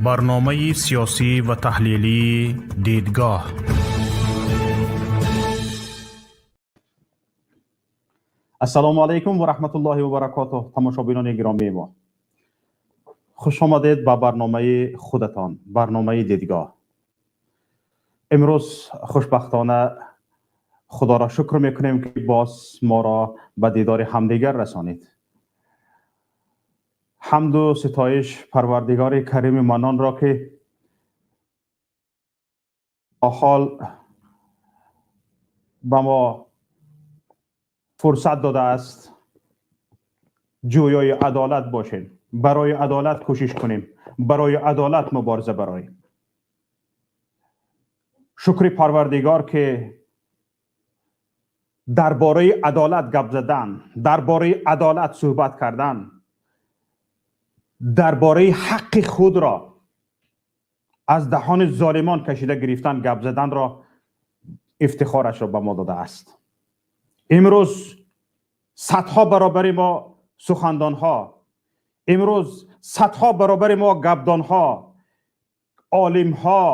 Барномаи сиёсӣ ва таҳлилии «Дидгоҳ». Ассалому алайкум ва раҳматуллоҳи ва баракотуҳ, тамошобинони гиромии мо. Хуш омадед ба барномаи худатон, барномаи «Дидгоҳ». Имрӯз хушбахтона худоро шукр мекунем, ки боз моро ба дидори ҳамдигар расонид. Ҳамду ситоиш Парвардигори Карими Маннонро, ки ҳол ба мо фурсат додааст ҷӯёи адолат бошем, барои адолат кӯшиш кунем, барои адолат мубориза бароем. Шукри Парвардигор, ки дар бораи адолат гап задан, дар бораи адолат суҳбат кардан, дар бораи ҳаққи худро аз даҳони золимон кашида гирифтан гап заданро ифтихорашро ба мо додааст. Имрӯз садҳо баробари мо сухандонҳо, имрӯз садҳо баробари мо гапдонҳо, олимҳо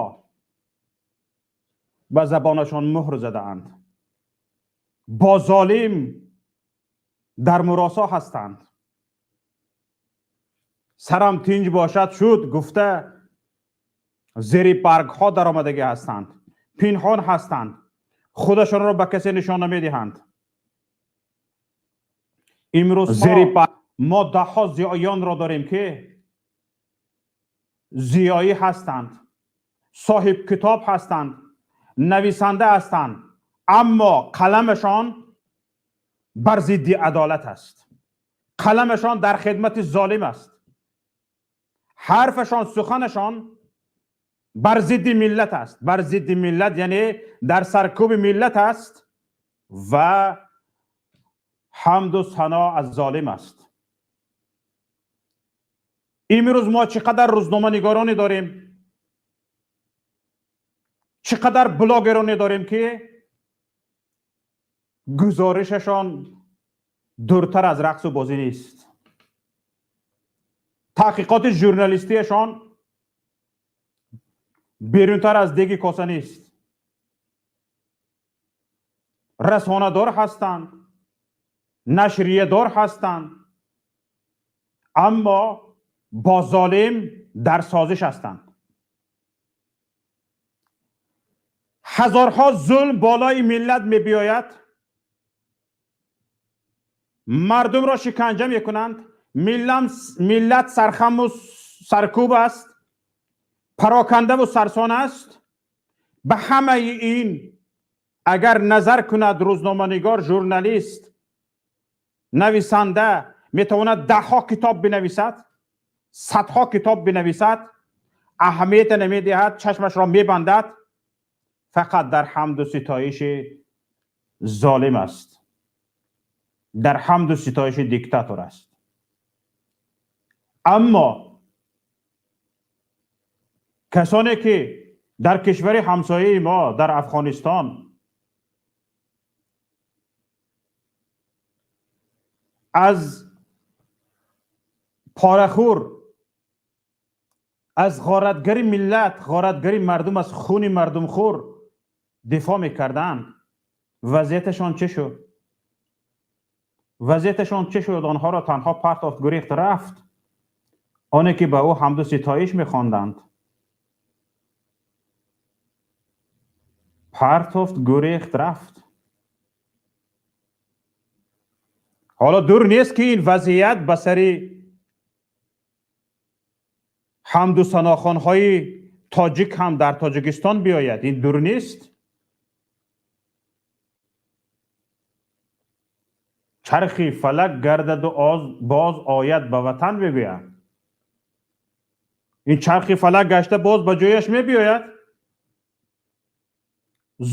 ба забонашон муҳр задаанд, бо золим дар муросо ҳастанд. Сарам тинҷ бошад шуд гуфта, зери баргҳо даромадагӣ ҳастанд, пинҳон ҳастанд, худашонро ба касе нишон намедиҳанд. Имрӯз зери мо даҳҳо зиёиёнро дорем, ки зиёӣ ҳастанд, соҳиб китоб ҳастанд, нависанда ҳастанд, аммо қаламашон бар зидди адолат аст, қаламашон дар хидмати золим аст, ҳарфашон, суханашон бар зидди миллат аст. Бар зидди миллат, яъне дар саркӯби миллат аст ва ҳамду сано аз золим аст. Имрӯз мо чӣ қадар рӯзноманигороне дорем, чӣ қадар блогероне дорем, ки гузоришашон дуртар аз рақсу бозӣ нест, таҳқиқоти журналистиашон берунтар аз деги коса нест. Расонадор ҳастанд, нашриядор ҳастанд, аммо бо золим дар созиш ҳастанд. Ҳазорҳо зулм болои миллат мебиёяд, мардумро шиканҷа мекунанд, миллат сархаму саркӯб аст, парокандаву сарсон аст. Ба ҳамаи ин агар назар кунад рӯзноманигор, журналист, нависанда, метавонад даҳҳо китоб бинависад, садҳо китоб бинависад, аҳамията намедиҳад, чашмашро мебандад, фақат дар ҳамду ситоиши золим аст, дар ҳамду ситоиши диктатор аст. Аммо касоне ки дар кишвари ҳамсояи мо, дар Афғонистон, аз порахӯр, аз ғоратгари миллат, ғоратгари мардум, аз хуни мардумхӯр дифоъ мекарданд, вазъияташон чӣ шуд? Вазъияташон чӣ шуд? Онҳоро танҳо партофт, гурехт, рафт. Оне ки ба ӯ ҳамду ситоиш мехонданд, партофт, гурехт, рафт. Ҳоло дур нест, ки ин вазъият ба сари ҳамду санохонҳои тоҷик ҳам дар Тоҷикистон биёяд. Ин дур нест. Чархи фалак гардаду боз ояд ба ватан, мегӯяд. Ин чархи фалак гашта боз ба ҷояш мебиёяд,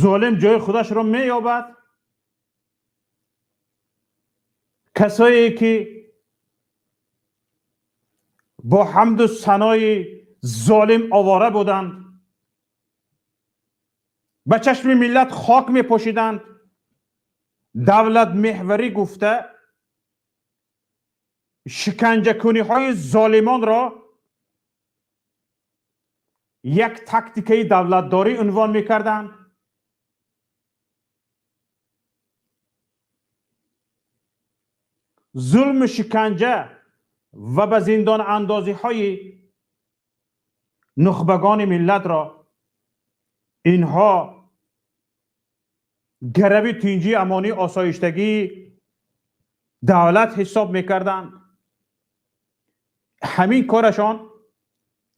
золим ҷои худашро меёбад. Касое ки бо ҳамду санои золим овора буданд, ба чашми миллат хок мепошиданд, давлат меҳварӣ гуфта шиканҷакуниҳои золимонро یک تاکتیک دولتداری عنوان میکردند. ظلم، شکنجه و به زندان اندازی های نخبگان ملت را اینها گروی تینجی امانی آسایشتگی دولت حساب میکردند. همین کارشان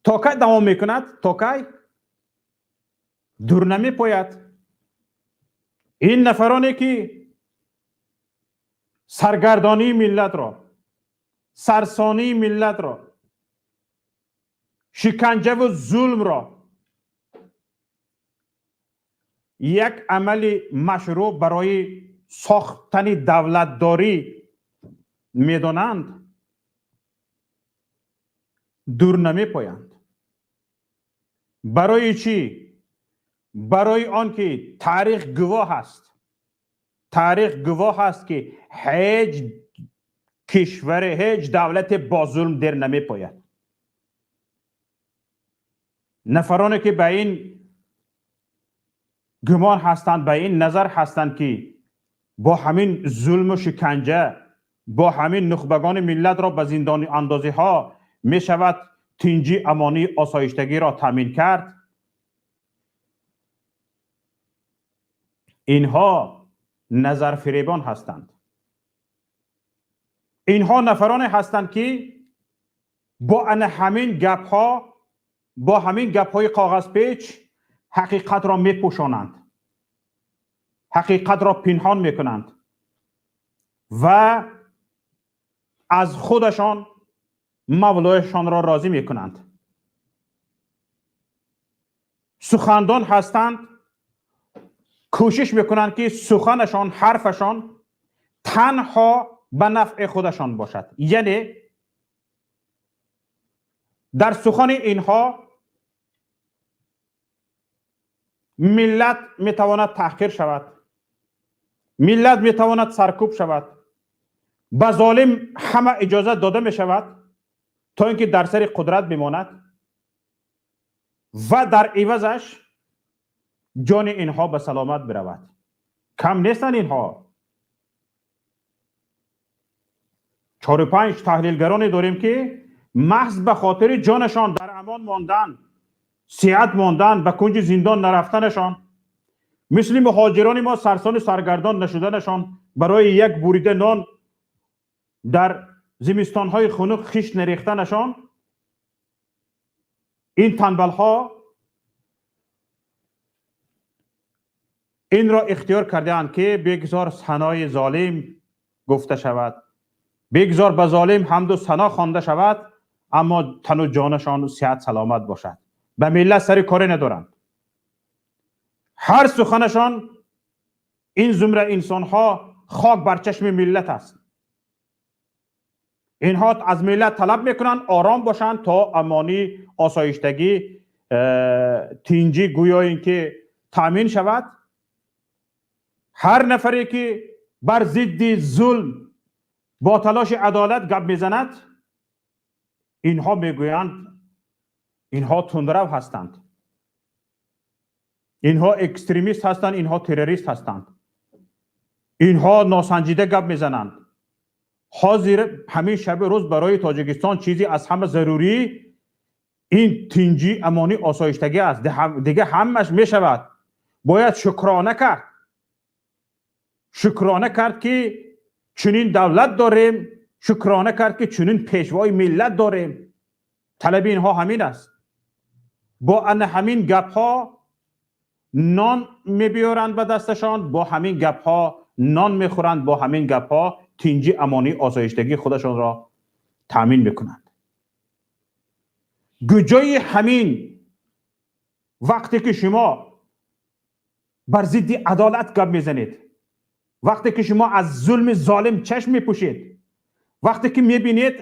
تا کی دوام میکند؟ تا کی دور نمیپاید. این نفرانی که سرگردانی ملت را، سرسانی ملت را، شکنجه و ظلم را یک عمل مشروع برای ساختن دولتداری میدانند، دور نمیپایند. برای چی؟ برای آنکه تاریخ گواه است. تاریخ گواه است که هیچ کشور، هیچ دولت با ظلم در نمیپاید. نفرانی که به این گمان هستند، به این نظر هستند که با همین ظلم و شکنجه، با همین نخبگان ملت را به زندان اندازی ها می شود تینجی امانی آسایشتگی را تامین کرد، اینها نظر فریبان هستند. اینها نفرانی هستند که با همین گپ ها، با همین گپ های کاغذ پیچ حقیقت را می پوشانند، حقیقت را پنهان می کنند و از خودشان مولایشان را راضی می کنند. سخندان هستند، کوشش میکنند که سخنشان، حرفشان تنها به نفع خودشان باشد. یعنی در سخن اینها ملت میتواند تحقیر شود، ملت میتواند سرکوب شود، به ظالم همه اجازه داده میشود تا اینکه در سر قدرت بماند و در عوضش جان اینها به سلامت برود. کم نیستند اینها. 4 و 5 تحلیلگرانی داریم که محض به خاطر جانشان در امان ماندن، صحت ماندن، به کنج زندان نرفتنشان، مثل مهاجران ما سرسان سرگردان نشدنشان، برای یک بریده نان در زمستانهای خنک خیش نریختنشان، این تنبلها این را اختیار کرده‌اند که بگذار ثنای ظالم گفته شود، بگذار به ظالم حمد و ثنا خوانده شود، اما تن و جانشان صحت سلامت باشد. به ملت سر کاری ندارند. هر سخنشان این زمره انسانها خاک بر چشم ملت است. اینها از ملت طلب میکنند آرام باشند تا امانی، آسایشتگی، تینجی گویا اینکه تامین شود. هر نفری که بر ضد ظلم با تلاش عدالت گپ میزند، اینها میگویند اینها تندرو هستند، اینها اکستریمیست هستند، اینها تروریست هستند، اینها ناسنجیده گپ میزنند. حاضر همین شب روز برای تاجیکستان چیزی از همه ضروری این تینجی، امانی، آسایشتگی است. دیگه همش میشود. باید شکرانه کرد، شکرانه کرد که چنین دولت داریم، شکرانه کرد که چنین پیشوای ملت داریم. طلب اینها همین است. با ان همین گپ ها نان میبیارند به دستشان، با همین گپ ها نان میخورند، با همین گپ ها تینجی، امانی، آسایشتگی خودشان را تامین میکنند. گجای همین وقتی که شما بر ضد عدالت گپ میزنید، وقتی که شما از ظلم ظالم چشم میپوشید، وقتی که میبینید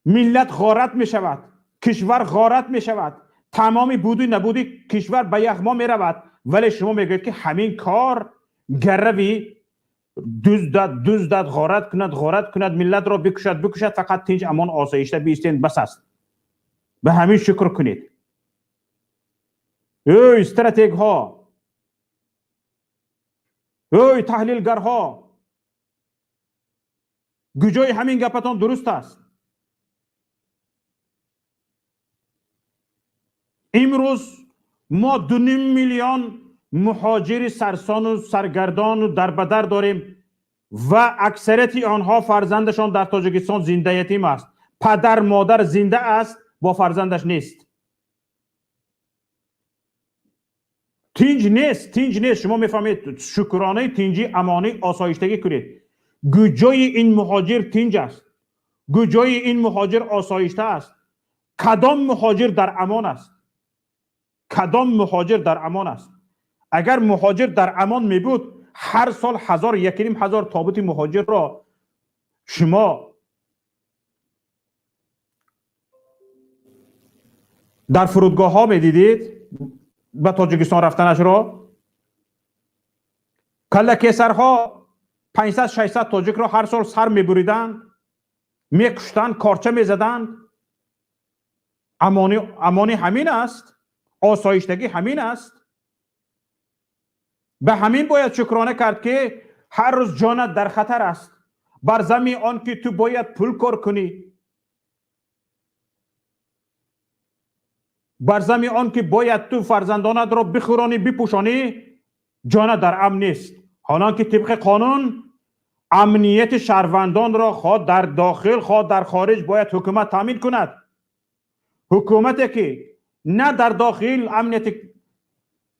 ملت غارت میشود، کشور غارت میشود، تمام بودی نبودی کشور به یغما میرود، ولی شما میگوید که همین کار گروی دزدد، غارت کند، غارت کند، ملت را بکشد، بکشد، فقط تینج امان آسایشته بیستین بس است. Ба ҳамин шукр кунед. Эй стратегҳо, эй таҳлилгарҳо, куҷои ҳамин гапатон дуруст аст? Имрӯз мо 2,5 миллион муҳоҷири сарсону саргардону дарбадар дорем ва аксарияти онҳо фарзандашон дар Тоҷикистон зинда ятим аст. Падар модар зинда аст, бо фарзандаш нест. Тинҷ нест, тинҷ нест. Шумо мефаҳмед, шукронаи тинҷӣ, амонӣ, осоиштагӣ кунед. Куҷои ин муҳоҷир тинҷ аст? Куҷои ин муҳоҷир осоишта аст? Кадом муҳоҷир дар амон аст? Кадом муҳоҷир дар амон аст? Агар муҳоҷир дар амон мебуд, ҳар сол 1000, 1,5 ҳазор тобути муҳоҷирро шумо дар фурудгоҳҳо медидед ба Тоҷикистон рафтанашро. Каллакесарҳо 500-600 тоҷикро ҳар сол сар мебуриданд, мекуштанд, корча мезаданд. Амонӣ ҳамин аст, осоиштагӣ ҳамин аст. Ба ҳамин бояд шукрона кард, ки ҳар рӯз ҷонат дар хатар аст. Бар замми он ки ту бояд пул кор кунӣ, бар замми он ки бояд ту фарзандонатро бихӯронӣ, бипӯшонӣ, ҷонат дар амн нест. Ҳолон ки тибқи қонун амнияти шаҳрвандонро хоҳ дар дохил, хоҳ дар хориҷ бояд ҳукумат таъмин кунад. Ҳукумате ки на дар дохил амнияти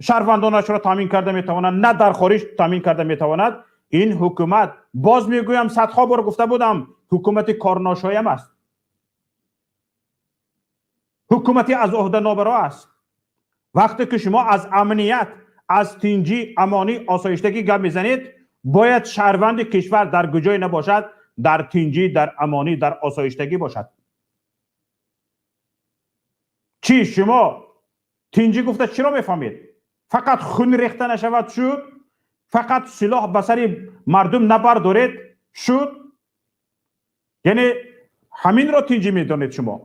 шаҳрвандонашро таъмин карда метавонад, на дар хориҷ таъмин карда метавонад, ин ҳукумат, боз мегӯям, садҳо бор гуфта будам, ҳукумати корношоям аст, ҳукумати аз ӯҳда нобаро аст. Вақте ки шумо аз амният, аз тинҷӣ, амонӣ, осоиштагӣ гап мезанед, бояд шаҳрванди кишвар дар куҷое набошад, дар тинҷӣ, дар амонӣ, дар осоиштагӣ бошад. Чӣ шумо тинҷӣ гуфта чиро мефаҳмед? Фақат хун рехта нашавад шуд? Фақат силоҳ ба сари мардум набардоред шуд? Яъне ҳаминро тинҷӣ медонед шумо?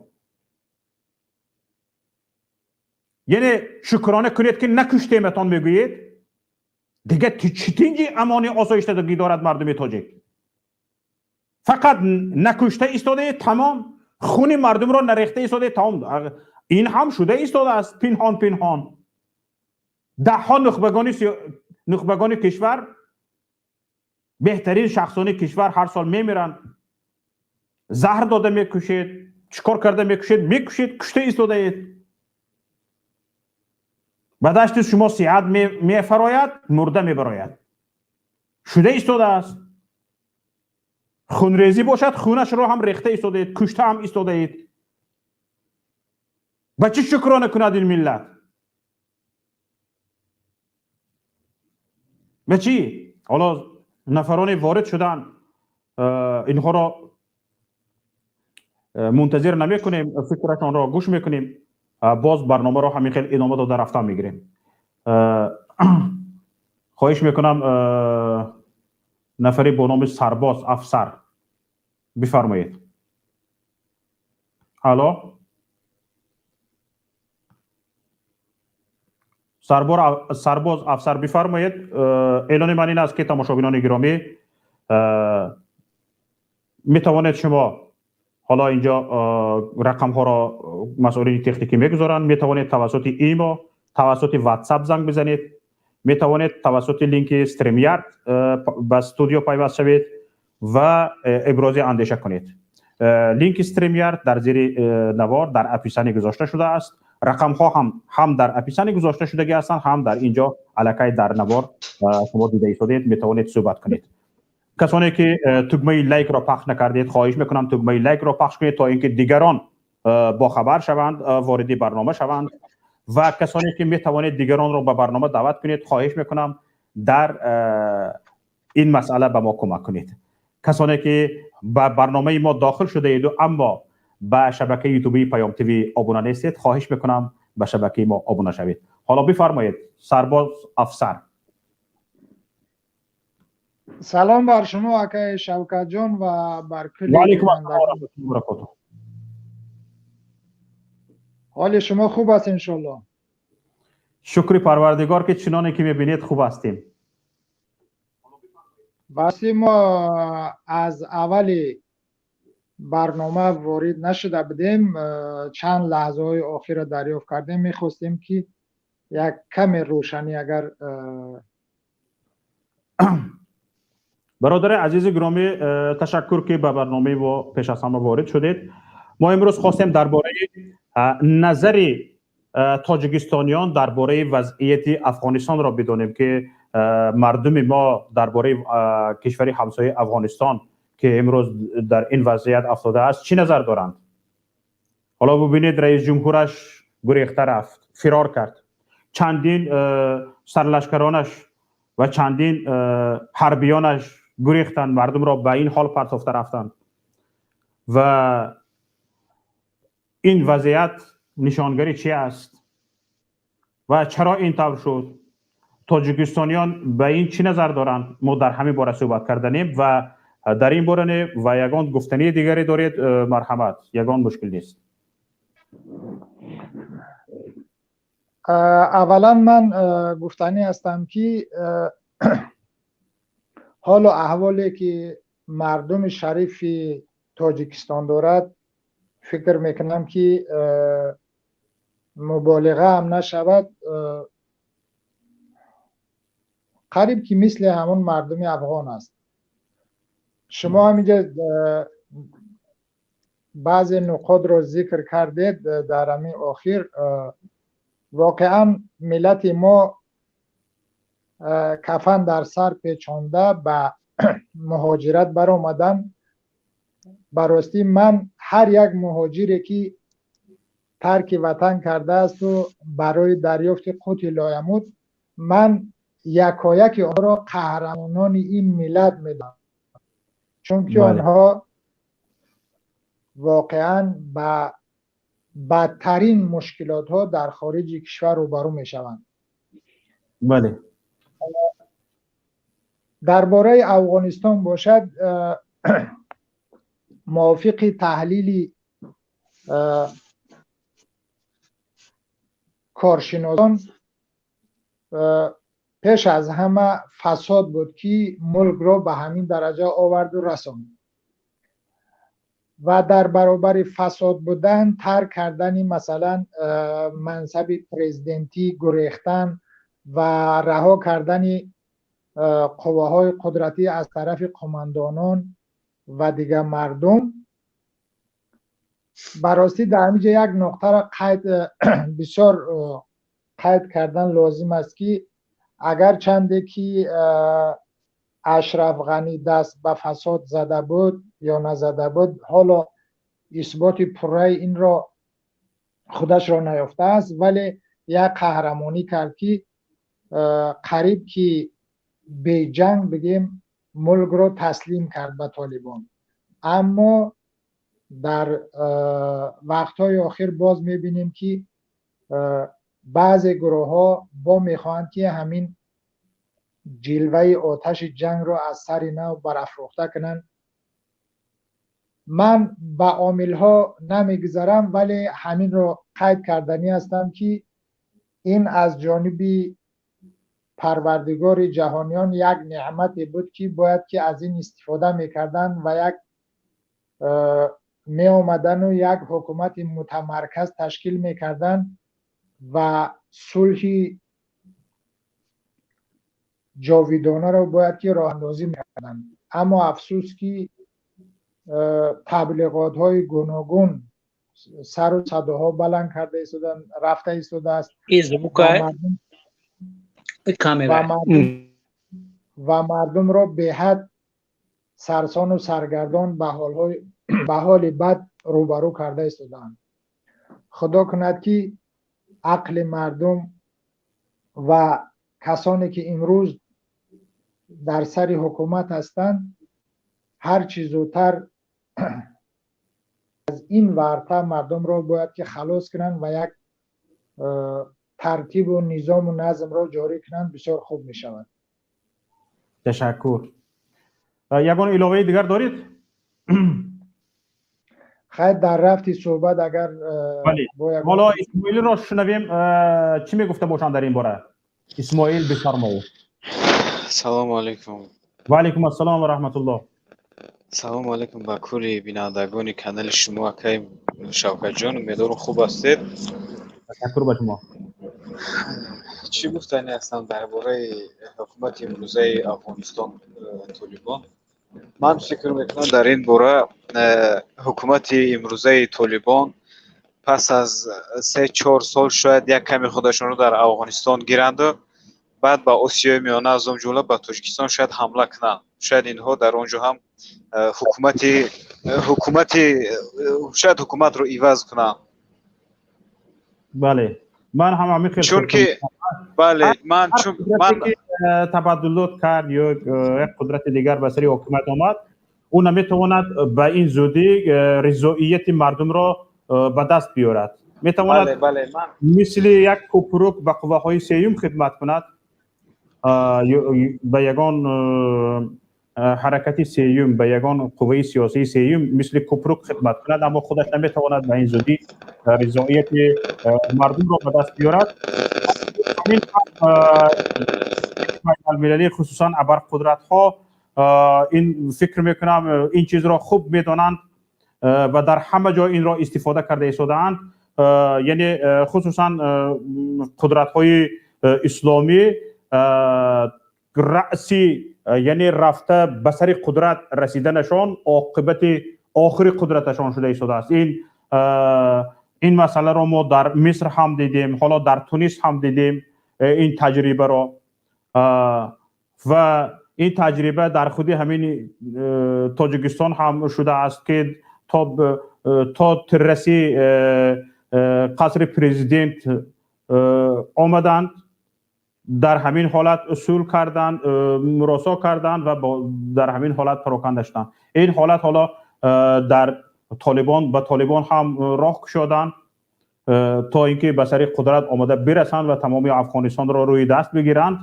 Яъне шукрона кунед, ки накуштематон мегӯед? Дигар чӣ тинҷи, амони, осоиштагӣ дорад мардуми тоҷик? Фақат накушта истодаед, тамом. Хуни мардумро нарехта истодаед, тамом. Ин ҳам шуда истодааст пинҳон пинҳон. Даҳҳо нухбагони кишвар, беҳтарин шахсони кишвар ҳар сол мемиранд. Заҳр дода мекушед, чӣ кор карда мекушед, мекушед, кушта истодаед. Ба дасти шумо сиҳат мефарояд, мурда мебарояд. Шуда истодааст. Хунрезӣ бошад, хунашро ҳам рехта истодаед, кушта ҳам истодаед. Ба чӣ шукрона кунад ин миллат? Ба чӣ? Ҳоло нафароне ворид шуданд, инҳоро мунтазир намекунем, фикрашонро гӯш мекунем, боз барномаро ҳамин хел идома дода рафтан мегирем. Хоҳиш мекунам, нафаре бо номи Сарбоз Афсар, бифармоед. Алло, Сарбоз Афсар, бифармоед. Эълони ман ин аст, ки тамошобинони гиромӣ, метавонед шумо ҳоло инҷо рақамҳоро масъулини техникӣ мегузоранд, метавонед тавассути имо, тавассути WhatsApp занг бизанед, метавонед тавассути линки StreamYard ба студио пайваст шавед ва ибрози андеша кунед. Линки StreamYard дар зери навор дар описание гузошта шудааст. Рақамҳо ҳам дар описание гузошта шудагӣ ҳастанд, ҳам дар инҷо аллакай дар навор шумо дида истодаед, метавонед суҳбат кунед. Касоне ки тугмаи лайкро пахш накардед, хоҳиш мекунам, тугмаи лайкро пахш кунед, то инки дигарон бохабар шаванд, вориди барнома шаванд. Ва касоне ки метавонед дигаронро ба барнома даъват кунед, хоҳиш мекунам, дар ин масъала ба мо кӯмак кунед. Касоне ки ба барномаи мо дохил шудаеду, аммо ба шабакаи ютубии Паём ТВ обуна нестед, хоҳиш мекунам, ба шабакаи мо обуна шавед. Ҳоло бифармоед, Сарбоз Афсар. Салом бар шумо, акаи Шавкатҷон, ва бар кулли Ва алайкум ассалом ва раҳматуллоҳи ва баракотуҳ. Ҳоли шумо хуб аст, иншоаллоҳ. Шукри Парвардигор, ки чуноне ки мебинед, хуб ҳастем. Баси мо аз аввали барнома ворид нашуда будем, чанд лаҳзаҳои охирро дарёфт кардем. Мехостем, ки як каме рӯшанӣ агар Бародари азизи гиромӣ, ташаккур, ки ба барномаи мо пеш аз ҳама ворид шудед. Мо имрӯз хостем дар бораи назари тоҷикистониён дар бораи вазъияти Афғонистонро бидонем, ки мардуми мо дар бораи кишвари ҳамсояи Афғонистон, ки имрӯз дар ин вазъият афтодааст, чӣ назар доранд. Ҳоло бубинед, раис ҷумҳураш гурехта рафт, фирор кард, чандин сарлашкаронаш ва чандин ҳарбиёнаш гурехтанд, мардумро ба ин ҳол партофта рафтанд ва ин вазъият нишонгари чи аст ва чаро ин тавр шуд? Тоҷикистониён ба ин чӣ назар доранд? Мо дар ҳамин бора суҳбат карданем ва дар ин бора не ва ягон гуфтании дигаре доред, марҳамат, ягон мушкил нест. Аввалан ман гуфтанӣ ҳастам, ки ҳолу аҳволе ки мардуми шарифи Тоҷикистон дорад, фикр мекунам, ки муболиға ҳам нашавад, қариб ки мисли ҳамон мардуми афғон аст. Шумо ҳаминҷа баъзе нуқотро зикр кардед дар ҳамин охир. Воқеан, миллати мо кафан дар сар печонда ба муҳоҷират баромадан. Ба ростӣ, ман ҳар як муҳоҷире ки тарки ватан кардаасту барои дарёфти қути лоямут, ман якояки онро қаҳрамонони ин миллат медонам, чунки онҳо воқеан ба бадтарин мушкилотҳо дар хориҷи кишвар рӯбарӯ мешаванд. Дар бораи Афғонистон бошад, мувофиқи таҳлили коршиносон, пеш аз ҳама фасод буд, ки мулкро ба ҳамин дараҷа оварду расонд, ва дар баробари фасод будан, тарк кардани, масалан, мансаби президентӣ, гурехтан ва раҳо кардани қувваҳои қудратӣ аз тарафи қумандонон ва дигар мардум. Ба ростӣ, дар ҳамин ҷо як нуқтаро қайд бисёр қайд кардан лозим аст, ки агарчанде ки Ашраф Ғанӣ даст ба фасод зада буд ё назада буд, ҳоло исботи пурраи инро худашро наёфтааст, вале як қаҳрамонӣ кард, ки қариб ки беҷанг бигем, мулкро таслим кард ба Толибон. Аммо дар вақтҳои охир боз мебинем, ки баъзе гурӯҳҳо бо мехоҳанд, ки ҳамин ҷилваи оташи ҷангро аз сари нав барафрохта кунанд. Ман ба омилҳо намегузарам, вале ҳаминро қайд карданӣ ҳастам, ки ин аз ҷониби Парвардигори ҷаҳониён як неъмате буд, ки бояд ки аз ин истифода мекарданд ва як меомадану як ҳукумати мутамарказ ташкил мекарданд ва сулҳи ҷовидонаро бояд ки роҳандозӣ мекарданд. Аммо афсӯс, ки таблиғотҳои гуногун сару садоҳо баланд карда истода рафта истодааст ва мардумро беҳад сарсону саргардон ба ҳоли бад рӯбарӯ карда истодаанд. Худо кунад, ки ақли мардум ва касоне ки имрӯз дар сари ҳукумат ҳастанд, ҳар чӣ зудтар аз ин варта мардумро бояд ки халос кунанд ва як тартибу низому назмро ҷорӣ кунанд, бисёр хуб мешавад. Ташаккур. Ягон иловаи дигар доред? Хайр, дар рафти суҳбат агар Ҳоло Исмоилро шунавем, чӣ мегуфта бошанд дар ин бора. Исмоил, бифармоед. Салому алайкум. Ва алайкум ассалом ва раҳматуллоҳ. Салому алайкум ба кулли бинандагони канали шумо, акай Шавкатҷон, умедворам, хуб ҳастед. Ташаккур ба шумо. Чӣ гуфтанӣ ҳастам дар бораи ҳукумати имрӯзаи Афғонистон, Толибон? Ман фикр мекунам, дар ин бора ҳукумати имрӯзаи Толибон пас аз 3-4 сол шояд як каме худашонро дар Афғонистон гиранду баъд ба Осиёи Миёна, аз он ҷумла ба Тоҷикистон, шояд ҳамла кунанд. Шояд инҳо дар он ҷо ҳам ҳукумати шояд ҳукуматро иваз кунанд. Бале, ман ҳам ҳамин хел. Чунки, бале, ман чун ман табаддулот кард ё як қудрати дигар ба сари ҳокимият омад, ӯ наметавонад ба ин зудӣ ризоияти мардумро ба даст биёрад. Метавонад мисли як кӯпрук ба қувваҳои сеюм хидмат кунад, ба ягон ҳаракати сеюм, ба ягон қувваи сиёсии сеюм мисли кӯпрук хидмат кунад, аммо худаш наметавонад ба ин зудӣ ризоияти мардумро ба даст биёрад. Ҳамин байналмилалӣ, хусусан абарқудратҳо, ин фикр мекунам, ин чизро хуб медонанд ва дар ҳама ҷо инро истифода карда истодаанд. Яъне хусусан қудратҳои исломӣ раъси, яъне рафта ба сари қудрат расиданашон оқибати охири қудраташон шуда истодааст. Ин масъаларо мо дар Миср ҳам дидем, ҳоло дар Тунис ҳам дидем ин таҷрибаро ва ин таҷриба дар худи ҳамин Тоҷикистон ҳам шудааст, ки то тирраси қасри президент омаданд, дар ҳамин ҳолат усул карданд, муросо карданд ва дар ҳамин ҳолат пароканда шуданд. Ин ҳолат ҳоло дар Толибон, ба Толибон ҳам роҳ кушоданд, то ин ки ба сари қудрат омада бирасанд ва тамоми Афғонистонро рӯи даст бигиранд,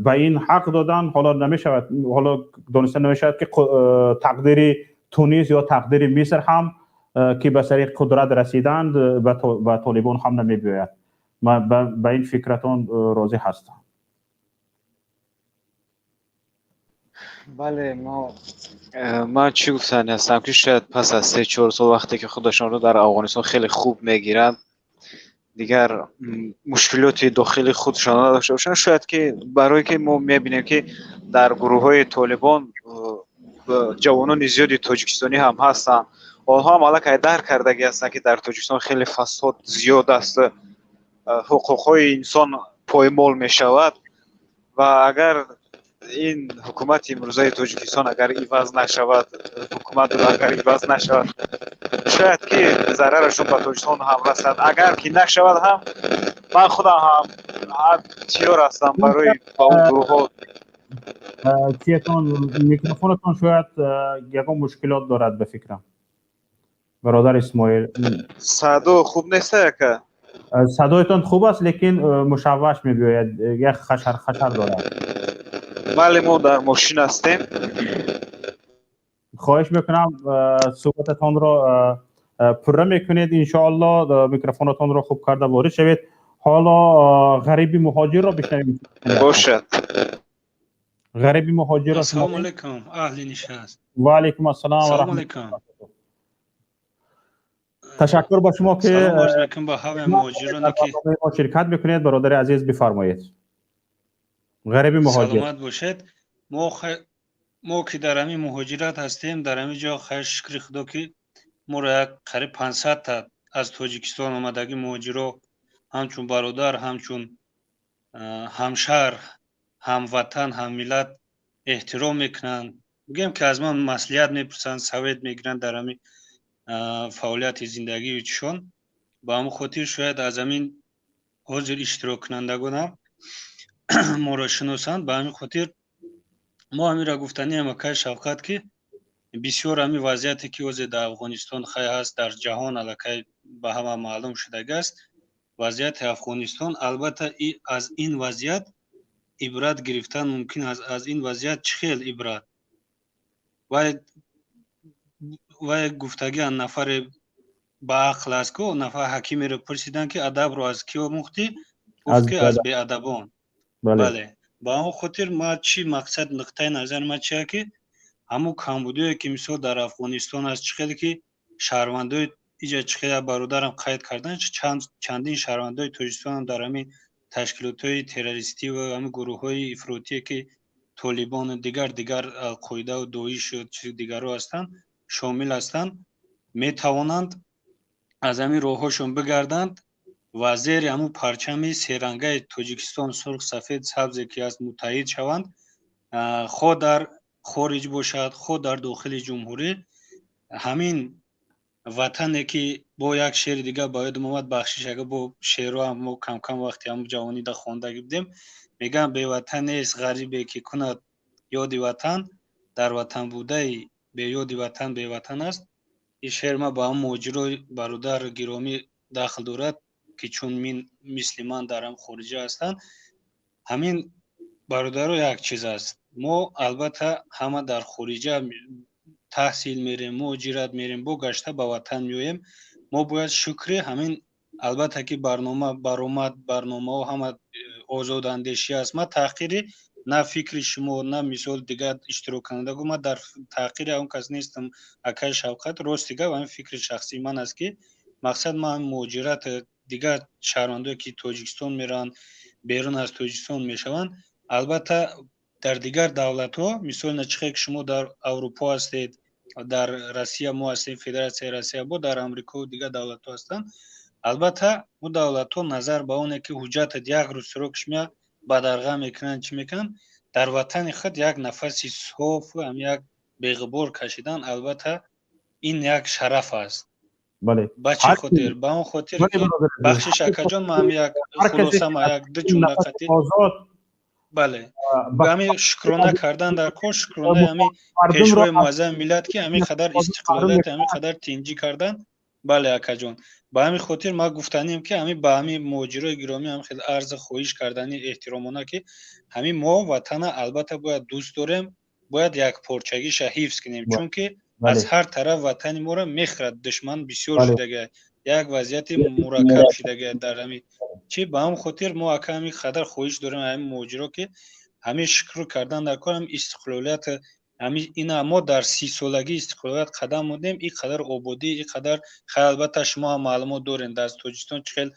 ба ин ҳақ доданд. Ҳоло намешавад, ҳоло дониста намешавад, ки тақдири Тунис ё тақдири Миср ҳам, ки ба сари қудрат расиданд, ба Толибон ҳам намебиёяд. Ман ба ин фикратон розӣ ҳастам. Бале, мо ман чӣ гуфтанӣ ҳастам, ки шояд пас аз 3-4 сол, вақте ки худашонро дар Афғонистон хеле хуб мегиранд, дигар мушкилоти дохили худшон надошта бошанд, шояд ки, барое ки мо мебинем, ки дар гурӯҳҳои Толибон ҷавонони зиёди тоҷикистонӣ ҳам ҳастанд. Онҳо ҳам аллакай дарк кардагӣ ҳастанд, ки дар Тоҷикистон хеле фасод зиёд аст, ҳуқуқҳои инсон поймол мешавад ва агар ин ҳукумати имрӯзаи Тоҷикистон агар иваз нашавад, ҳукуматро агар иваз нашавад, шояд ки зарарашон ба Тоҷикистон ҳам расад. Агар ки нашавад ҳам, ман худам ҳам тиёр ҳастам барои ба он гурӯҳҳо. Чиятон, микрофонатон шояд ягон мушкилот дорад, ба фикрам, бародар Исмоил. Садо хуб неста, яка? Садоятон хуб аст, лекин мушавваш мебиёяд, як хашар хашар дорад. Бале, мо дар мошин ҳастем. Хоҳиш мекунам, суҳбататонро пурра мекунед, иншоалло. Микрофонатонро хуб карда ворид шавед. Ҳоло Ғариби Муҳоҷирро бишнавем. Бошад. Ғариби Муҳоҷирро. Ассалому алайкум, аҳли нишаст. Ва алайкум ассалом ва Ассалому алайкум. Ташаккур ба шумо, ки Салом арз мекунам ба ҳамаи муҳоҷироне, ки мо ширкат мекунед. Бародари азиз, бифармоед, Ғариби Муҳоҷир. Саломат бошед. Мо ки дар ҳамин муҳоҷират ҳастем, дар ҳамин ҷо, хайр, шукри Худо, ки моро як қариб 500 та аз Тоҷикистон омадагӣ муҳоҷиро ҳамчун бародар, ҳамчун ҳамшаҳр, ҳамватан, ҳаммиллат эҳтиром мекунанд. Бигӯем, ки аз ман маслиҳат мепурсанд, совет мегиранд дар ҳамин фаъолияти зиндагии чишон. Ба ҳамин хотир шояд аз ҳамин ҳозир иштироккунандагонам моро шиносанд. Ба ҳамин хотир мо ҳаминро гуфтанием, акай Шавкат, ки бисёр ҳамин вазъияте, ки ҳозир дар Афғонистон хай ҳаст, дар ҷаҳон аллакай ба ҳама маълум шудагиаст вазъияти Афғонистон. Албатта, аз ин вазъият ибрат гирифтан мумкин аст. Аз ин вазъият чӣ хел ибрат вай Вай гуфтагиан, нафаре ба ақл аст ку, нафар ҳакимеро пурсиданд, ки адабро аз кӣ омӯхтӣ? Гуфт, ки аз беадабон. Бале, ба он хотир ма чӣ мақсад, нуқтаи назари ма чия, ки ҳамун камбудие, ки мисол дар Афғонистон аст, чӣ хеле ки шаҳрвандои иҷа, чӣ хеле бародарам қайд кардан, чандин шаҳрвандои Тоҷикистонам дар ҳамин ташкилотҳои террористӣ ва ҳамин гурӯҳҳои ифротие, ки Толибону дигар, Алқоидаву Доишу дигарҳо ҳастанд, шомил ҳастанд, метавонанд аз ҳамин роҳҳошон бигарданд ва зери ҳамун парчами серангаи Тоҷикистон, сурх, сафед, сабзе ки аст, муттаҳид шаванд, хо дар хориҷ бошад, хо дар дохили ҷумҳурӣ. Ҳамин ватане, ки бо як шеъри дигар ба ёдам омад, бахшиш, агар бо шеърҳоам, мо камкам вақти ҳамун ҷавонида хондагӣ будем, мегӯям: беватан нест ғарибе, ки кунад ёди ватан, дар ватан будаи беёди ватан беватан аст. Ин шеър ма ба ҳамун муҳоҷирои бародар гиромӣ дахл дорад, ки чун мисли ман дар ҳам хориҷа ҳастанд. Ҳамин бародаро, як чиз аст: мо албатта ҳама дар хориҷа таҳсил мерем, муҳоҷират мерем, бо гашта ба ватан меоем. Мо бояд шукри ҳамин, албатта, ки барнома баромад, барномаҳо ҳама озодандешӣ аст. Ман таҳқири на фикри шумо, на мисол дигар иштироккунандагон, ман дар таҳқири он кас нестам, акаи Шавқат. Рости гап, ҳамин фикри шахсии ман аст, ки мақсад ман муҳоҷират, дигар шаҳрвандое, ки Тоҷикистон мераванд, берун аз Тоҷикистон мешаванд, албатта дар дигар давлатҳо, мисол начихе ки шумо дар Аврупо ҳастед, дар Россия мо ҳастем, Федератсияи Россия, бо дар Амрико, дигар давлатҳо ҳастанд, албатта ӯ давлатҳо назар ба оне, ки ҳуҷҷатат як рӯз срок ш меяд, бадарға мекунанд, чӣ мекунанд, дар ватани худ як нафаси софу ҳам як беғубор кашидан, албатта, ин як шараф аст. Ба чӣ хотир? Ба он хотир, бахшиш, акаҷон, ман як хулоса, ма як ду ҷумла қатӣ. Бале, ҳамин шукрона кардан дар кор, шукронаи ҳамин Пешвои муаззами миллат, ки ҳамин қадар истиқлолият, ҳамин қадар тинҷӣ кардан. Бале, акаҷон, ба ҳамин хотир ман гуфтанем, ки ҳамин ба ҳамин муҳоҷирои гиромӣ ҳам хеле арзу хоҳиш кардани эҳтиромона, ки ҳамин мо ватана албатта бояд дӯст дорем, бояд якпорчагиша ҳифз кунем, чунки аз ҳар тараф ватани моро мехӯрад душман, бисёр шудага, як вазъияти мураккаб шудага дар ҳамин чи. Ба ҳамин хотир мо, ака, ҳамин қадар хоҳиш дорем ҳамин муҳоҷиро, ки ҳамин шукр кардан дар кор, ҳамин истиқлолият, ҳамин ина мо дар 30-солагии истиқлолият қадам мондем, ин қадар ободӣ, ин қадар хай. Албатта, шумо ҳам маълумот дорем, дар Тоҷикистон чӣ хел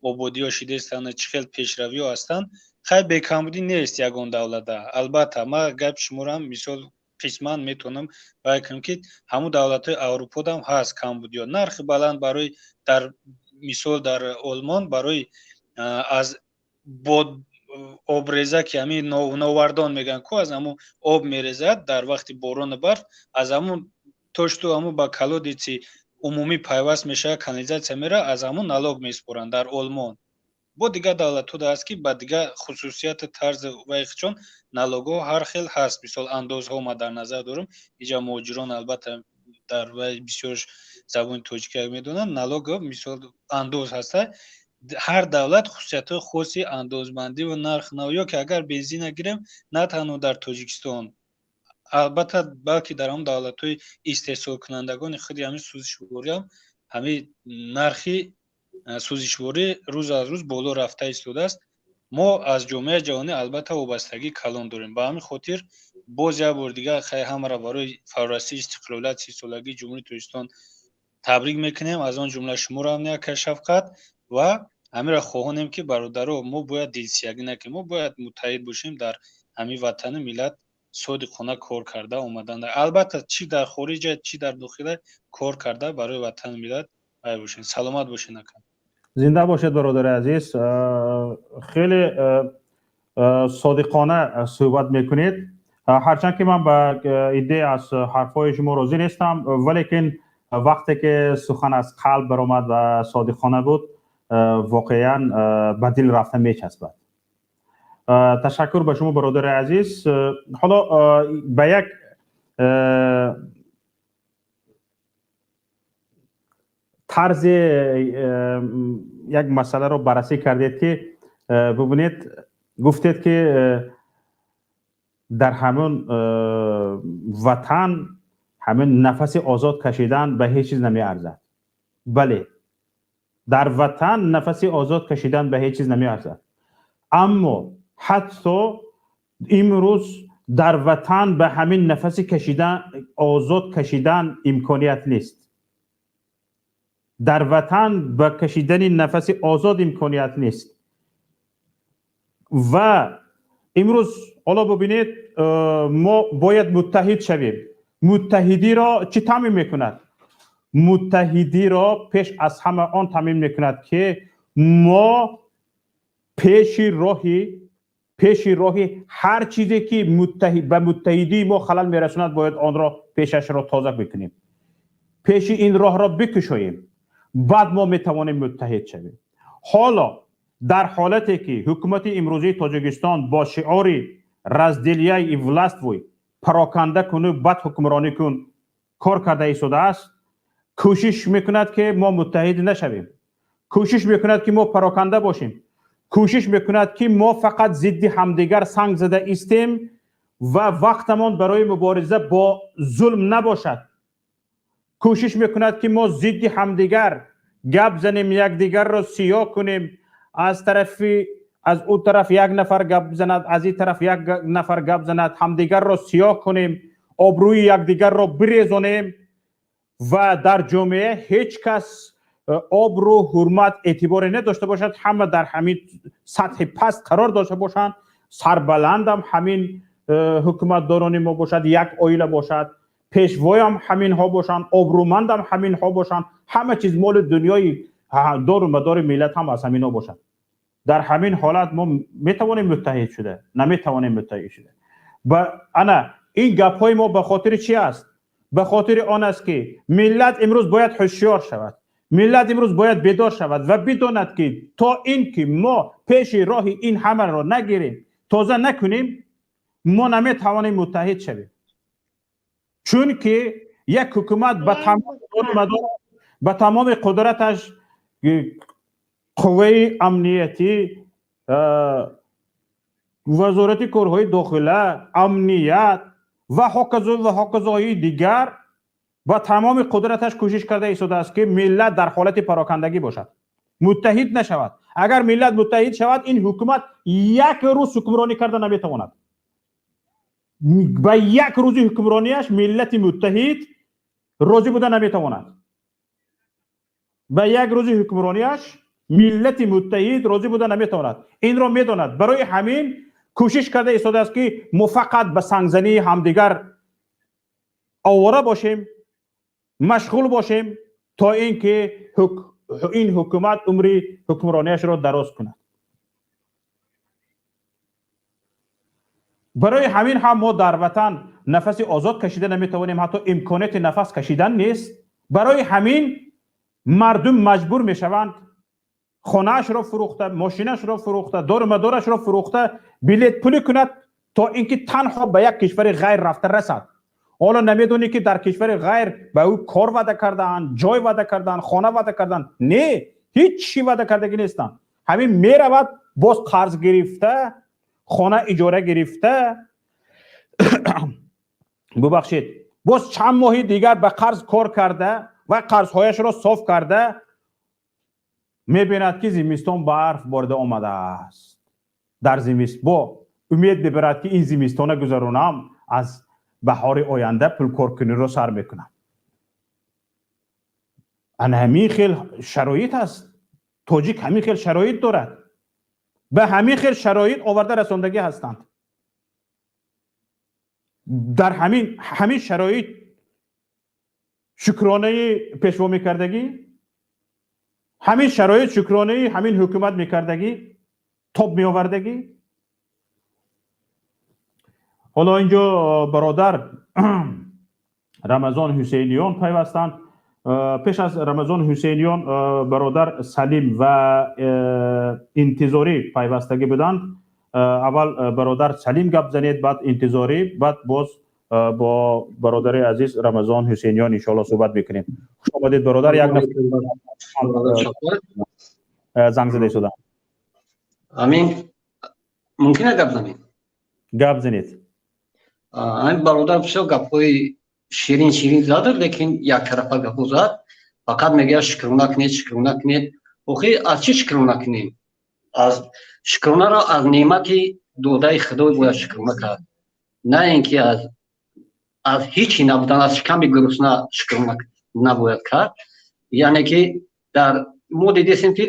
ободиҳо шидаистанд, чӣ хел пешравиҳо ҳастанд. Хай, бекамбудӣ нест ягон давлата. Албатта, ман гапи шуморо мисол қисман метавонам баён кунам, ки ҳамун давлатҳои Авруподам ҳаст камбудиҳо, нархи баланд барои дар мисол дар Олмон барои аз бод обреза, ки ҳамин новардон мегӯянд ку, аз ҳамун об мерезад дар вақти борону барф, аз ҳамун тошту ҳамун ба колодец и умумӣ пайваст мешавад, канализация меравад, аз ҳамун налог месупоранд дар Олмон. Бо дигар давлатҳо аст, ки ба дигар хусусияти тарзи вайхчон налог ҳо ҳар хел ҳаст. Мисол, андозҳо ма дар назар дорам. Иҷа муҳоҷирон албатта дар вай бисёр забони тоҷикӣ медонанд. Налог, мисол, андоз ҳаста. Ҳар давлат хусусиятҳои хоси андозбандӣ ва нарх нав, ё ки агар бензина гирем, на танҳо дар Тоҷикистон, албатта, балки дар ҳамон давлатҳои истеҳсолкунандагони худи ҳамин сӯзишвориам ҳамин нархи сӯзишворӣ рӯз аз рӯз боло рафта истодааст. Мо аз ҷомеаи ҷаҳонӣ албатта вобастагии калон дорем. Ба ҳамин хотир боз як бор дигар хай ҳамаро барои фарорасии истиқлолият, 30-солагии Ҷумҳурии Тоҷикистон табрик мекунем, аз он ҷумла шуморо ҳам, ака Шафқат, ва ҳаминро хоҳонем, ки бародаро, мо бояд дилсиягӣ накунем, мо бояд муттаҳид бошем, дар ҳамин ватану миллат содиқона кор карда омадан, албатта, чӣ дар хориҷа, чӣ дар дохила кор карда барои ватану миллат ай бошем. Саломат бошед, ака. Зинда бошед, бародари азиз, хеле содиқона суҳбат мекунед. Ҳарчанд ки ман ба иддае аз ҳарфҳои шумо розӣ нестам, валекин вақте ки сухан аз қалб баромад ва содиқона буд, воқеан ба дил рафта мечаспад. Ташаккур ба шумо, бародари азиз. Ҳоло ба як тарзи як масъаларо баррасӣ кардед, ки бубинед, гуфтед, ки дар ҳамон ватан Ҳамин нафаси озод кашидан ба ҳеҷ чиз намеарзад. Бале, дар ватан нафаси озод кашидан ба ҳеҷ чиз намеарзад, аммо ҳатто имрӯз дар ватан ба ҳамин нафаси кашидан, озод кашидан имконият нест. Дар ватан ба кашидани нафаси озод имконият нест. Ва имрӯз ҳоло бубинед, мо бояд муттаҳид шавем. Муттаҳидиро чӣ таъмин мекунад? Муттаҳидиро пеш аз ҳама он таъмин мекунад, ки мо пеши роҳи ҳар чизе ки ба муттаҳидии мо халал мерасонад, бояд онро пешашро тоза бикунем, пеши ин роҳро бикушоем, баъд мо метавонем муттаҳид шавем. Ҳоло дар ҳолате ки ҳукумати имрӯзии Тоҷикистон бо шиори «разделяй и властвуй», пароканда куну бад ҳукмронӣ кун, кор карда истодааст, кӯшиш мекунад, ки мо муттаҳид нашавем, кӯшиш мекунад, ки мо пароканда бошем, кӯшиш мекунад, ки мо фақат зидди ҳамдигар санг зада истем ва вақтамон барои мубориза бо зулм набошад. Кӯшиш мекунад, ки мо зидди ҳамдигар гап занем, якдигарро сиёҳ кунем, аз тарафи аз ӯ тараф як нафар гап занад, аз ин тараф як нафар гап занад, ҳамдигарро сиёҳ кунем, обрӯи якдигарро бирезонем ва дар ҷомеа ҳеҷ кас обрӯ, ҳурмат, эътиборе надошта бошад, ҳама дар ҳамин сатҳи паст қарор дошта бошанд, сарбаландам ҳамин ҳукуматдорони мо бошад, як оила бошад, пешвоям ҳаминҳо бошанд, обрӯмандам ҳаминҳо бошанд, ҳама чиз, моли дунёи дору мадори миллат ҳам аз ҳаминҳо бошад. Дар ҳамин ҳолат мо метавонем муттаҳид шуда? Наметавонем муттаҳид шуда. Ана ин гапҳои мо ба хотири чи аст? Ба хотири он аст, ки миллат имрӯз бояд ҳушёр шавад, миллат имрӯз бояд бедор шавад ва бидонад, ки то ин ки мо пеши роҳи ин ҳамаро нагирем, тоза накунем, мо наметавонем муттаҳид шавем, чунки як ҳукумат ба тамоми қудраташ, қувваи амниятӣ, вазорати корҳои дохила, амният ва ҳоказо ва ҳоказои дигар, ба тамоми қудраташ кӯшиш карда истодааст, ки миллат дар ҳолати парокандагӣ бошад, муттаҳид нашавад. Агар миллат муттаҳид шавад, ин ҳукумат як рӯз ҳукмронӣ карда наметавонад. Ба як рӯзи ҳукмронияш миллати муттаҳид розӣ буда наметавонад. Ба як рӯзи ҳукмронияш миллати муттаҳид розӣ буда наметавонад. Инро медонад, барои ҳамин кӯшиш карда истодааст, ки мо фақат ба сангзании ҳамдигар овора бошем, машғул бошем, то ин ки ин ҳукумат умри ҳукмронияшро дароз кунад. Барои ҳамин ҳам мо дар ватан нафаси озод кашида наметавонем, ҳатто имконияти нафас кашидан нест. Барои ҳамин мардум маҷбур мешаванд хонаашро фурӯхта, мошинашро фурӯхта, дору мадорашро фурӯхта, билет пулӣ кунад, то ин ки танҳо ба як кишвари ғайр рафта расад. Ҳоло намедонӣ, ки дар кишвари ғайр ба ӯ кор ваъда кардаанд, ҷой ваъда кардаанд, хона ваъда кардаанд? Не, ҳеҷ чӣ ваъда кардагӣ нестанд. Ҳамин меравад, боз қарз гирифта, хона иҷора гирифта, бубахшед, боз чанд моҳи дигар ба қарз кор карда ва қарзҳояшро соф карда, мебинад, ки зимистон барф борида омадааст. Дар зимист бо умед мебарад, ки ин зимистона гузаронам, аз баҳори оянда пулкоркуниро сар мекунам. Ана ҳамин хел шароит аст. Тоҷик ҳамин хел шароит дорад, ба ҳамин хел шароит оварда расондагӣ ҳастанд. Дар ҳамин шароит шукронаи пешво мекардагӣ, ҳамин шароит шукронаи ҳамин ҳукумат мекардагӣ, тоб меовардагӣ. Ҳоло инҷо бародар Рамазон Ҳусейниён пайвастанд. Пеш аз Рамазон Ҳусейниён бародар Салим ва Интизорӣ пайвастагӣ буданд. Аввал бародар Салим гап занед, баъд Интизорӣ, баъд боз бо бародари азиз Рамазон Ҳусейниён иншоалло суҳбат мекунем. Хуш омадед, бародар. Як нафар занг зада истода. Амин, мумкин гап занем? Гап занед. Ҳамин бародар бисёр гапҳои Ширин ширин зада, лекин яктарафа гапо зад. Фақат мегӯяд: «Шукрона кунед, шукрона кунед». Охи, аз чӣ шукрона кунем? Аз шукронаро аз неъмати додаи Худой бояд шукрона кард, на ин ки аз ҳичи набудан, аз шиками гурусна шукрона набояд кард. Яъне ки дар мо дидесем, ки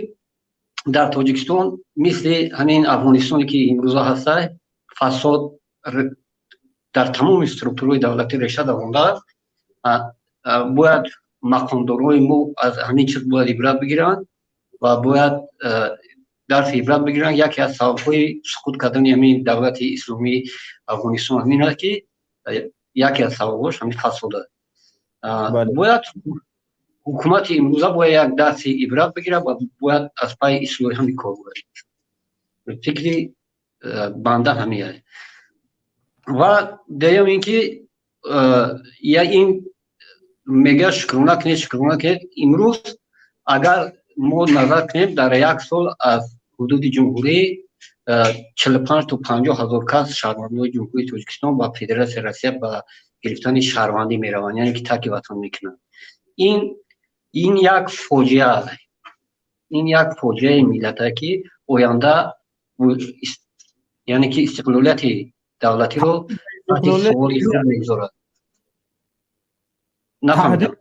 дар Тоҷикистон мисли ҳамин Афғонистоне ки имрӯза ҳаста, фасод дар тамоми структураи давлатӣ реша давондааст. Бояд мақомдорои мо аз ҳамин чиз бояд ибрат бигиранд ва бояд дарси ибрат бигиранд. Яке аз сабабҳои суқут кардани ҳамин давлати исломии Афғонистон ҳамин аст, ки яке аз сабабҳош ҳамин фасод аст. Бояд ҳукумати имрӯза бояд як дарси ибрат бигирад ва бояд аз пайи ислоҳи ҳамин кор бояд. Фикри банда ҳамин аст. Ва дуюм ин ки я ин мегӯяд: «Шукрона кунед, шукрона кунед». Имрӯз агар мо назар кунем, дар як сол аз ҳудуди ҷумҳурӣ 45 то 50 ҳазор кас шаҳрвандони Ҷумҳурии Тоҷикистон ба Федератсияи Россия ба гирифтани шаҳрвандӣ мераванд, яъне ки тарки ватан мекунанд. Ин як фоҷиа аст, ин як фоҷиаи миллат аст, ки оянда, яъне ки истиқлолияти давлатиро таҳти суоли худ мегузорад. Нафаҳмидам.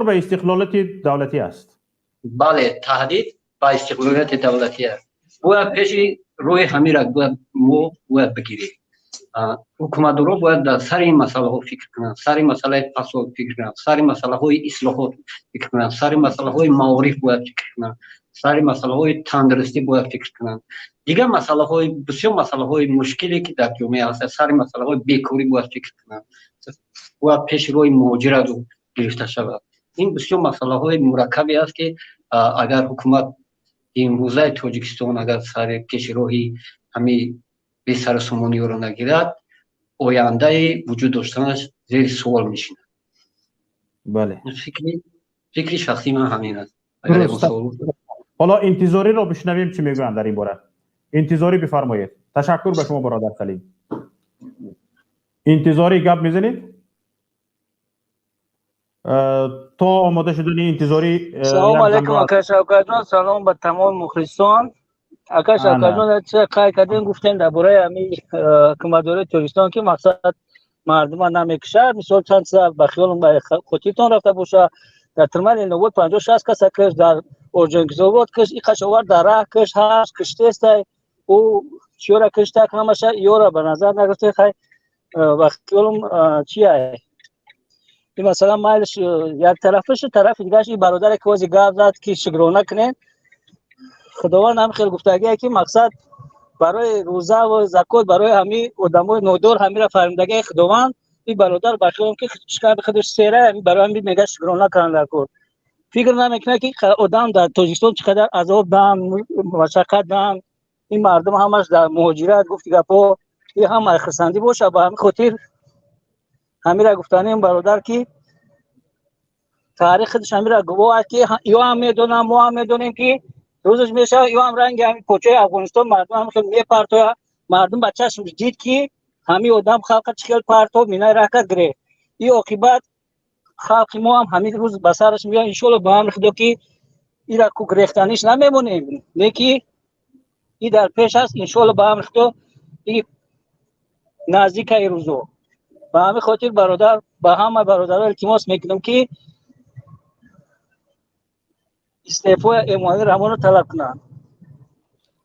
Ба истиқлолияти давлатӣ аст. Бале, таҳдид ба истиқлолияти давлатӣ аст. Бояд пеши роҳи ҳамира бояд мо бояд бигирем. Ҳукуматдорон бояд дар сари ин масъалаҳо фикр кунанд, сари масъалаи фасод фикр кунанд, сари масъалаҳои ислоҳот фикр кунанд, сари масъалаҳои маориф бояд фикр кунанд, сари масъалаҳои тандурустӣ бояд фикр кунанд, дигар масъалаҳои, бисёр масъалаҳои мушкиле ки дар ҷомеа ҳаст, сари масъалаҳои бекорӣ бояд фикр кунанд, бояд пеши роҳи муҳоҷират гирифта шавад. Ин бисёр масъалаҳои мураккабе аст, ки агар ҳукумат имрӯзаи Тоҷикистон агар сари пеши роҳи ҳамин бесарусомониёро нагирад, ояндаи вуҷуд доштанаш зери суол мешинад. Фикри шахсии ман ҳамин аст. Ҳоло Интизориро бишнавем, чӣ мегӯянд дар ин бора. Интизорӣ, бифармоед. Ташаккур ба шумо, бародар Салим. Интизорӣ, гап мезанед? То омода шудани Интизорӣ. Салом алейкум, ака Шавкатҷон, салом ба тамоми мухлисон. Ака Шавкатҷон, чӣ қайд кардем, гуфтем дар бораи ҳамин ҳукуматдории Тоҷикистон, ки мақсад мардума намекушад. Мисол, чанд чиза ба хиёлам, ба хотиртон рафта боша: дар Тирмани Ленинобод 50-60 каса киш, дар Орджоникидзеобод киш, иқаш овард, дар раҳ киш, ҳаш киштестай, ӯ чиёра киштак, ҳамаша ёра ба назар нагирифте. Хай, ба хиёлам, чия, ин масалан майлш як тарафаш, тарафи дигараш ин бародаре ки ози гап зад, ки шукрона кунед, Худованд ҳам хел гуфтагие, ки мақсад барои рӯза ва закот барои ҳамин одамои нодор, ҳамира фармудагии Худованд. Ин бародар ба хиёлам ки шиками худаш сера, барои ҳамин мега шукрона кунанд дар кор. Фикр намекунад, ки одам дар Тоҷикистон чӣ қадар азоб дан, машаққат дан, ин мардум ҳамаш дар муҳоҷират. Гуфти гапҳо ин ҳама хурсандӣ боша. Ба ҳамин хотир ҳамира гуфтанем, бародар, ки таърих худаш ҳамира гувоҳ аст, ки ё ҳам медонам, мо ҳам медонем, ки рӯзаш мешавад, ё ҳам ранги ҳамин почаи Афғонистон мардум ҳам хел мепартоя. Мардум ба чашм дид, ки ҳамин одам халқа чӣ хел партоб, минаи раҳкат гирефт. Ин оқибат халқи мо ҳам ҳамин рӯз ба сараш меояд, иншоалло, ба амри Худо, ки ира ку гирефтаниш намемонем, не ки и дар пеш аст, иншоалло, ба амри Худо, и наздикаи рӯзо. Ба ҳамин хотир, бародар, ба ҳама бародаро илтимос мекунам, ки истеъфои Эмомалӣ Раҳмонро талаб кунанд.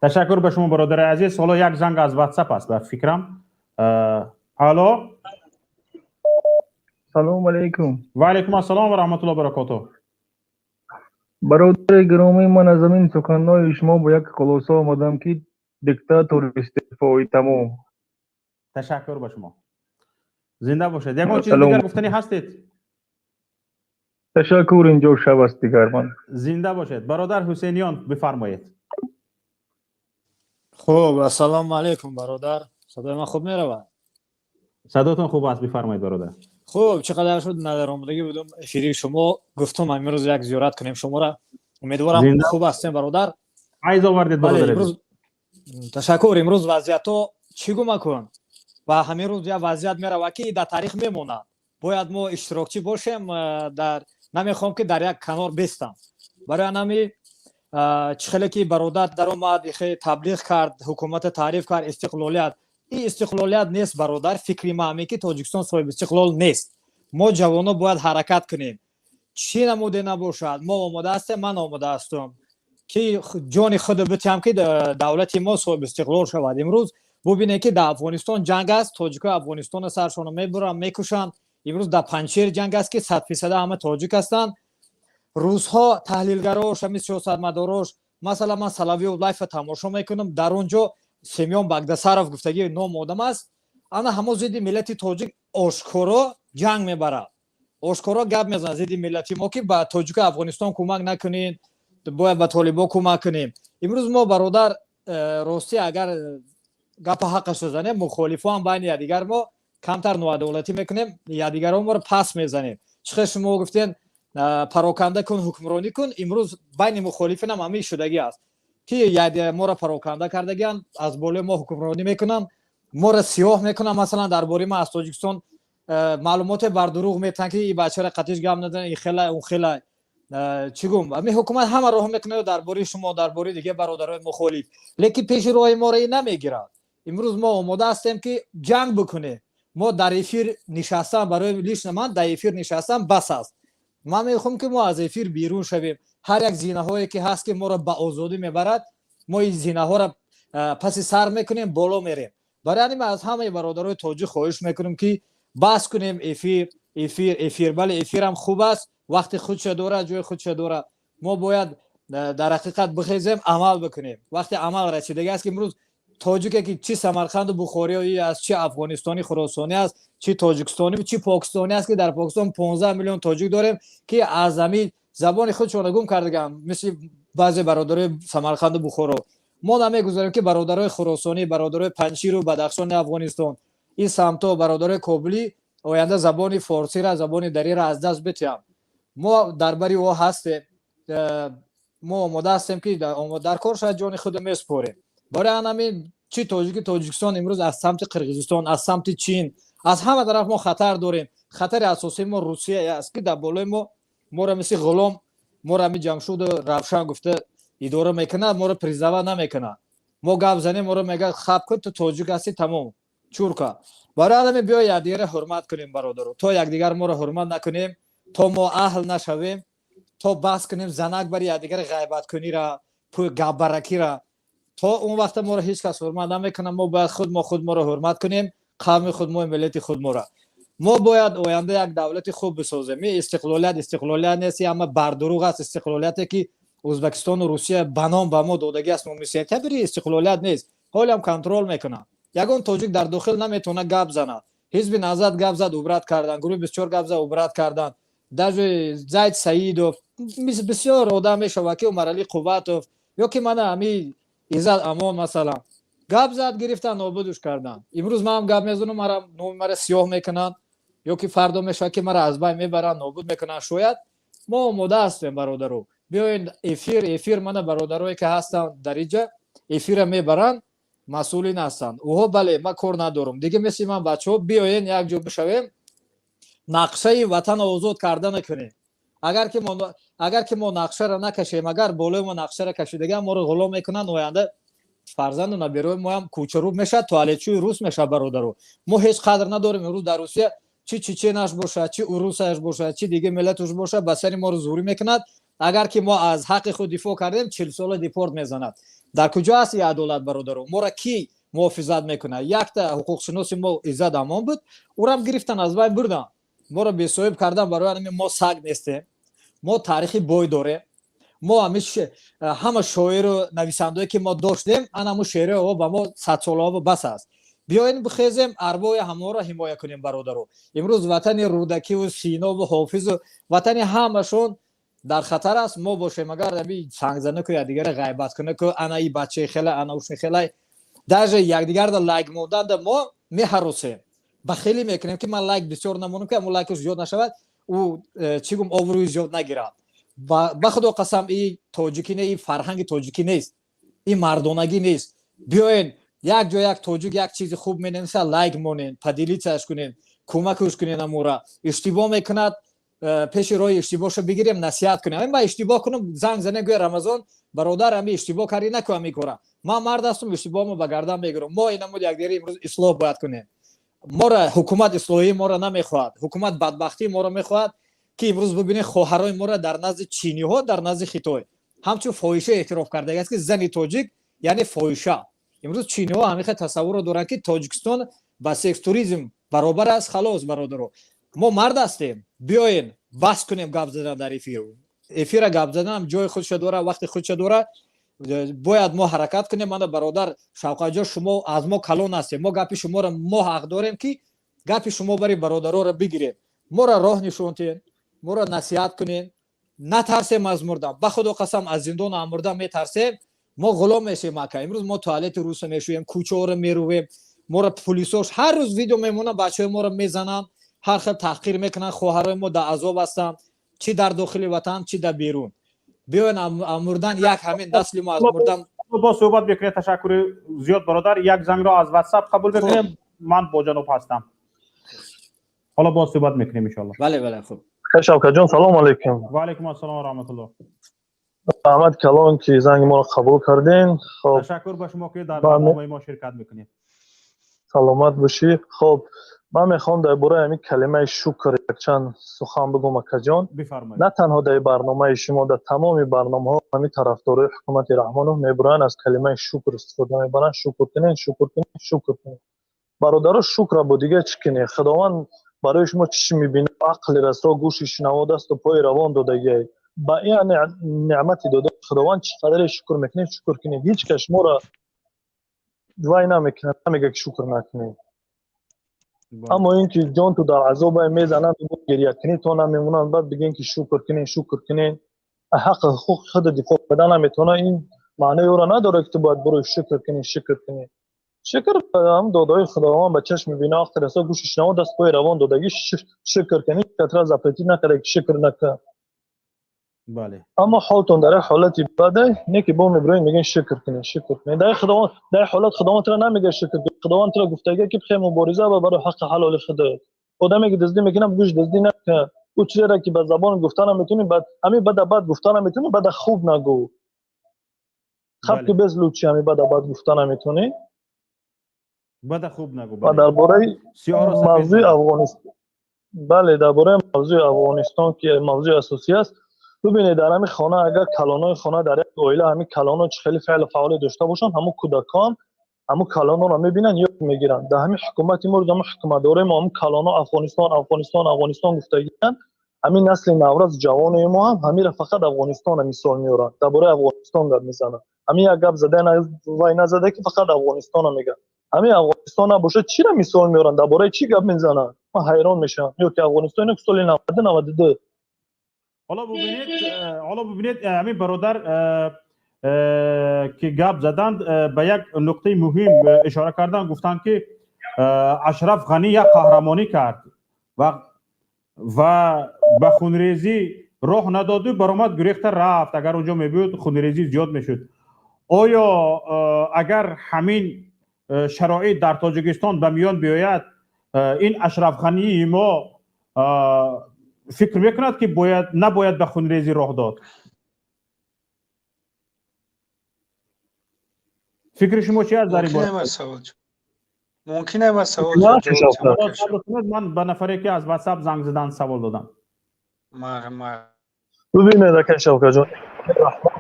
Ташаккур ба шумо, бародари азиз. Ҳоло як занг аз Ватсап аст, ба фикрам. Алло. Салому алейкум. Ва алейкум ассалом ва раҳматуллоҳи баракотуҳ. Бародари гиромӣ, ман аз ҳамин суханҳои шумо бо як хулоса омадам, ки диктатор истеъфои, тамом. Ташаккур ба шумо, зинда бошед. Ягон чизи дигар гуфтанӣ ҳастед? Ташаккур, инҷо шаб аст дигар ман. Зинда бошед. Бародар Ҳусейниён, бифармоед. Хуб, ассалому алайкум, бародар, садои ман хуб меравад? Садотон хуб аст, бифармоед, бародар. Хуб, чӣ қадар шуд надаромадагӣ будум эфири шумо, гуфтум имрӯз як зиёрат кунем шуморо. Умедворам, хуб ҳастем, бародар. Файз овардед, бародар. Ташаккур. Имрӯз вазъиятҳо чӣ гума кун ва ҳамин рӯз як вазъият меравад, ки дар таърих мемонад. Бояд мо иштирокчӣ бошем. Дар намехоҳам, ки дар як канор бестам. Барои анами чӣ хеле ки бародар даромад, хе таблиғ кард, ҳукумата таъриф кард, истиқлолият, ин истиқлолият нест, бародар. Фикри ма ҳамин, ки Тоҷикистон соҳиби истиқлол нест. Мо ҷавоно бояд ҳаракат кунем, чӣ намуде набошад, мо омода ҳастем. Ман омода ҳастам, ки ҷони худо битиҳам, ки давлати мо соҳиби истиқлол шавад. Имрӯз бубинед, ки дар Афғонистон ҷанг аст, тоҷикои Афғонистона саршонро мебуранд, мекушанд. Имрӯз дар Панҷшер ҷанг аст, ки 100 фисада ҳама тоҷик ҳастанд. Рӯзҳо таҳлилгарош, ҳамин сиёсатмадорош, масалан, ман Соловьёв Лайфа тамошо мекунам, дар он ҷо Семён Багдасаров гуфтагӣ ном одам аст, ана ҳамо зидди миллати тоҷик ошкоро ҷанг мебарад, ошкоро гап мезанад зидди миллати мо, ки ба тоҷикои Афғонистон кӯмак накунед, бояд ба толибо кӯмак кунем. Имрӯз мо, бародар, ростӣ, агар гапа ҳаққашро занем, мухолифоам байни якдигар мо камтар ноадолатӣ мекунем, якдигаро моро пас мезанем. Чӣ хел шумо гуфтен, пароканда кун, ҳукмронӣ кун, имрӯз байни мухолифинам ҳамин шудагӣ аст, ки моро пароканда кардагианд, аз болои мо ҳукмронӣ мекунанд, моро сиёҳ мекунанд. Масалан, дар бораи ман аз Тоҷикистон маълумоте бардурӯғ метаҳанд, ки и бачара қатиш гап назан, и хела, он хела. Чӣ гум, ҳамин ҳукумат ҳама роҳ мекунад дар бораи шумо, дар бораи дигар бародарои мухолиф, лекин пеши роҳи моро ин намегирад. Имрӯз мо омода ҳастем, ки ҷанг бикунем. Мо дар эфир нишастан, барои лично ман дар эфир нишастан бас аст. Ман мехоҳам, ки мо аз эфир берун шавем. Ҳар як зинаҳое ки ҳаст, ки моро ба озодӣ мебарад, мо ин зинаҳоро паси сар мекунем, боло мерем. Барои ҳамин аз ҳамаи бародарои тоҷик хоҳиш мекунем, ки бас кунем эфир, эфир, эфир. Бале, эфирам хуб аст, вақти худша дорад, ҷои худша дорад. Мо бояд дар ҳақиқат бихезем, амал бикунем. Вақти амал расидаги аст, ки имрӯз тоҷике, ки чи Самарқанду Бухориёӣ аст, чи Афғонистони Хуросонӣ аст, чи тоҷикистонӣ, чи покистонӣ аст, ки дар Покистон 15 миллион тоҷик дорем, ки аз ҳамин забони худшонро гум кардаганд, мисли баъзе бародарои Самарқанду Бухоро. Мо намегузорем, ки бародарои Хуросонӣ, бародарои Панҷширу Бадахшони Афғонистон, ин самто, бародарои Кобулӣ оянда забони форсира, забони дариро аз даст битиҳанд. Мо дар бари ӯ ҳастем. Мо омода ҳастем, ки дар кор шояд ҷони худро месупорем. Барои ҳамин чи тоҷики Тоҷикистон имрӯз аз самти Қирғизистон, аз самти Чин, аз ҳама тараф мо хатар дорем. Хатари асосии мо Русия аст, ки дар болои мо моро мисли ғулом, моро ҳамин Ҷамшуду Равшан гуфта идора мекунад, моро признавать намекунад. Мо гап занем, моро мегӯяд: «Хаб кун, ту тоҷик ҳастӣ, тамом, чурка». Барои ҳамин биё якдигарро ҳурмат кунем, бародаро. То якдигар моро ҳурмат накунем, то мо аҳл нашавем, то бас кунем занак бари якдигар ғайбаткунира, гапбаракира, то он вақта моро ҳеҷ кас ҳурмат намекунад. Мо бояд худ мо худ моро ҳурмат кунем, қавми худ мо, миллати худ моро. Мо бояд оянда як давлати хуб бисозем. Ин истиқлолият истиқлолият нест, ама бардурӯғ аст. Истиқлолияте, ки Ӯзбекистону Русия ба ном ба мо додагӣ аст, номи сентябри, истиқлолият нест. Ҳолиам контрол мекунанд, ягон тоҷик дар дохил наметавонад гап занад. Ҳизби Наҳзат гап зад, убрать кардан, гурӯҳи 24 гап зад, убрать кардан, даже Зайд Саидов, бисёр одам мешавад, ки Умаралӣ Қувватов ё ки мана ҳами Иззат Амон, масалан, гап зад, гирифтан, нобудуш кардан. Имрӯз манам гап мезанам, мара номи мара сиёҳ мекунанд, ё ки фардо мешавад, ки мара аз байн мебаранд, нобуд мекунанд шояд. Мо омода ҳастем, бародаро. Биёен эфир, эфир, мана бародарое ки ҳастанд дар инҷа, эфира мебаранд, масъулин ҳастанд ӯҳо. Бале, ман кор надорам дига, мисли ман бачаҳо, биёен як ҷо бишавем, нақшаи ватанро озод карда накунем. Агар ки мо нақшаро накашем, агар болои мо нақшаро кашидагиам, моро ғулом мекунанд. Оянда фарзанду наберои моам кӯчарӯб мешавад, туалетчӯи рус мешавад. Бародаро, мо ҳеҷ қадр надорем. Имрӯз дар Русия чи чеченаш бошад, чи урусаш бошад, чи дига миллаташ бошад, ба сари моро зӯрӣ мекунад. Агар ки мо аз ҳаққи худ дифоъ кардем, 40 сола депорт мезанад. Дар куҷо аст и адолат, бародаро? Моро кӣ муҳофизат мекунад? Якта ҳуқуқшиноси мо Иззат Амон буд, ӯрам гирифтан, аз байн бурдан, моро бесоҳиб кардан. Барои ҳамин мо саг нестем, мо таърихи бой дорем. Мо ҳама шоиру нависандаое, ки мо доштем, ана ҳамун шеърҳо ба мо садсолаҳо бас аст. Биёен бихезем, арвои ҳамонро ҳимоя кунем, бародаро. Имрӯз ватани Рӯдакиву Синову Ҳофизу ватани ҳамашон дар хатар аст. Мо бошем, агар ами сангзанаку якдигарро ғайбат кунаку, ана и бачаи хела, ана уши хела, даже якдигарда лайк монданда мо меҳаросем, бахелӣ мекунем, ки ман лайк бисёр намонам, ки ҳамун лайкаш зиёд нашавад, ӯ чӣ гум, обрӯи зиёд нагирад. Ба Худо қасам, и тоҷикӣ не, и фарҳанги тоҷикӣ нест, и мардонагӣ нест. Биёен як ҷо як тоҷик як чизи хуб менависа, лайк монен, поделиться ш кунем. Кӯмакш кунед амура. Иштибоҳ мекунад, пеши роҳи иштибоҳшо бигирем, насиҳат кунем. Ами ман иштибоҳ кунам, занг занем, гӯя: «Рамазон бародар, ами иштибоҳ кардӣ, наку ами кора». Ман мард ҳастам, иштибоҳмо ба гардан мегирам. Мо инамуд якдигари имрӯз ислоҳ бояд кунем. Моро ҳукумат ислоҳии моро намехоҳад, ҳукумат бадбахтии моро мехоҳад, ки имрӯз бибинед, хоҳарои моро дар назди чиниҳо, дар назди Хитой ҳамчун фоҳиша эътироф кардагиаст, ки зани тоҷик яъне фоҳиша. Имрӯз чиниҳо ҳамин хел тасаввурро доранд, ки Тоҷикистон ба секс туризм баробар аст. Халос, бародаро, мо мард ҳастем, биёен бас кунем гап задан дар эфир. Эфира гап заданам ҷои худша дора, вақти худша дора. Бояд мо ҳаракат кунем. Мана, бародар Шавқатҷон, шумо аз мо калон ҳастем, мо гапи шуморо, мо ҳақ дорем, ки гапи шумо бари бародароро бигирем. Моро роҳ нишон тиҳен, моро насиҳат кунем, натарсем аз мурдан. Ба Худо қасам, аз зиндон аз мурдан метарсем. Мо ғулом мешем, ака. Имрӯз мо туалети руса мешӯем, кӯчаҳоро мерувем, моро пулисош ҳар рӯз видео мемонанд, бачаҳои моро мезананд, ҳар хел таҳқир мекунанд. Хоҳарои мо дар азоб ҳастанд, чӣ дар дохили ватан, чӣ дар берун. Биёен мурдан, як ҳамин насли мо аз мурдан. Бо суҳбат мекунед. Ташаккури зиёд, бародар. Як зангро аз Ватсап қабул мекунем. Ман бо ҷаноб ҳастам, ҳоло боз суҳбат мекунем, иншоалло. Бале, хуб. Шавкатҷон, салому алайкум. Ва алайкум ассалом ва раҳматуллоҳ. Раҳмат калон, ки занги моро қабул кардем. Хоб. Ташаккур ба шумо, ки дар барномаи мо ширкат мекунед. Саломат бошӣ. Хоб, ман мехоҳам дар бораи ҳамин калимаи шукр якчанд сухан бигӯм, акаҷон. Бифармоед. На танҳо дар барномаи шумо, дар тамоми барномаҳо ҳамин тарафдорои ҳукумати Раҳмонов мебуранд, аз калимаи шукр истифода мебаранд: шукр кунед, шукр кунед, шукр кунед. Бародаро, шукра бо дигар чӣ кунед? Худованд барои шумо чишм мебинад, ақли расо, гӯши шунаво, дасту пои равон додагиай. Ба ин неъмати додаи Худованд чӣ қадаре шукр мекунед, шукр кунед. Ҳеҷ кас шуморо вай намекунад, намегӯяд, ки шукр накунед. Аммо ин ки ҷон ту дар азобай, мезананд, гиря кунӣ то намемонанд, баъд бигӯен, ки шукр кунед, шукр кунед, ҳаққи ҳуқуқи худро дифоъ карда наметавонад, ин маънои ӯро надорад, ки ту бояд барои шукр кунӣ, шукр кунӣ. Шукр ҳам додаҳои Худованд ба чашми бино, ақли расо, гӯши шунаво, даст пои равон додагӣ, шукр кунӣ. Катра запретить накарда, ки шукр накун. Аммо ҳолтон дар як ҳолати баде не, ки бо мебироед, мегӯен: шукр кунед, шукр кунед. Дар Худованд, дар ҳолат Худованд туро намегӯяд шукр кун. Худованд туро гуфтагия, ки бихе мубориза ба барои ҳаққи ҳалоли худат. Одаме ки дуздӣ мекунад, гӯш дуздӣ накун. Ӯ чизеро ки ба забон гуфта наметавонӣ, бад ҳамин бада бад гуфта наметавонӣ, бада хуб нагӯ. Хаб ки без лучше ҳамин бада бад гуфта наметавонӣ. Бада хуб нагӯ. Ва дар бораи мавзӯи Афғонистон, бале, дар бораи мавзӯи Афғонистон, ки мавзӯи асосӣ аст. Бибинед, дар ҳамин хона агар калонои хона, дар як оила ҳамин калоно чӣ хеле феълу фаъолият дошта бошанд, ҳамун кӯдакон ҳамун калоноро мебинанд, ёд мегиранд. Дар ҳамин ҳукумати мо, ҳамун ҳукуматдорои мо, ҳамун калоно Афғонистон, Афғонистон, Афғонистон гуфтагиянд. Ҳамин насли наврас, ҷавонои мо ҳам ҳамира фақат Афғонистонро мисол меоранд, дар бораи Афғонистон гап мезананд. Ҳамин як гап зада вай назада, ки фақат Афғонистонро мегӯянд. Ҳамин Афғонистон набошад, чиро мисол меоранд, дар бораи чӣ гап мезананд? Ман ҳайрон мешавам. Ё ки Афғонистон соли 90, 92. Ҳоло бубинед, ҳамин бародар, ки гап заданд, ба як нуқтаи муҳим ишора карданд. Гуфтанд, ки Ашраф Ғанӣ як қаҳрамонӣ кард ва ба хунрезӣ роҳ надоду баромад, гурехта рафт. Агар онҷо мебуд, хунрезӣ зиёд мешуд. Оё агар ҳамин шароит дар Тоҷикистон ба миён биёяд, ин Ашраф Ғании мо фикр мекунад, ки бояд набояд ба хунрезӣ роҳ дод? Фикри шумо чи аст дар ин бора? Мумкин аст савол? Ман ба нафаре, ки аз Ватсап занг заданд, савол додам. Бубинед, ака Шавкатҷон,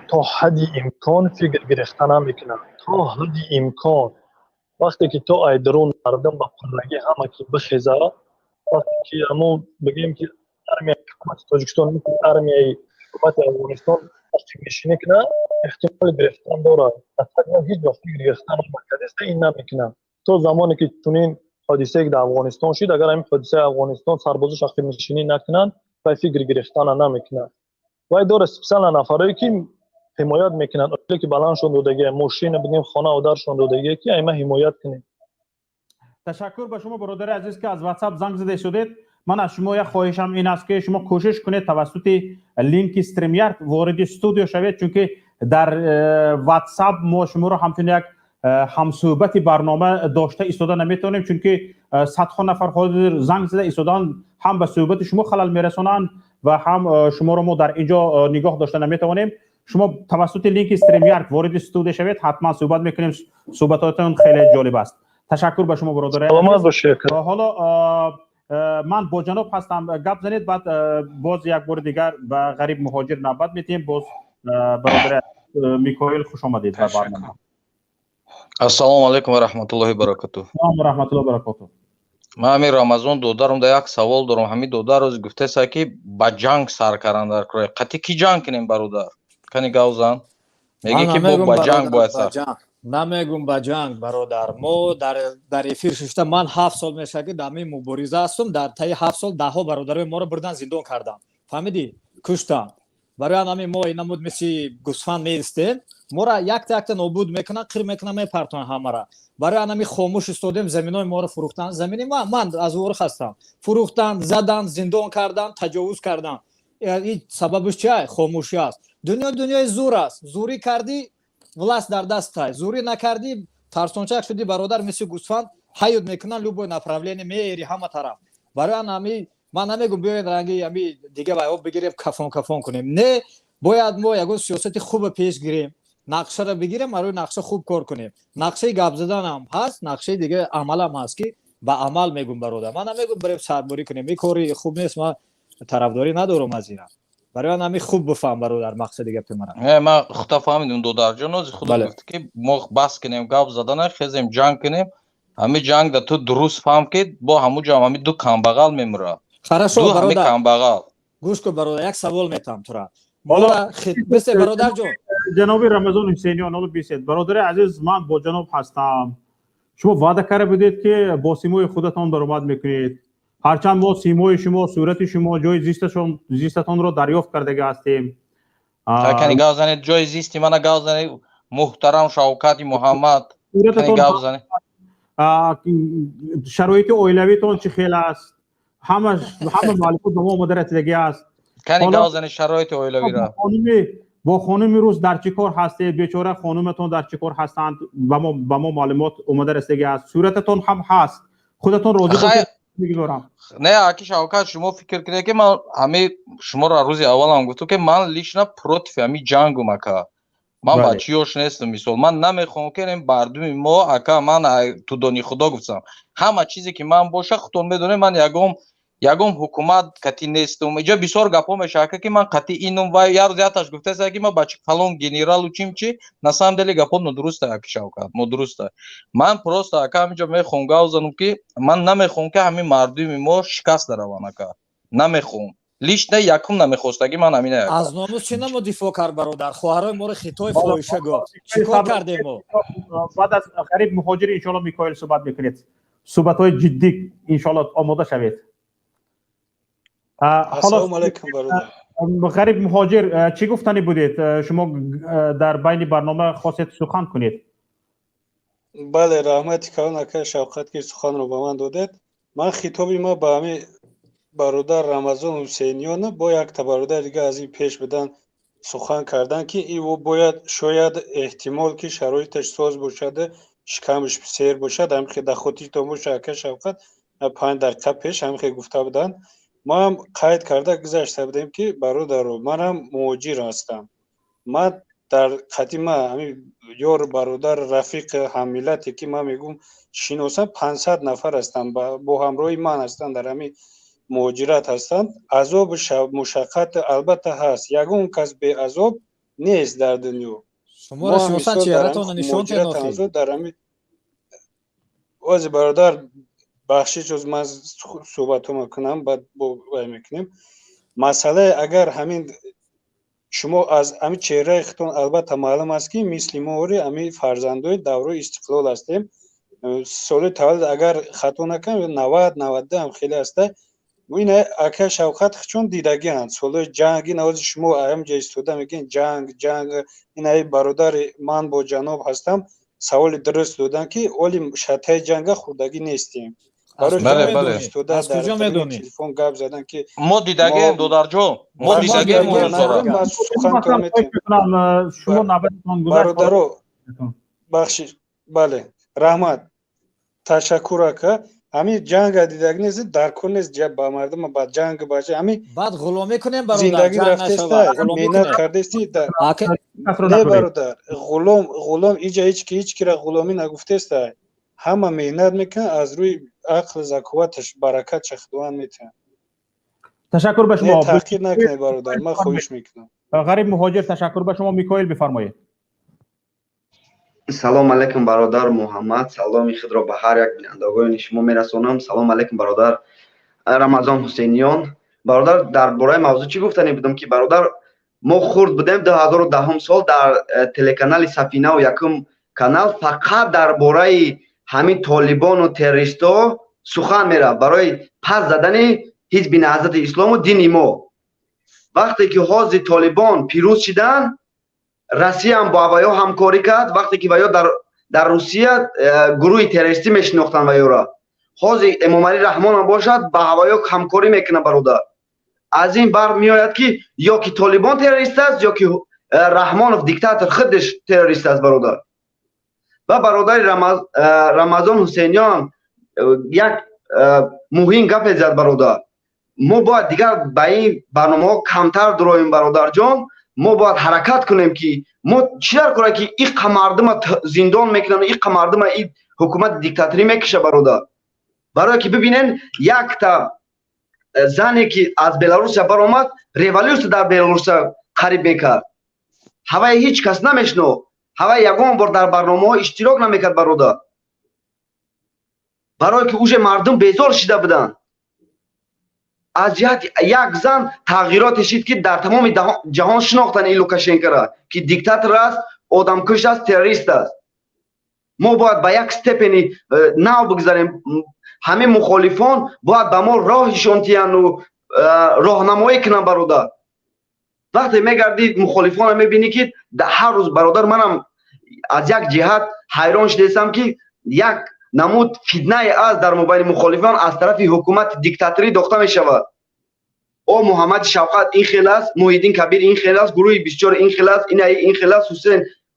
то ҳадди имкон фикр гирифта намекунад, то ҳадди имкон. Вақте ки то ай дарун мардум ба пуррагӣ ҳама ки бихеза, вақте ки ҳамун бигӯем, ки армияи ҳукумати Тоҷикистон армияи ҳукумати Афғонистон нишинӣ кунад, эҳтимоли гирифтан дорад. Ҳеҷ вақт фикр гирифтан накардааст, ин намекунад. То замоне ки чунин ҳодисае ки дар Афғонистон шуд, агар ҳамин ҳодисаи Афғонистон сарбозош нишинӣ накунанд, вай фикр гирифтана намекунад. Вай дорад специально нафарое, ки ҳимоят мекунанд, оиле ки баландшон додагия, мошина бигем, хона одаршон додагия, ки айма ҳимоят кунем. Ташаккур ба шумо, бародари азиз, ки аз Ватсап занг зада шудед. Ман аз шумо як хоҳишам ин аст, ки шумо кӯшиш кунед тавассути линки StreamYard вориди студио шавед, чунки дар Ватсап мо шуморо ҳамчун як Ҳамсӯҳбати барнома дошта истода наметавонем, чунки садҳо нафар ҳозир занг зада истодаанд, ҳам ба суҳбати шумо халал мерасонанд ва ҳам шуморо мо дар ин ҷо нигоҳ дошта наметавонем. Шумо тавассути линки StreamYard вориди студия шавед, ҳатман суҳбат мекунем. Суҳбатҳоятон хеле ҷолиб аст. Ташаккур ба шумо, бародари. Саломат бошед. Ҳоло ман бо ҷаноб ҳастам, гап занед, баъд боз як бори дигар ба Ғариб Муҳоҷир навбат медиҳем. Боз бародари Микоил, хуш омадед ба барнома. Ассалому алайкум ва раҳматуллоҳи баракатуҳ. Салом ва раҳматуллоҳи баракатуҳ. Ман ҳамин Рамазон додарам да як савол дорам. Ҳамин додар рӯзи гуфтеса, ки ба ҷанг сар кардан дар кӯра. Қати кӣ ҷанг кунем, бародар? Кани гав зан. Меги ки бо ба ҷанг бояд сар. Намегум ба ҷанг, бародар. Мо дар эфир шишта, ман 7 сол мешавад, ки дар ҳамин мубориза ҳастум. Дар таи 7 сол даҳҳо бародарои моро бурдан, зиндон карданд, фаҳмидӣ, куштанд. Барои ҳамин мо инамуд мисли гӯсфанд меистем, моро якта якта нобуд мекунанд, қир мекунанд, мепартонанд ҳамара. Барои ҳамин хомӯш истодем. Заминои моро фурӯхтанд. Замини ман аз Ворух ҳастам, фурӯхтанд, заданд, зиндон карданд, таҷовуз карданд. Ин сабабаш чи? Хомӯшӣ аст. Дунё дунёи зур аст. Зурӣ кардӣ, власть дар дасттай, зурӣ накардӣ, тарсончак шудӣ, бародар, мисли гӯсфанд ҳайют мекунанд, любой направление меери, ҳама тараф. Барои ҳами ман намегум биёед ранги ами дига вайҳо бигирем, кафон кафон кунем. Не, бояд мо ягон сиёсати хуба пеш гирем, нақшаро бигирем, барои нақша хуб кор кунем. Нақшаи гап заданам ҳаст, нақшаи дига амалам ҳаст, ки ба амал мегум. Бародар, ман намегум барем сарборӣ кунем, ин кори хуб нест, ман тарафдорӣ надорам аз ина. Барои ман ҳамин хуб бифаҳм, бародар, мақсади гапи мана. Не, ман худта фаҳмидум, додарҷон. Ози худо гуфт, ки мо бас кунем гап задана, хезем, ҷанг кунем. Ҳамин ҷанг да ту дуруст фаҳм, ки бо ҳамун ҷам ҳамин ду камбағал мемурад. Хорошо. Ду ҳамин Бародар. камбағал. Гӯш кун, бародар, як савол метаҳам тура. Бисте, бародарҷон. Ҷаноби Рамазон Ҳусейниён, ҳоло бисед. Бародари азиз, ман бо ҷаноб ҳастам. Шумо ваъда карда будед, ки бо симои худатон баромад мекунед. Ҳарчанд мо симои шумо, сурати шумо, ҷои зистатонро дарёфт кардага ҳастем. Кани гап занед, ҷои зисти мана гап занед, муҳтарам Шавкати Муҳаммад, кани гап занед. Шароити оилавитон чӣ хел аст, ҳама маълумот ба мо омода расидагӣ аст. Кани гап занед шароити оилавиро. Бо хонуми рӯз дар чӣ кор ҳастед, бечора хонуматон дар чӣ кор ҳастанд, ба мо маълумот омода расидагӣ аст. Сурататон ҳам ҳаст, худатон розӣ бошед, мегузорам. Не, аки Шавкат, шумо фикр кунед, ки ман ҳами шуморо рӯзи аввалам гуфтам, ки ман лично против ҳами ҷангум, ака. Ман бачи ёш нестам, мисол, ман намехоҳам, ки ин мардуми мо, ака, ман тудони худо гуфтам, ҳама чизе ки ман боша, худтон медонед, ман ягон ҳукумат кати нестум. Иҷа бисёр гапҳо мешава, ака, ки ман қати инум ва як рӯз яташ гуфтаест, ки ман бачи фалон генералу чим чи. На самом деле гапҳо нодуруста, аки Шавкат, нодуруста. Ман просто, ака, ҳаминҷо мехоҳам гап занам, ки ман намехоҳам, ки ҳамин мардуми мо шикаст дараванд, ака. Намехоҳам, лично якум намехостагӣ ман ҳамина. Аз номус чӣ намо дифоъ кард, бародар? Хоҳарои моро хитои фоҳиша гуфт, чӣ кор кардем мо? Баъд аз Ғариб Муҳоҷир иншоалло, Микоил, суҳбат мекунед, суҳбатҳои ҷиддӣ иншоалло, омода шавед. Ассалому алайкум, бародар. Ғариб Муҳоҷир, чӣ гуфтанӣ будед? Шумо дар байни барнома хостед сухан кунед. Бале, раҳмати калон, акай Шавқат, ки суханро ба ман додед. Ман хитоби ма ба ҳамин бародар Рамазон Ҳусейниёна, бо якта бародар дига аз ин пеш будан, сухан кардан, ки ӯ бояд, шояд, эҳтимол, ки шароиташ соз бошад, шикамаш сер бошад. Ҳамихе дар хотиртон боша, ака Шавқат, 5 дақиқа пеш ҳамихе гуфта буданд. Мо ҳам қайд карда гузашта будем, ки бародаро, манам муҳоҷир ҳастам. Ман дар қадима ҳамин ёр, бародар, рафиқ, ҳаммиллате, ки ман мегӯм шиносам, 500 нафар ҳастанд, бо ҳамроҳи ман ҳастанд, дар ҳамин муҳоҷират ҳастанд. Азобу мушаққат албатта ҳаст, ягон кас беазоб нест дар дунё. Шуморо шиносан, чеҳратонро нишон дар ҳамин ози, бародар, бахшиш, оз ман суҳбатҳо кунам, баъд бо вай мекунем масъалае. Агар ҳамин шумо аз ҳамин чеҳраи худтон албатта маълум аст, ки мисли мо ори ҳамин фарзандои давраи истиқлол ҳастем. Соли таваллуд, агар хато накунам, 90, 92 ҳам хеле аста. Ин ака Шавқат чун дидагианд солҳои ҷанг. Ин ози шумо ҳамҷа истода мегӯед ҷанг, ҷанг. Ин бародари ман бо ҷаноб ҳастам, саволи дуруст доданд, ки оли шатаи ҷанга хӯрдагӣ нестем. Телефон гап задан, ки мо дидагем, додарҷон, мо дидагем. Шумо навбататон. Бародаро, бахшиш. Бале, раҳмат, ташаккур ака. Ҳамин ҷанга дидаг нест, дар кор нест ба мардум ба ҷанг бача ҳамин баъд ғуломӣ кунем бародар, зиндагӣ рафтеста, меҳнат кардести не бародар, ғулом ғулом иҷа ҳеч ки ҳеч кира ғуломӣ нагуфтеста, ҳама меҳнат мекунад аз рӯи ақл заковаташ баракатша Худованд метиҳад. Ташаккур ба шумо. Таҳқир накунед бародар, ман хоҳиш мекунам. Ғариб муҳоҷир, ташаккур ба шумо. Микоил бифармоед. Салом алейкум бародар Муҳаммад, саломи худро ба ҳар як бинандагони шумо мерасонам. Салом алейкум бародар Рамазон Ҳусейниён. Бародар, дар бораи мавзӯъ чӣ гуфтанӣ будам ки бародар, мо хурд будем 2010 сол дар телеканали Сафинаву якум канал фақат дар бораи ҳамин толибону террористҳо сухан мерафт барои пас задани ҳизби Наҳзати Ислому дини мо. Вақте ки ҳозир толибон пирӯз шиданд, Россия ҳам бо ваё ҳамкорӣ кард. Вақте ки ваё дар Русия гурӯҳи террористӣ мешинохтанд ваёро, ҳозир Эмомалӣ Раҳмонам бошад ба ҳаваё ҳамкорӣ мекунад бародар. Аз ин бармеояд ки ё ки толибон террорист аст, ё ки Раҳмонов диктатор худаш террорист аст бародар. Ва бародари Рамазон Ҳусейниён як муҳим гапе зад бародар. Мо бояд дигар ба ин барномаҳо камтар дуроем бародарҷон. Мо бояд ҳаракат кунем ки мо чӣ дар кора ки иққа мардума зиндон мекунанд, иққа мардума и ҳукумати диктаторӣ мекиша бародар. Барое ки бибинен якта зане ки аз Беларусия баромад, революсия дар Беларусия қариб мекард, ҳаваи ҳеҷ кас намешинохт, ҳаваи ягон бор дар барномаҳо иштирок намекард бародар. Барое ки уже мардум безор шида буданд. Аз ҷиҳати як зан тағйироте шид ки дар тамоми ҷаҳон шинохтанд ин Лукашенкоро ки диктатор аст, одамкуш аст, террорист аст. Мо бояд ба як степени нав бигзарем. Ҳамин мухолифон бояд ба мо роҳ нишон диҳанду роҳнамоӣ кунанд бародар. Вақте мегардӣ мухолифонро мебинӣ ки ҳар рӯз бародар, манам аз як ҷиҳат ҳайрон шудаистам ки як намуд фитнае аст дар мобайни мухолифон аз тарафи ҳукумати диктаторӣ дохта мешавад. О Муҳаммади Шавқат ин хел аст, Муҳиддин Кабир ин хел аст, гурӯҳи бисёр ин хел аст, ин ин хел аст,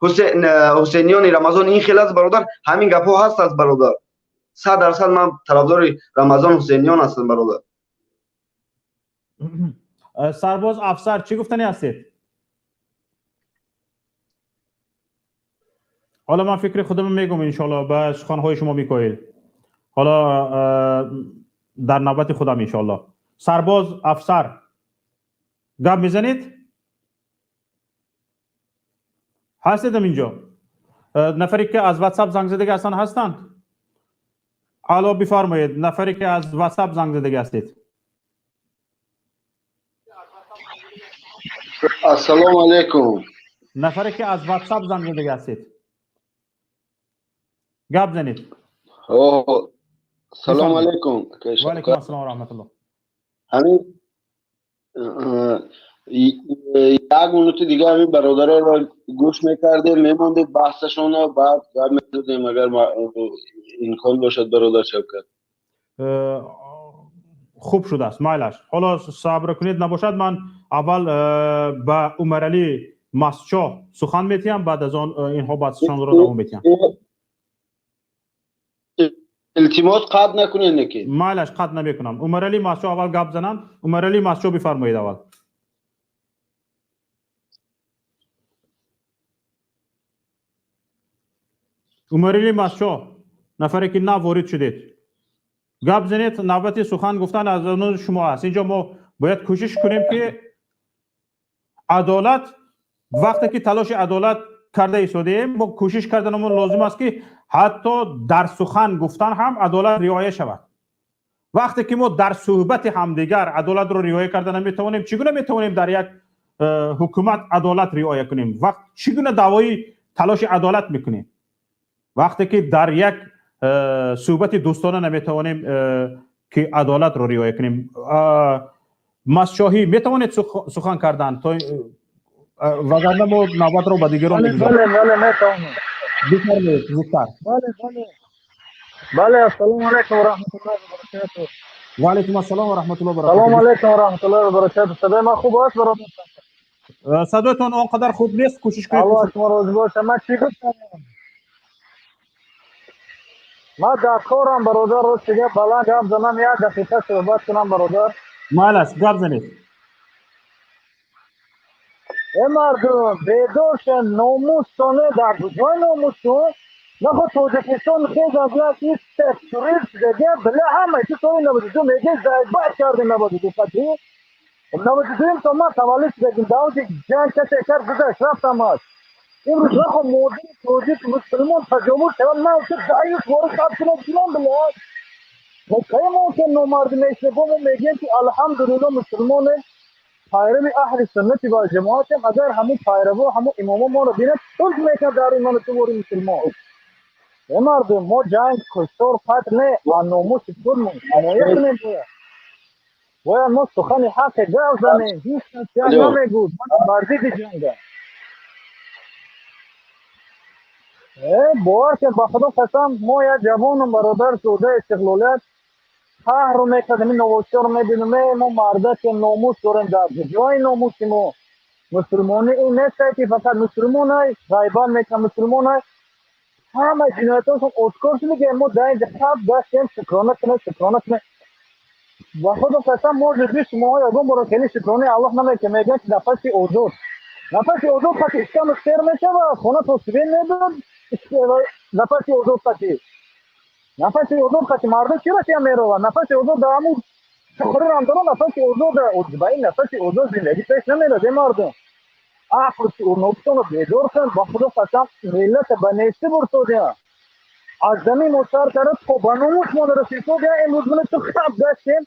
Ҳусейниёни Рамазон ин хел аст бародар. Ҳамин гапҳо ҳаст аст бародар. 100% ман тарафдори Рамазон Ҳусейниён ҳастам бародар. Сарбоз афсар, чӣ гуфтанӣ ҳастед? Ҳоло ман фикри худамро мегӯм иншоалло ба суханҳои шумо Микоил. Ҳоло дар навбати худам иншоалло. Сарбоз афсар, гап мезанед? Ҳастедам инҷо? Нафаре ки аз WhatsApp занг задага ҳастанд ҳастанд? Алло, бифармоед, нафаре ки аз WhatsApp занг задага ҳастед. Ассалому алайкум. Нафаре ки аз WhatsApp занг задага ҳастед. Гап занед. Салому алайкум. Ва алайкум ассалом ва раҳматуллоҳ. Ҳамин як минути дига ҳамин бародароро гӯш мекардем, мемондем баҳсашонро, баъд гап мезадем, агар имкон бошад бародар Шавкат. Хуб шудааст, майлаш. Ҳоло сабр кунед, набошад ман аввал ба Умаралӣ Масчоҳ сухан метиҳам, баъд аз он инҳо баҳсашонро давом метиҳанд. Илтимос қатъ накунед неки. Майлаш, қатъ намекунам. Умаралӣ Масчоҳ аввал гап зананд. Умаралӣ Масчоҳ бифармоед аввал. Умаралӣ Масчоҳ, нафаре ки нав ворид шудед, гап занед. Навбати сухан гуфтан аз он шумо аст. Инҷо мо бояд кӯшиш кунем ки адолат, вақте ки талоши адолат карда истодаем, мо кӯшиш карданамон лозим аст ки ҳатто дар сухан гуфтан ҳам адолат риоя шавад. Вақте ки мо дар суҳбати ҳамдигар адолатро риоя карда наметавонем, чӣ гуна метавонем дар як ҳукумат адолат риоя кунем? Вақт чӣ гуна даъвои талоши адолат мекунем? Вақте ки дар як суҳбати дӯстона наметавонем ки адолатро риоя кунем. Масчоҳӣ, метавонед сухан кардан, то вагарна мо навбатро ба дигарон мегузорем. Бале, бале, метавонам. Бифармоед, зудтар. Бале, бале. Бале, ассалому алайкум ва раҳматуллоҳи ва баракатуҳ. Ва алайкум ассалом ва раҳматуллоҳи ва баракатуҳ. Салому алайкум ва раҳматуллоҳи ва баракатуҳ. Садои ман хуб аст бародар? Садоятон он қадар хуб нест, кӯшиш кунед. Аллоҳ шумо розӣ бошад. Ман чӣ гуфтам? Ман дар корам, бародар, рост дига баланд гап занам, як дақиқа суҳбат кунам, бародар. Майлаш, гап занед. Э мардум, бедор шен, номустоне, дар куҷои номустон? Нахо Тоҷикистон хез аз як турист шудагия, била ҳама ту соли 92 мегӯи зайбат кардем 92 қати. 92 сол ман таваллуд шудагим, дар авҷи ҷанг касе кард гузашт, рафтам аз. Имрӯз нахо модари тоҷик мусулмон таҷовуз шавад, ман ту даъюс ворид қабл кунам кунам била. Мо кай мумкин номардӣ мешавем, мо мегӯем ки алҳамдулилло мусулмонем, пайрави аҳли суннати ва ҷамоатем, агар ҳамун пайраво, ҳамун имомо моро бинад, туз мекард дар имони ту вори мусулмон. Э мардум, мо ҷанг, куштор, қатл не, ва номуси худмон ҳимоя кунем бояд. Бояд мо сухани ҳақе гап занем, ҳеҷ кас ҷанг намегӯд, ман бар зидди ҷангам. Э, бовар кун, ба Худо қасам, мо як ҷавонам бародар зодаи истиқлолият қаҳру мекардем, ин новосиёро мебинем, э, мо мардакем, номус дорем, дар ҷои номуси мо. Мусулмонӣ ин нест ки фақат мусулмонай, ғайбат мекунад мусулмонай, ҳама ҷиноятҳошон ошкор шуда ки мо дар инҷа қаб гаштем, шукрона кунем, шукрона кунем. Ба Худо қасам, мо ҷудди шумоҳо ягон бора хеле шукронаи Аллоҳ намекунем, мегӯянд ки нафаси озод. Нафаси озод қати ишкаму сер мешавад, хона то свин мебуд, нафаси озод қати. Нафаси озод қати мардум чӣ Россия меравад? Нафаси озод дар ҳамун чуқурам дорад, нафаси озод, ба ин нафаси озод зиндагӣ пеш намерад, э мардум. Ақл нобутонро бедор кун, ба Худо қасам, миллата ба нестӣ бурсодия. Аз замин мо сар карда то ба номус мо расисодия, имрӯз мана ту хаб гаштем.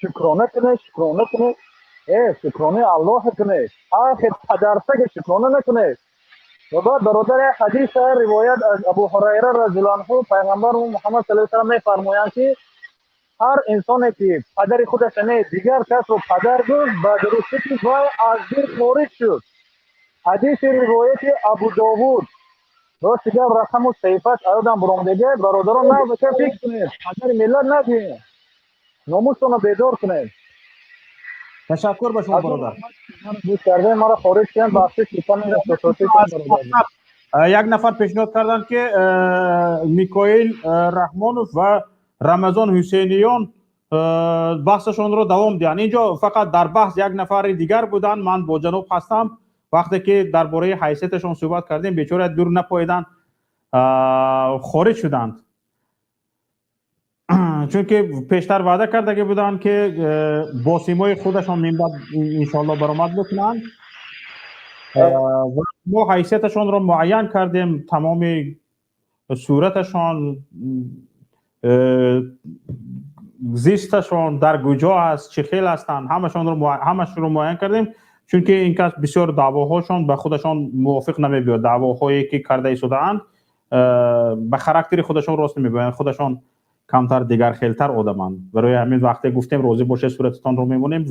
Шукрона кунед, шукрона кунед. Э, шукронаи Аллоҳ кунед. Ахир падарсага шукрона накунед. Ва баъд бародар як ҳадис ривоят аз Абу Ҳурайра разияллоҳу анҳу, пайғамбар Муҳаммад саллаллоҳу алайҳи васаллам мефармоянд ки ҳар инсоне ки падари худаш не дигар касро падар гуфт, ба дурустӣ ки вай аз дин хориҷ шуд. Ҳадиси ривояти Абу Довуд. Рост дигар рақаму саҳифааш аёдам буромдага, бародарон навбака фикр кунед, падари миллат нагӯед, номусонро бедор кунед. Ташаккур ба шумо бародар. Гӯш кардаи маро хориҷ кунед, бахшиш лутфан эҳсосотӣ кунед бародар. Як нафар пешниҳод карданд ки Микоил Раҳмонов ва Рамазон Ҳусейниён баҳсашонро давом диҳанд. Инҷо фақат дар баҳс як нафари дигар буданд, ман бо ҷаноб ҳастам. Вақте ки дар бораи ҳайсияташон суҳбат кардем, бечора дур напоиданд, хориҷ шуданд. Чунки пештар ваъда кардагӣ буданд ки бо симои худашон минбаъд иншоалло баромад мекунанд. Ва мо ҳайсияташонро муайян кардем, тамоми сураташон, зисташон дар куҷо аст, чӣ хел ҳастанд, ҳамашонро муайян кардем, чунки ин кас бисёр даъвоҳошон ба худашон мувофиқ намебиёд, даъвоҳое ки карда истодаанд ба характери худашон рост намебиёянд, худашон камтар дигархелтар одаманд. Барои ҳамин вақте гуфтем розӣ бошед сурататонро мемонем,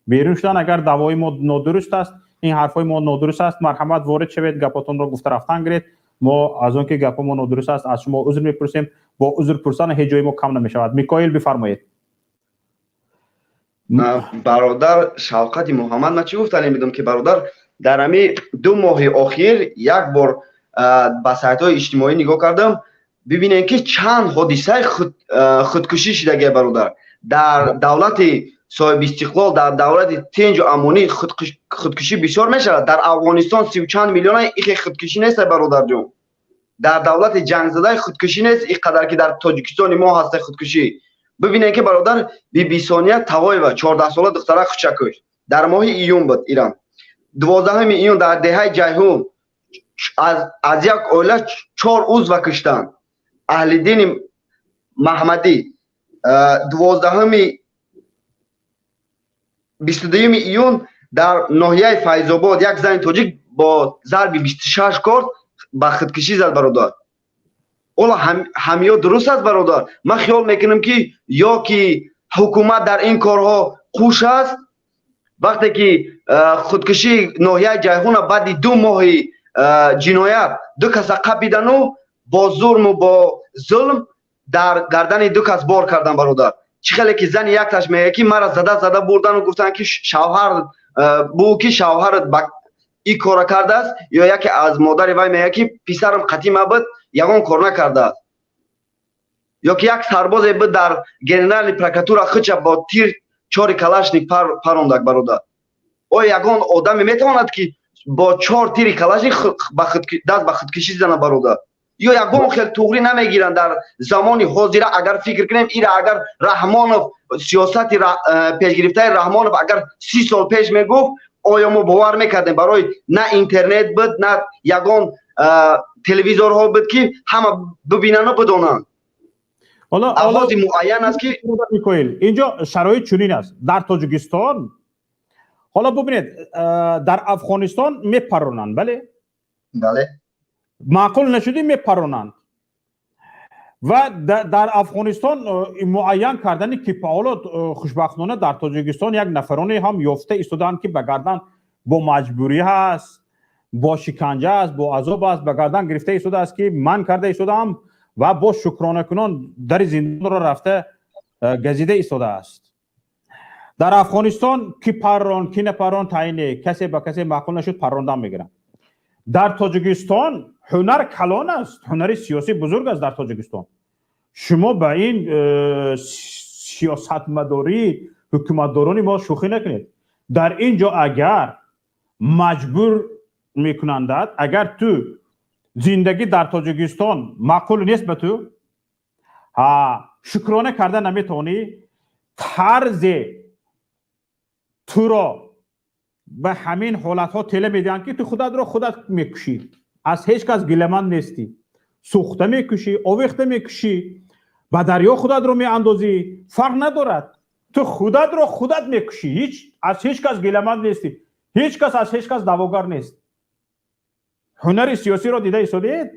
берун шудан. Агар даъвои мо нодуруст аст, ин ҳарфҳои мо нодуруст аст, марҳамат ворид шавед, гапотонро гуфта рафтан гиред. Мо аз он ки гапо мо нодуруст аст аз шумо узр мепурсем, бо узр пурсан ҳеҷ ҷои мо кам намешавад. Микоил бифармоед. Бародар Шавқати Муҳаммад, ман чӣ гуфтанӣ будам ки бародар дар ҳамин 2 моҳи охир як бор ба сайтҳои иҷтимоӣ нигоҳ кардам, бибинем ки чанд ҳодисаи худкушӣ шудагия бародар. Дар давлати соҳибистиқлол, дар давлати тинҷу амонӣ худкушӣ бисёр мешавад. Дар Афғонистон 30 чанд миллиона ихе худкушӣ нест бародарҷон. Дар давлати ҷангзадаи худкушӣ нест ин қадар ки дар Тоҷикистони мо ҳаста худкушӣ. Бибинем ки бародар Биби Сония Тавоева 14 сола духтара худшакуш дар моҳи июн буд Иран. 12 июн дар деҳаи Ҷайҳун аз як оила 4 узва куштанд. Аҳли дини Маҳмадӣ 22 июн дар ноҳияи Файзобод як зани тоҷик бо зарби 26 корд ба худкушӣ зад бародар. Ола ҳамиё дуруст аст бародар? Ман хиёл мекунам ки ё ки ҳукумат дар ин корҳо қуш аст, вақте ки худкушии ноҳияи Ҷайҳуна баъди 2 моҳи ҷиноят 2 каса қапидану бо зурму бо зулм дар гардани 2 кас бор кардан бародар. Чӣ хеле ки зани якташ мегӯяд ки мара зада зада бурдану гуфтанд ки шавҳар бу ки шавҳарат ба ин кора кардааст, ё яке аз модари вай мегӯяд ки писарам қатъӣ мабуд, ягон кор накардааст. Ё ки як сарбозе буд дар генеральный прокуратура, худша бо тир чори калашник парондак, бародар. Оё ягон одаме метавонад, ки бо чор тири калашник даст ба худкушӣ зана, бародар? Ё ягон хел туғрӣ намегиранд. Дар замони ҳозира агар фикр кунем, ира агар Раҳмонов, сиёсати пешгирифтаи Раҳмонов агар 30 сол пеш мегуфт, оё мо бовар мекардем? Барои на интернет буд, на ягон телевизорҳо буд, ки ҳама бибинану бидонанд. Авози муайян аст, ки Инҷо шароит чунин аст дар Тоҷикистон. Ҳоло бубинед, дар Афғонистон мепаронанд, бале? Бале. Маъқул нашудӣ, мепаронанд. Ва дар Афғонистон муайян кардани ки ҳоло хушбахтона дар Тоҷикистон як нафароне ҳам ёфта истодаанд, ки ба гардан бо маҷбурӣ ҳаст, бо шиканҷа аст, бо азоб аст, ба гардан гирифта истодааст, ки ман карда истодаам, ва бо шукронакунон дари зиндонро рафта газида истодааст. Дар Афғонистон ки паррон, ки напаррон, таъйине касе ба касе маъқул нашуд, паррондан мегиранд. Дар Тоҷикистон ҳунар калон аст, ҳунари сиёсӣ бузург аст. Дар Тоҷикистон шумо ба ин сиёсатмадории ҳукуматдорони мо шӯхӣ накунед. Дар ин ҷо агар маҷбур мекунандад, агар ту зиндагӣ дар Тоҷикистон маъқул нест ба ту, шукрона карда наметавонӣ, тарзе туро ба ҳамин ҳолатҳо тела медиҳанд, ки ту худатро худат мекушӣ, аз ҳеҷ кас гиламанд нестӣ, сӯхта мекушӣ, овехта мекушӣ, ба дарё худатро меандозӣ, фарқ надорад, ту худатро худат мекушӣ, ҳеҷ аз ҳеҷ кас гиламанд нестӣ, ҳеҷ кас аз ҳеҷ кас даъвогар нест. Ҳунари сиёсиро дида истодаед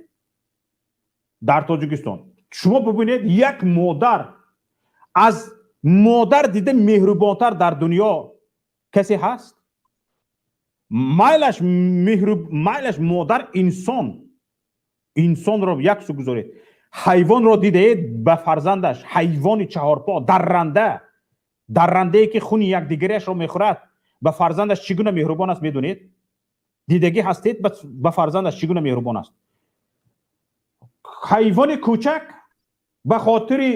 дар Тоҷикистон. Шумо бубинед, як модар, аз модар дида меҳрубонтар дар дунё касе ҳаст? Майлаш майлаш, модар инсон, инсонро як су гузоред, ҳайвонро дидаед ба фарзандаш? Ҳайвони чаҳорпо, дарранда, даррандае, ки хуни якдигарашро мехӯрад, ба фарзандаш чӣ гуна меҳрубон аст, медонед? Дидагӣ ҳастед, ба фарзандаш чӣ гуна меҳрубон аст? Ҳайвони кӯчак ба хотири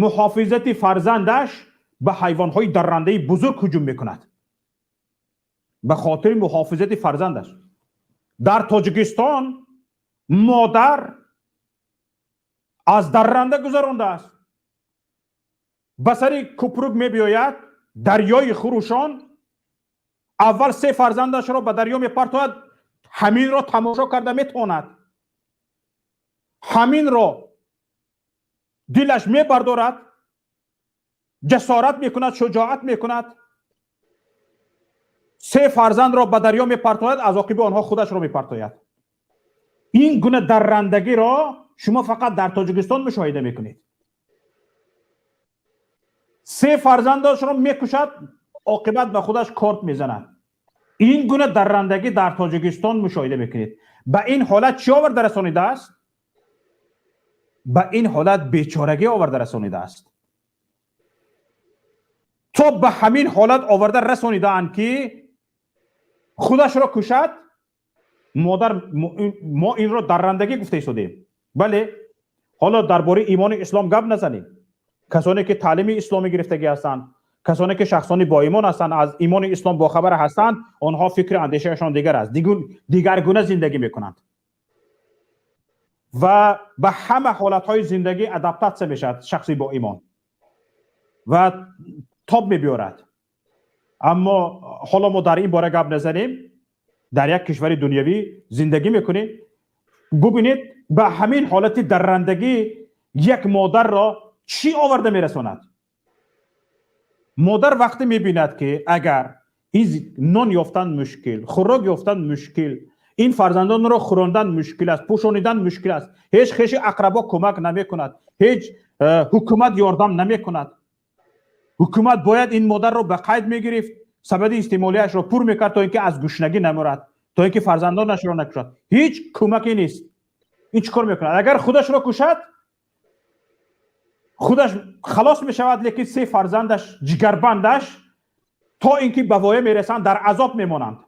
муҳофизати фарзандаш ба ҳайвонҳои даррандаи бузург ҳуҷум мекунад, ба хотири муҳофизати фарзандаш. Дар Тоҷикистон модар аз дарранда гузарондааст, ба сари купрук мебиёяд, дарёи хурӯшон, аввал се фарзандашро ба дарё мепартояд. Ҳаминро тамошо карда метавонад, ҳаминро дилаш мебардорад, ҷасорат мекунад, шуҷоат мекунад, се фарзандро ба дарё мепартояд, аз оқиби онҳо худашро мепартояд. Ин гуна даррандагиро шумо фақат дар Тоҷикистон мушоҳида мекунед. Се фарзандашро мекушад, оқибат ба худаш корт мезанад. Ин гуна даррандагӣ дар Тоҷикистон мушоҳида мекунед. Ба ин ҳолат чӣ оварда расонидааст? Ба ин ҳолат бечорагӣ оварда расонидааст. То ба ҳамин ҳолат оварда расонидаанд, ки худашро кушад модар. Мо инро даррандагӣ гуфта истодем, бале. Ҳоло дар бораи имони ислом гап назанем. Касоне ки таълими исломӣ гирифтагӣ ҳастанд, касоне ки шахсони боимон ҳастанд, аз имони ислом бохабар ҳастанд, онҳо фикри андешаашон дигар аст, дигаргуна зиндагӣ мекунанд ва ба ҳама ҳолатҳои зиндагӣ адаптатсия мешавад шахси боимон ва тоб мебиёрад. Аммо ҳоло мо дар ин бора гап назанем. Дар як кишвари дунявӣ зиндагӣ мекунем. Бубинед, ба ҳамин ҳолати даррандагӣ як модарро чӣ оварда мерасонад? Модар вақте мебинад, ки агар ин нон ёфтан мушкил, хӯрок ёфтан мушкил, ин фарзандонро хӯрондан мушкил аст, пӯшонидан мушкил аст, ҳеҷ хеши ақрабо кӯмак намекунад, ҳеҷ ҳукумат ёрдам намекунад. Ҳукумат бояд ин модарро ба қайд мегирифт, сабади истеъмолиашро пур мекард, то ин ки аз гушнагӣ намурад, то ин ки фарзандонашро накушад. Ҳеҷ кӯмаке нест. Ин чӣ кор мекунад? Агар худашро кушад, худаш халос мешавад, лекин се фарзандаш, ҷигарбандаш, то ин ки ба воя мерасанд, дар азоб мемонанд,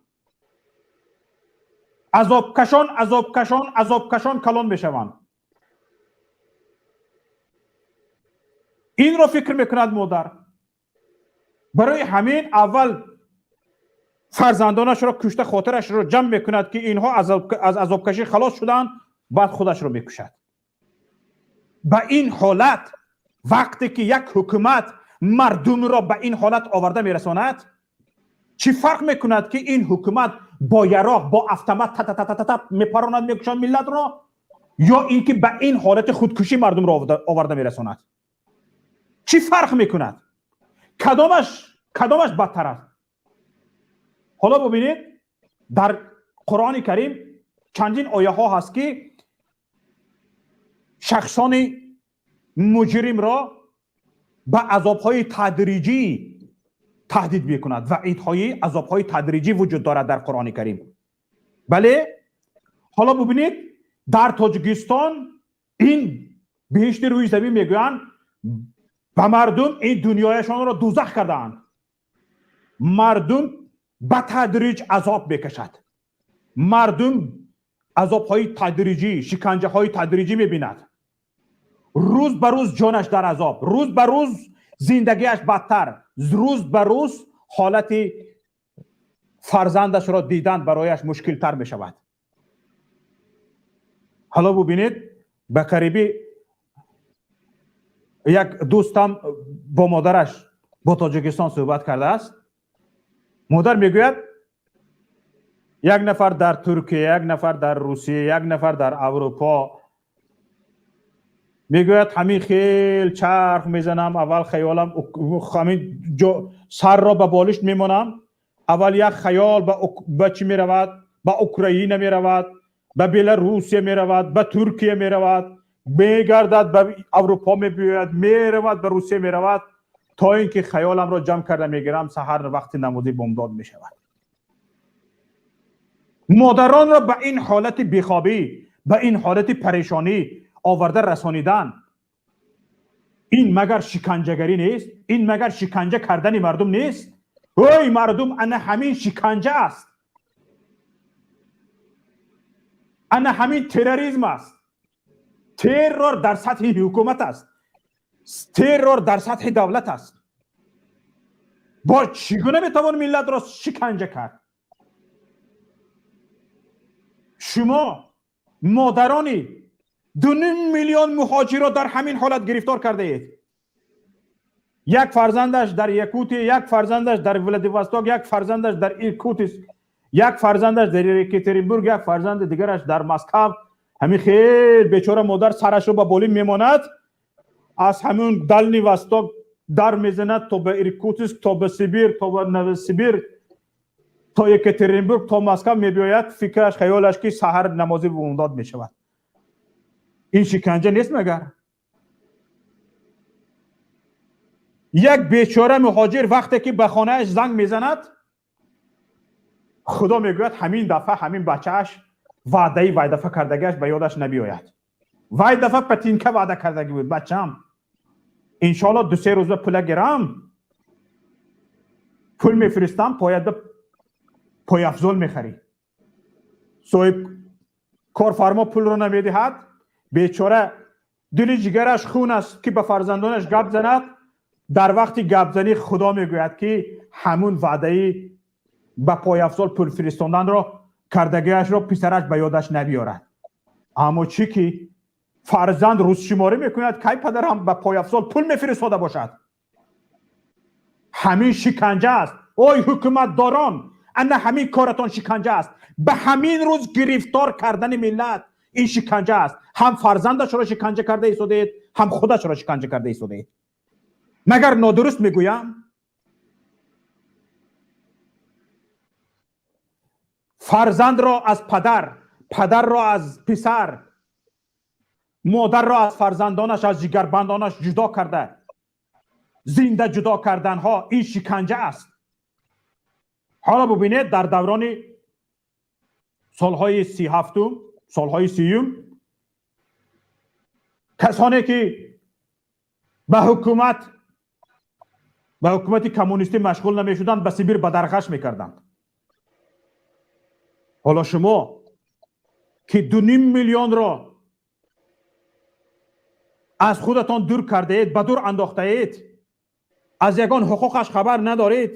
азобкашон, азобкашон, азобкашон калон мешаванд. Инро фикр мекунад модар. Барои ҳамин аввал фарзандонашро кушта, хотирашро ҷамъ мекунад, ки инҳо аз азобкашӣ халос шуданд, баъд худашро мекушад. Ба ин ҳолат вақте ки як ҳукумат мардумро ба ин ҳолат оварда мерасонад, чӣ фарқ мекунад, ки ин ҳукумат бо яроқ, бо автомат татататата мепаронад, мекушад миллатро, ё ин ки ба ин ҳолати худкушӣ мардумро оварда мерасонад? Чӣ фарқ мекунад? Кадомаш бадтар аст? Ҳоло бубинед, дар Қуръони Карим чандин ояҳо ҳаст, ки шахсони муҷримро ба азобҳои тадриҷӣ таҳдид мекунад. Ваъидҳои азобҳои тадриҷӣ вуҷуд дорад дар Қуръони Карим. Бале, ҳоло бубинед, дар Тоҷикистон ин биҳишти рӯи замин мегӯянд, ба мардум ин дунёяшонро дӯзах кардаанд. Мардум ба тадриҷ азоб мекашад, мардум азобҳои тадриҷӣ, шиканҷаҳои тадриҷӣ мебинад. Рӯз ба рӯз ҷонаш дар азоб, рӯз ба рӯз зиндагиаш бадтар, рӯз ба рӯз ҳолати фарзандашро дидан барояш мушкилтар мешавад. Ҳоло бубинед, ба қарибӣ як дӯстам бо модараш бо Тоҷикистон суҳбат кардааст. Модар мегӯяд, як нафар дар Туркия, як нафар дар Русия, як нафар дар Аврупо мегӯяд, ҳамин хел чарх мезанам, аввал хаёлам ҳамин ҷо сарро ба болишт мемонам, аввал як хаёл ба чӣ меравад, ба Украина меравад, ба Беларусия меравад, ба Туркия меравад, мегардад, ба Аврупо мебиёяд, меравад, ба Русия меравад, то ин ки хаёламро ҷамъ карда мегирам, саҳар вақти намози бомдод мешавад. Модаронро ба ин ҳолати бехобӣ, ба ин ҳолати парешонӣ оварда расонидан, ин магар шиканҷагарӣ нест? Ин магар шиканҷа кардани мардум нест? Ой мардум, ана ҳамин шиканҷа аст, ана ҳамин терроризм аст. Террор дар сатҳи ҳукумат аст, террор дар сатҳи давлат аст. Бо чӣ гуна метавон миллатро шиканҷа кард? Шумо модарони 2.5 миллион муҳоҷирро дар ҳамин ҳолат гирифтор кардаед. Як фарзандаш дар Якутия, як фарзандаш дар Владивосток, як фарзандаш дар Иркутск, як фарзандаш дар Екатеринбург, як фарзанди дигараш дар Москва. Ҳамин хел бечора модар сарашро ба болин мемонад, аз ҳамун Дальний Восток дар мезанад то ба Иркутск, то ба Сибир, то ба Новосибир, то Екатеринбург, то Москва мебиёяд. Фикраш, хаёлаш, ки саҳар намози бомдод мешавад. Ин шиканҷа нест магар? Як бечора муҳоҷир вақте ки ба хонааш занг мезанад, Худо мегӯяд, ҳамин дафъа ҳамин бачааш ваъдаи вай дафъа кардагиаш ба ёдаш набиёяд. Вай дафъа патинка ваъда кардагӣ буд, бачаам иншоалло 2-3 рӯза пула гирам, пул мефиристам, пояда пойафзол мехарӣ. Соҳиб корфармо пулро намедиҳад. Бечора дили ҷигараш хун аст, ки ба фарзандонаш гап занад. Дар вақти гапзанӣ Худо мегӯяд, ки ҳамун ваъдаи ба пойафзол пул фиристонданро кардагиашро писараш ба ёдаш набиёрад. Аммо чӣ ки фарзанд рӯзшуморӣ мекунад, кай падарам ба пойафзол пул мефиристода бошад? Ҳамин шиканҷа аст. Ой ҳукуматдорон, ана ҳамин коратон шиканҷа аст. Ба ҳамин рӯз гирифтор кардани миллат ин шиканҷа аст. Ҳам фарзандашро шиканҷа карда истодаед, ҳам худашро шиканҷа карда истодаед. Магар нодуруст мегӯям? Фарзандро аз падар, падарро аз писар, модарро аз фарзандонаш, аз ҷигарбандонаш ҷудо карда, зинда ҷудо карданҳо ин шиканҷа аст. Ҳоло бубинед, дар даврони солҳои 37-ум, солҳои 30-юм касоне ки ба ҳукумати коммунистӣ машғул намешуданд, ба Сибир бадарғаш мекарданд. Ҳоло шумо ки 2.5 миллионро Аз худатон дур кардаед, ба дур андохтаед, аз ягон ҳуқуқаш хабар надоред,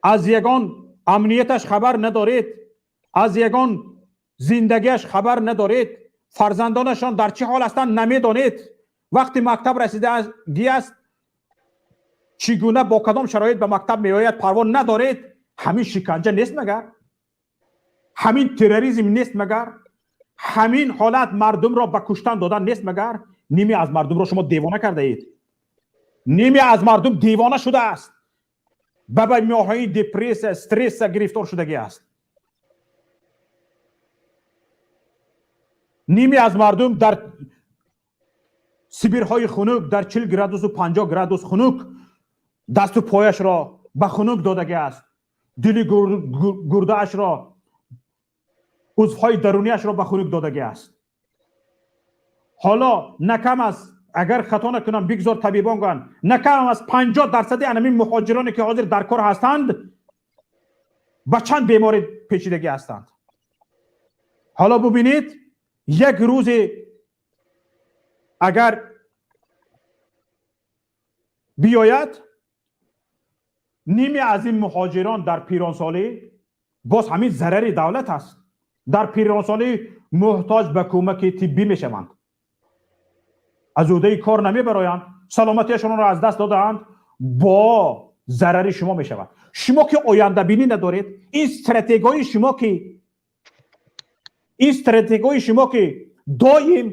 аз ягон амнияташ хабар надоред, аз ягон зиндагиаш хабар надоред, фарзандонашон дар чӣ ҳол ҳастанд намедонед. Вақти мактаб расидагӣ аст, чӣ гуна, бо кадом шароит ба мактаб меояд, парво надоред. Ҳамин шиканҷа нест магар? Ҳамин терроризм нест магар? Ҳамин ҳолат мардумро ба куштан додан нест магар? Ниме аз мардумро шумо девона кардаед, ниме аз мардум девона шудааст, ба бемориҳои депрессия, стресса гирифтор шудагӣ аст. Ниме аз мардум дар сибирҳои хунук, дар 40 градусу 50 градус хунук, дасту пояшро ба хунук додагӣ аст, дили гурдаашро, узвҳои даруниашро ба хунук додагӣ аст. Ҳоло на кам аз, агар хато накунам, бигзор табибон гӯянд, на кам аз 50% анамин муҳоҷироне ки ҳозир дар кор ҳастанд, ба чанд беморӣ печидагӣ ҳастанд. Ҳоло бубинед, як рӯзе агар биёяд, ниме аз ин муҳоҷирон дар пиронсолӣ, боз ҳамин зарари давлат аст, дар пиронсолӣ муҳтоҷ ба кӯмаки тиббӣ мешаванд, аз ӯҳдаи кор намебароянд, саломатиашонро аз даст додаанд, бо зарари шумо мешавад. Шумо ки ояндабинӣ надоред, ин стратегияи шумо ки, ин стратегияи шумо ки доим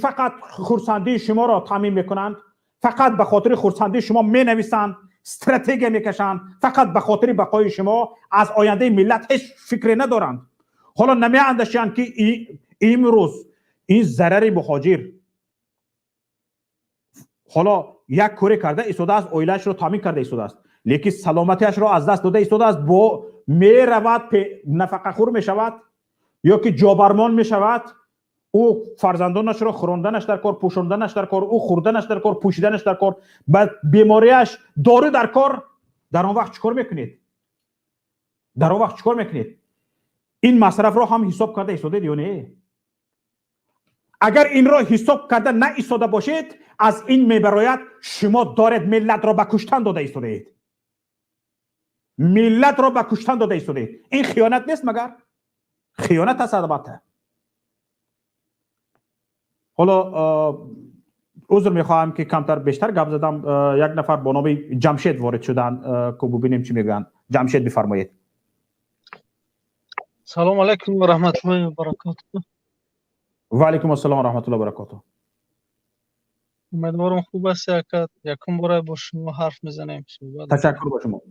фақат хурсандии шуморо таъмин мекунанд, фақат ба хотири хурсандии шумо менависанд, стратегия мекашанд, фақат ба хотири бақои шумо, аз ояндаи миллат ҳеҷ фикре надоранд. Ҳоло намеандешанд ки имрӯз ин зарари муҳоҷир ҳоло як коре карда истодааст, оилаашро таъмин карда истодааст, лекин саломатиашро аз даст дода истодааст, бо меравад нафақахӯр мешавад ё ки ҷобармон мешавад, ӯ фарзандонашро хӯронданаш дар кор, пӯшонданаш дар кор, ӯ хӯрданаш дар кор, пӯшиданаш дар кор, ба бемориаш дору дар кор. Дар он вақт чӣ кор мекунед? Дар он вақт чӣ кор мекунед? Ин масрафро ҳам ҳисоб карда истодед ё не? Агар инро ҳисоб карда наистода бошед, аз ин мебарояд, шумо доред миллатро ба куштан дода истодаед, миллатро ба куштан дода истодаед. Ин хиёнат нест магар? Хиёнат аст албатта. Ҳоло узр мехоҳам ки камтар бештар гап задам. Як нафар бо номи Ҷамшед ворид шуданд, ку бубинем чӣ мегӯянд. Ҷамшед, бифармоед. Салому алайкум ва раҳматуллоҳи ва баракотуҳ. Ва алайкум ассалом ва раҳматуллоҳи ва баракотуҳ. Умедворам хуб ҳастед, ака. Якум бора бо шумо ҳарф мезанем, суҳбат. Ташаккур ба шумо.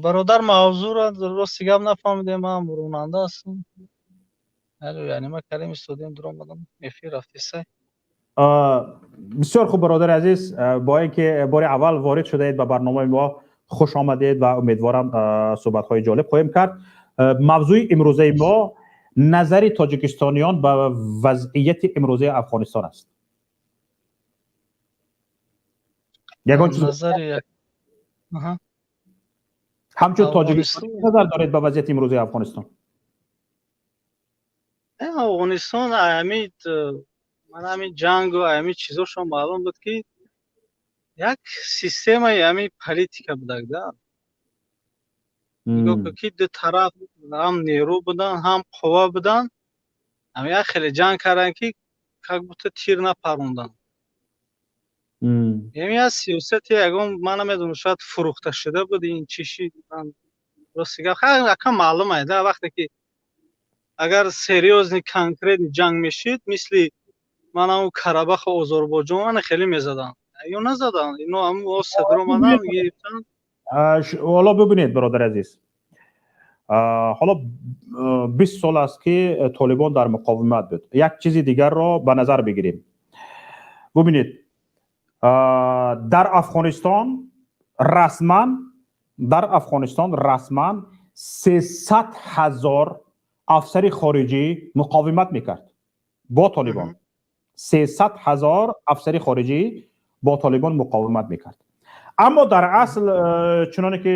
Бародар, мавзӯъро рости гап нафаҳмидем, ман ронанда ҳастам. Яъне ма калим истодем, дуромадам, эфир рафтисай. Бисёр хуб, бародари азиз, бо ин ки бори аввал ворид шудаед ба барномаи мо, хуш омадед ва умедворам суҳбатҳои ҷолиб хоҳем кард. Мавзӯи имрӯзаи мо назари тоҷикистониён ба вазъияти имрӯзаи Афғонистон аст. Ягон чиз ҳамчун тоҷикистон назар доред ба вазъияти имрӯзаи Афғонистон? Афғонистон ман ҳамин ҷангу ҳамин чизошон маълум буд ки як системаи ҳамин политика будак да. Нигоҳ кун ки ду тараф ҳам нерӯ буданд, ҳам қувва буданд, ҳам як хеле ҷанг карданд ки как будто тир напаронданд. Яъне аз сиёсати ягон, ман намедонам, шояд фурӯхта шуда буд ин чиши. Рости гап ака маълум ай да, вақте ки агар серьёзный конкретный ҷанг мешид, мисли ман ҳамун Карабаху Озарбойҷон, ана хеле мезаданд. Ё назаданд, ино ҳамун садр омаданд, гирифтанд. Ҳоло бибинед, бародари азиз, ҳоло 20 сол аст ки Толибон дар муқовимат буд. Як чизи дигарро ба назар бигирем. Бубинед, дар Афғонистон расман, дар Афғонистон расман 300 ҳазор афсари хориҷӣ муқовимат мекард бо Толибон. 300 ҳазор афсари хориҷӣ бо Толибон муқовимат мекард. Аммо дар асл, чуноне ки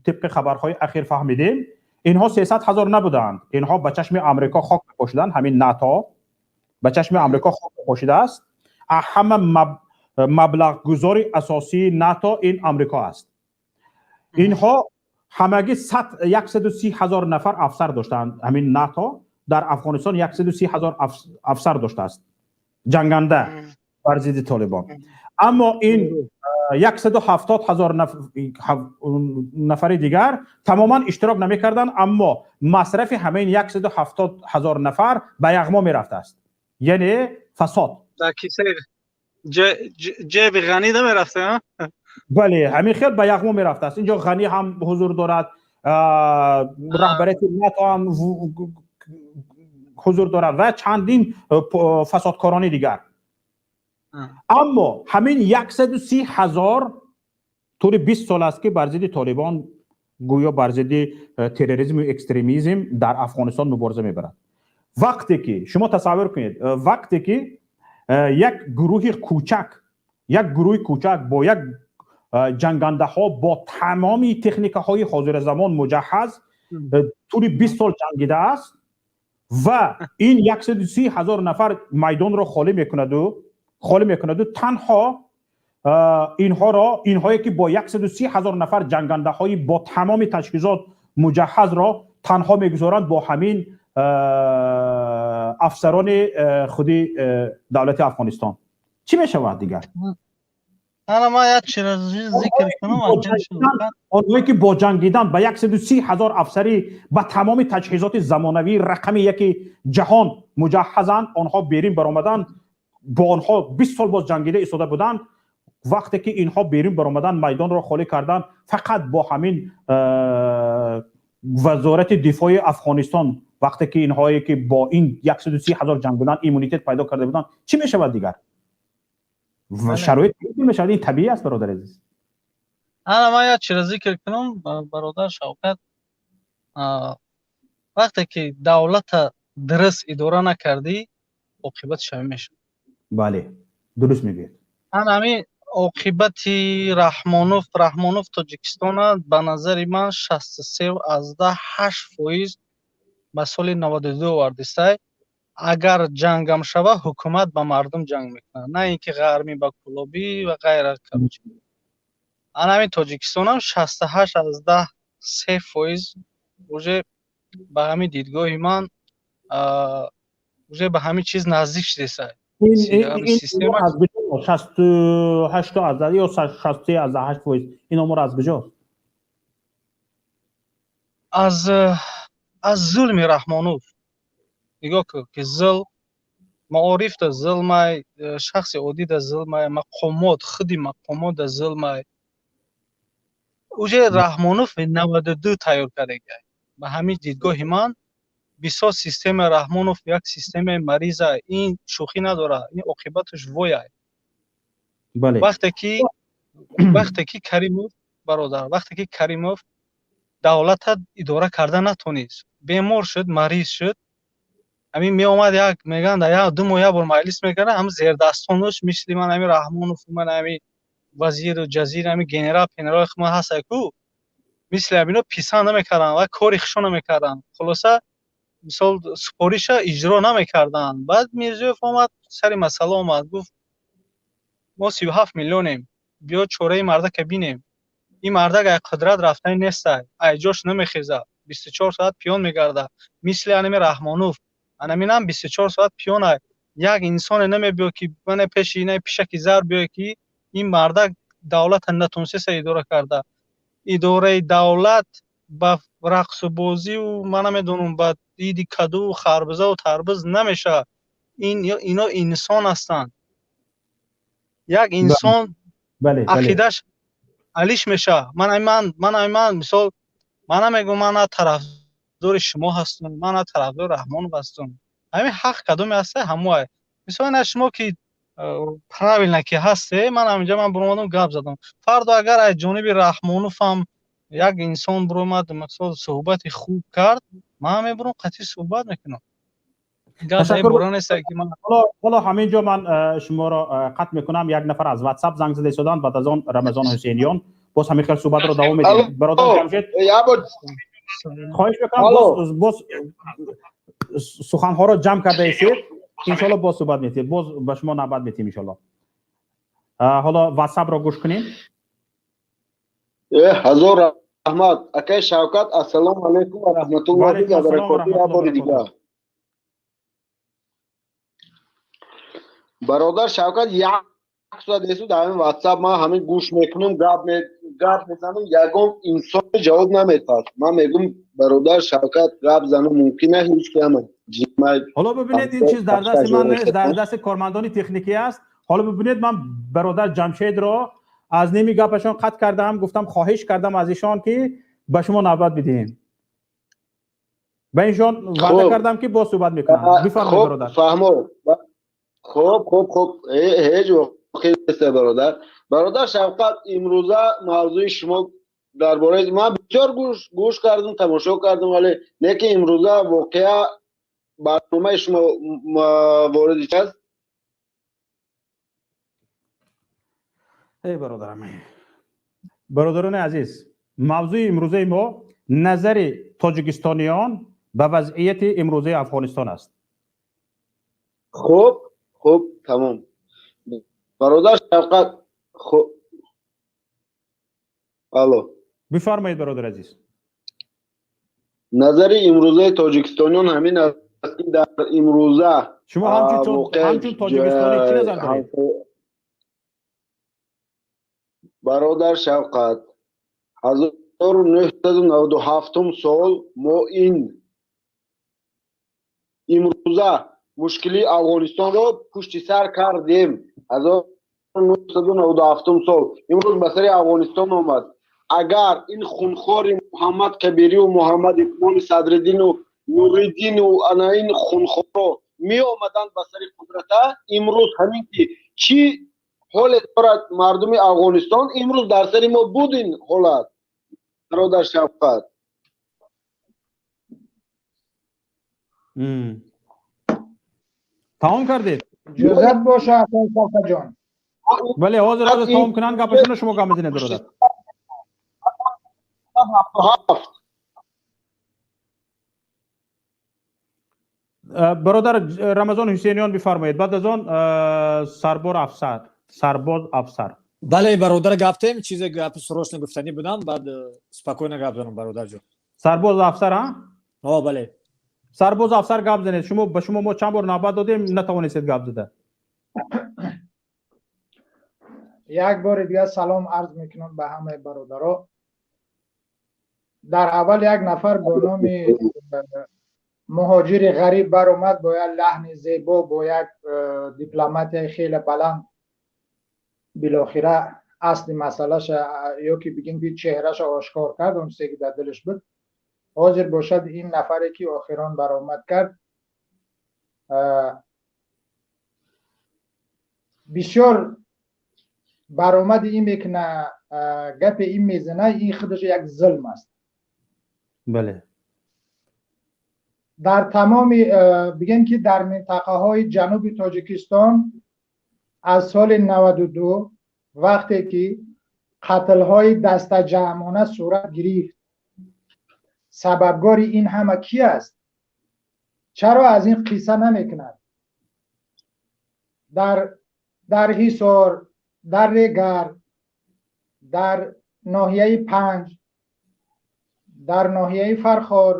тибқи хабарҳои ахир фаҳмидем, инҳо 300 ҳазор набуданд. Инҳо ба чашми Амрико хок мепошиданд, ҳамин НАТО. Ба чашми Амрико хок пошидааст. Ҳама маблағгузори асосии НАТО ин Амрико аст. Инҳо ҳамагӣ 130 ҳазор нафар афсар доштаанд. Ҳамин НАТО дар Афғонистон 130 ҳазор афсар доштааст, ҷанганда бар зидди Толибон. Аммо ин 170 ҳазор нафари дигар тамоман иштирок намекарданд, аммо масрафи ҳамаи 170 ҳазор нафар ба яғмо мерафтааст, яъне фасод. Дар кисаи ҷеби Ғанӣ намерафта? Бале, ҳамин хел ба яғмо мерафтааст. Инҷо Ғанӣ ҳам ҳузур дорад, раҳбарияти НАТО ҳам ҳузур дорад ва чандин фасодкорони дигар. Аммо ҳамин 130 ҳазор тӯли 20 сол аст, ки бар зидди Толибон, гӯё бар зидди терроризму экстремизм дар Афғонистон мубориза мебарад. Вақте ки шумо тасаввур кунед, вақте ки як гурӯҳи кӯчак бо як ҷангандаҳо, бо тамоми техникаҳои ҳозиразамон муҷаҳҳаз тӯли 20 сол ҷангидааст ва ин 130 ҳазор нафар майдонро холӣ мекунаду танҳо инҳоро, инҳое ки бо 130 ҳазор нафар ҷангандаҳои бо тамоми таҷҳизот муҷаҳҳазро танҳо мегузоранд бо ҳамин афсарони худи давлати Афғонистон, чӣ мешавад дигар? Ана ман як чиз зикр кунам. Онҳое ки бо ҷангидан ба 130 ҳазор афсарӣ ба тамоми таҷҳизоти замонавии рақами яки ҷаҳон муҷаҳҳазанд, онҳо берин баромаданд, бо онҳо 20 сол боз ҷангида истода буданд. Вақте ки инҳо берун баромаданд, майдонро холӣ карданд, фақат бо ҳамин Вазорати дифои Афғонистон, вақте ки инҳое ки бо ин 130 ҳазор ҷанг буданд, иммунитет пайдо карда буданд, чӣ мешавад дигар? Шароит мешавад, ин табиӣ аст, бародар азиз. Ана ман як чиз зикр кунам, бародар Шавкат. Вақте ки давлата дуруст идора накардӣ, оқибат шавӣ мешавад. Бале, дуруст мегӯед. Ана ҳамин оқибати Раҳмонов. Раҳмонов Тоҷикистона, ба назари ман, 63,8% ба соли 92 овардистай. Агар ҷангам шава, ҳукумат ба мардум ҷанг мекунад, на ин ки ғармӣ ба кулобӣ ва ғайра. Короче, ана ҳамин Тоҷикистонам 68,3% уже ба ҳамин дидгоҳи ман уже ба ҳамин чиз наздик шудесай. Аз куҷо 68 аз ё 63,8%? Ин омор аз куҷост? Аз зулми Раҳмонов. Нигоҳ кун, ки зулм маорифда зулмай, шахси оддида зулмай, мақомот, худи мақомотда зулмай. Уже Раҳмонов 92 тайёр кардагиай. Ба ҳамин дидгоҳи ман, бисёр системаи Раҳмонов як системаи мариза. Ин шӯхӣ надорад, ин оқибаташ вояй. Вақте ки Каримов, бародар, вақте ки Каримов давлата идора карда натонист, бемор шуд, мариз шуд, ҳамин меомад, як мегӯянд, як ду моҳ як бор маҷлис мекарда, ҳам зердастонаш, мисли ман ҳамин Раҳмонов, ман ҳамин вазиру ҷазир, ҳамин генерал пенерал ма ҳастай ку, мисли ҳамино писанд намекарданд ва кори хушо намекарданд. Хулоса, мисол, супориша иҷро намекарданд. Баъд Мирзиёев омад, сари масъала омад, гуфт: «Мо 37 миллионем, биё чораи мардака бинем. Ин мардак ай қудрат рафтани нестай, ай ҷош намехеза, 24 соат пиён мегарда, мисли анами Раҳмонов, анаминам 24 соат пиёнай. Як инсоне намебиё, ки мане пеши ина пишаки зар биёе, ки ин мардак давлата натонистеса идора карда. Идораи давлат ба рақсу бозиву, ман намедонам, ба диди каду, харбузаву тарбуз намешавад. Ин ино инсон ҳастанд. Як инсон ақидаш алиш мешавад.» Ман мисол, ман намегӯм, ман на тарафдори шумо ҳастам, ман на тарафдори Раҳмонов ҳастам. Ҳамин ҳақ кадоме ҳаста, ҳамоай. Мисол, ина шумо ки правильно ки ҳасте, ман ҳаминҷа ман буромадам, гап задам. Фардо агар аз ҷониби Раҳмонов ҳам як инсон буромад, мисол, суҳбати хуб кард, ман мебурам, қатъи суҳбат мекунам. Ҳоло ҳамин ҷо ман шуморо қатъ мекунам. Як нафар аз Ватсап занг зада истоданд. Баъд аз он Рамазон Ҳусейниён. Боз ҳамин хел суҳбатро давом медиҳем. Бародар Ҷамшед, хоҳиш мекунам, боз суханҳоро ҷамъ карда истед. Иншоалло боз суҳбат метиҳем, боз ба шумо навбат метиҳем иншоалло. Ҳоло ватсапро гӯш кунем. Ҳазор раҳмат, акай Шавкат. Ассалому алайкум ва раҳматуллоҳи ва баракотуҳ. Як бори дигар, бародар Шавкат, як соат несту дар ҳамин ватсап ман ҳамин гӯш мекунам, гап мезанам, ягон инсон ҷавоб наметаҳад. Ман мегӯм, бародар Шавкат гап занам мумкин аст, ҳеҷ кама. Ҳоло бибинед, ин чиз дар дасти ман нест, дар дасти кормандони техникӣ аст. Ҳоло бибинед, ман бародар Ҷамшедро аз ними гапашон қатъ кардам, гуфтам, хоҳиш кардам аз ишон, ки ба шумо навбат бидиҳем. Ба иншон ваъда кардам, ки боз суҳбат мекунам. Бифармоед, бародар. Фаҳмо. Хуб, хуб, хуб, ҳеҷ воқеъ нест, бародар. Бародар Шавқат, имрӯза мавзӯи шумо дар бораи ман бисёр гӯш кардам, тамошо кардам, вале не ки имрӯза воқеа барномаи шумо вориди чи аст? Эй бародарам, бародарони азиз, мавзӯи имрӯзаи мо назари тоҷикистониён ба вазъияти имрӯзаи Афғонистон аст. Хуб, хуб, тамом. Бародар Шавқат, хуб. Алло. Бифармоед, бародар азиз. Назари имрӯзаи тоҷикистониён ҳамин аст, ки дар имрӯза шумо ҳамчун тоҷикистонӣ чӣ назар доред? Бародар Шавқат, 1997 сол мо ин имрӯза мушкили Афғонистонро пушти сар кардем. 1997 сол имрӯз ба сари Афғонистон омад. Агар ин хунхори Муҳаммад Кабирию Муҳаммад Иқболи Садриддину Нуриддину ана ин хунхоро меомаданд ба сари қудрата, имрӯз ҳамин ки чӣ ҳоле дорад мардуми Афғонистон, имрӯз дар сари мо буд ин ҳолат, бародар Шавқат. Тамом кардед? Иҷозат боша, акай Шавқатҷон. Бале, ҳозир тамом кунанд гапашонро, шумо гап мезанед, бародар. Бародар Рамазон Ҳусейниён, бифармоед, баъд аз он сарбор афсар, сарбоз афсар. Бале, бародар, гафтем, чизе гапи срочно гуфтанӣ будам, баъд спокойно гап занам, бародарҷон. Сарбоз афсар, а? О, бале. Сарбоз афсар, гап занед. Шумо, ба шумо мо чанд бор навбат додем, натавонистед гап зада. Як бори дигар салом арз мекунам ба ҳамаи бародаро. Дар аввал як нафар бо номи муҳоҷири ғариб баромад, бо як лаҳни зебо, бо як дипломатияи хеле баланд. Билохира асли масъалаша ё ки бигем ки чеҳраша ошкор кард, он чизе ки дар дилаш буд. Ҳозир бошад, ин нафаре ки охирон баромад кард, бисёр баромади ин мекуна, гапи ин мезана, ин худаш як зулм аст. Бале. Дар тамоми, бигем ки дар минтақаҳои ҷануби Тоҷикистон аз соли 92 вақте ки қатлҳои дастаҷамъона сурат гирифт, сабабгори ин ҳама ки аст? Чаро аз ин қисса намекунад? Дар Ҳисор, дар Регар, дар ноҳияи Панҷ, дар ноҳияи Фархор,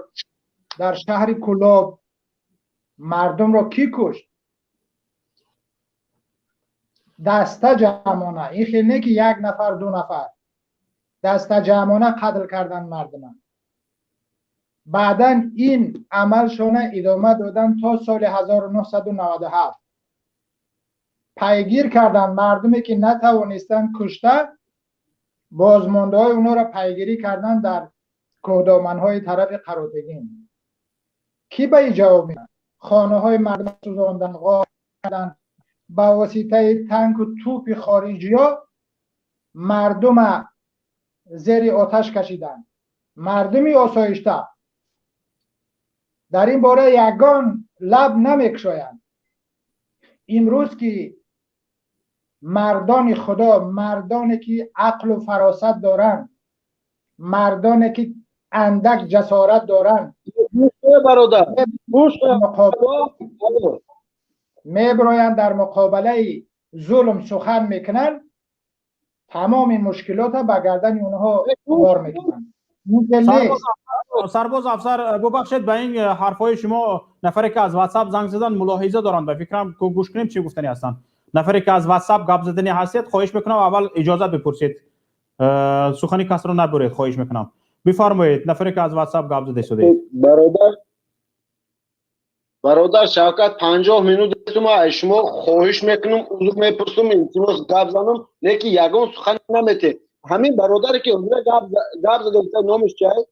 дар шаҳри Кӯлоб мардумро кӣ кушт? Даста ҷамъона, ин хел не ки як нафар, ду нафар, даста ҷамъона қатл кардан мардума. Баъдан ин амалшона идома додан то соли 1997. Пайгир кардан мардуме ки натавонистанд кушта, бозмондаҳои онҳоро пайгирӣ кардан дар кӯҳдоманҳои тарафи Қаротегин. Кӣ ба ин ҷавоб медиҳад? Хонаҳои мардум сӯзондан, ғор кардан, ба воситаи танку тӯпи хориҷиё мардума зери оташ кашиданд, мардуми осоишта. Дар ин бора ягон лаб намекушоянд. Имрӯз ки мардони Худо, мардоне ки ақлу фаросат доранд, мардоне ки андак ҷасорат доранд, бародар, Меброянд, дар муқобилаи зулм сухан мекунанд, тамоми мушкилотро ба гардани онҳо бор мекунанд. Сарбоз Афсар, бубахшед, ба ин ҳарфҳои шумо нафаре ки аз WhatsApp занг задан мулоҳиза доранд. Ба фикрам, гӯш кунем, чӣ гуфтанӣ ҳастанд. Нафаре ки аз WhatsApp гап заданӣ ҳастед, хоҳиш мекунам, аввал иҷозат бипурсед, сухани касро набуред, хоҳиш мекунам. Бифармоед, нафаре ки аз WhatsApp гап зада истодаед. Бародар Шавкат, 50 минут ма аз шумо хоҳиш мекунам, узр мепурсам, илтимос, гап занам, не ки ягон сухан намете. Ҳамин бародаре ки гап зада, номаш чиай?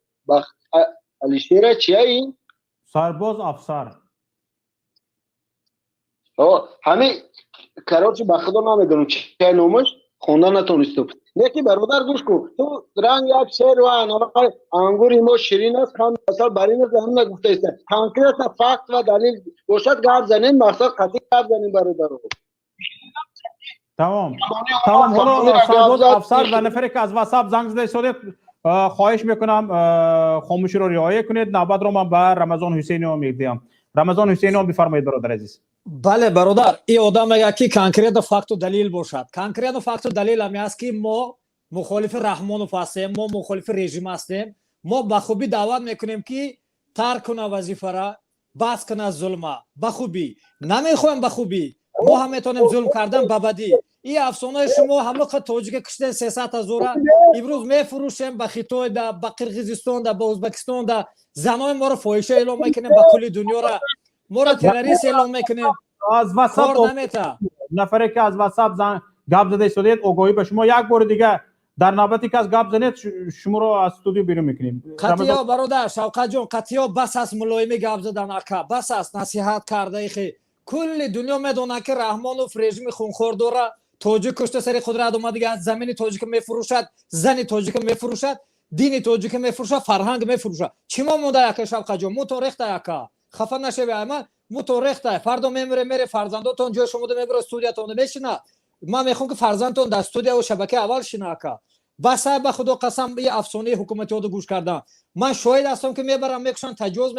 Алишера чия ин? Сарбоз Афсар. Ҳамин, короче, ба худо намедонам чия номаш, хонда натонистам. Лекин, бародар, гӯш кун, ту ранг як шеър ва ангури мо ширин аст, қанд асал барин аст, ҳамина гуфтаиста. Конкретно факт ва далил бошад, гап занем, мақсад қатъи гап занем, бародаро. Тамом. Ҳоло Сарбоз Афсар ва нафаре ки аз WhatsApp занг зада истодед, хоҳиш мекунам, хомӯширо риоя кунед. Навбатро ман ба Рамазон Ҳусейниён медиҳам. Рамазон Ҳусейниён, бифармоед, бародар азиз. Бале, бародар, ин одам мегӯяд, ки конкретно факту далил бошад. Конкретно факту далил ҳаме аст, ки мо мухолифи Раҳмонов ҳастем, мо мухолифи режим ҳастем. Мо ба хубӣ даъват мекунем, ки тарк куна вазифара, бас куна зулма. Ба хубӣ намехоҳем, ба хубӣ мо ҳам метавонем зулм кардан ба бадӣ. Ин афсонаи шумо, ҳамақа тоҷика киштен, 300 ҳазора имрӯз мефурӯшем ба Хитойда, ба Қирғизистонда, ба Ӯзбекистонда. Занои моро фоҳиша эълон мекунем ба кулли дунёра, моро террорист эълон мекунем. Аз WhatsApp намета. Нафаре ки аз WhatsApp гап зада истодед, огоҳӣ ба шумо, як бори дига дар навбати кас гап занед, шуморо аз студио берун мекунем. Қатиё, бародар Шавқатҷон, қатиё, бас аст мулоимӣ гап задан, ака, бас аст насиҳат кардаи. Хе кулли дунё медонад, ки Раҳмонов режими хунхор дора, тоҷик кушта, сари қудрат омадига, замини тоҷика мефурӯшад, зани тоҷика мефурӯшад, дини тоҷика мефурӯшад, фарҳанг мефурӯшад. Чӣ мо монда, ака Шавқатҷон? Мо то рехта, ака, хафа нашавӣ, ама мо то рехта. Фардо мемире, мере, фарзандотон ҷои шумода мебиро, студиятонда мешина. Ман мехоҳам, ки фарзандтон дар студияву шабакаи аввал шина, ака. Басай, ба худо қасам, и афсонаи ҳукуматиёду гӯш кардан, ман шоҳид ҳастам, ки мебарам, мекушанд, таҷовуз,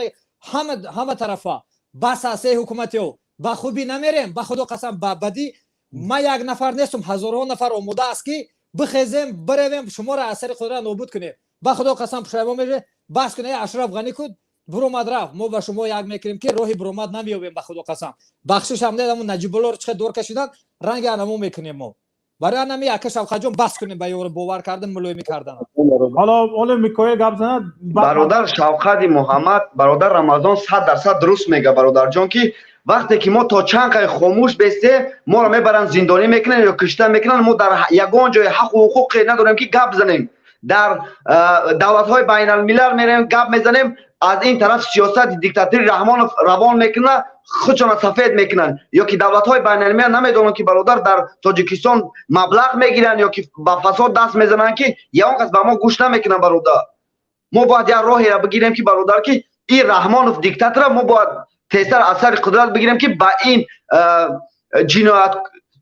ҳама тарафа. Бас аст, эй ҳукуматиё. Ба хубӣ намерем, ба худо қасам, ба бадӣ. Ман як нафар нестам, ҳазорҳо нафар омода аст, ки бихезем, биревем, шуморо аз сари қудрат нобуд кунем. Ба худо қасам, пушаймон мешавем. Бас кунем. Ашраф Ғанӣ куд буромад, рафт. Мо ба шумо як мекунем, ки роҳи буромад намеёбем. Ба худо қасам, бахшиш ҳам не. Ҳамун Наҷибуллоро чӣ дор кашидан, ранги анамо мекунем мо. Барои анами, ака Шавқатҷон, бас кунем ба ёро бовар кардан, мулоимӣ кардан. Ҳоло Микоил гап занад. Бародар Шавқати Муҳаммад, бародар Рамазон 100% дуруст мега, бародарҷон, ки вақте ки мо то чанд қай хомӯш бесте, моро мебаранд, зиндонӣ мекунанд ё кишта мекунанд. Мо дар ягон ҷои ҳаққу ҳуқуқе надорем, ки гап занем. Дар давлатҳои байналмилал мерем, гап мезанем, аз ин тараф сиёсати диктатори Раҳмонов равон мекунад, худшона сафед мекунанд. Ё ки давлатҳои байналмилал намедонанд, ки бародар дар Тоҷикистон маблағ мегиранд ё ки ба фасод даст мезананд, ки ягон кас ба мо гӯш намекунанд. Бародар, мо бояд як роҳеро бигирем, ки бародар, ки ин Раҳмонов диктатора мо бояд тезтар аз сари қудрат бигирем, ки ба ин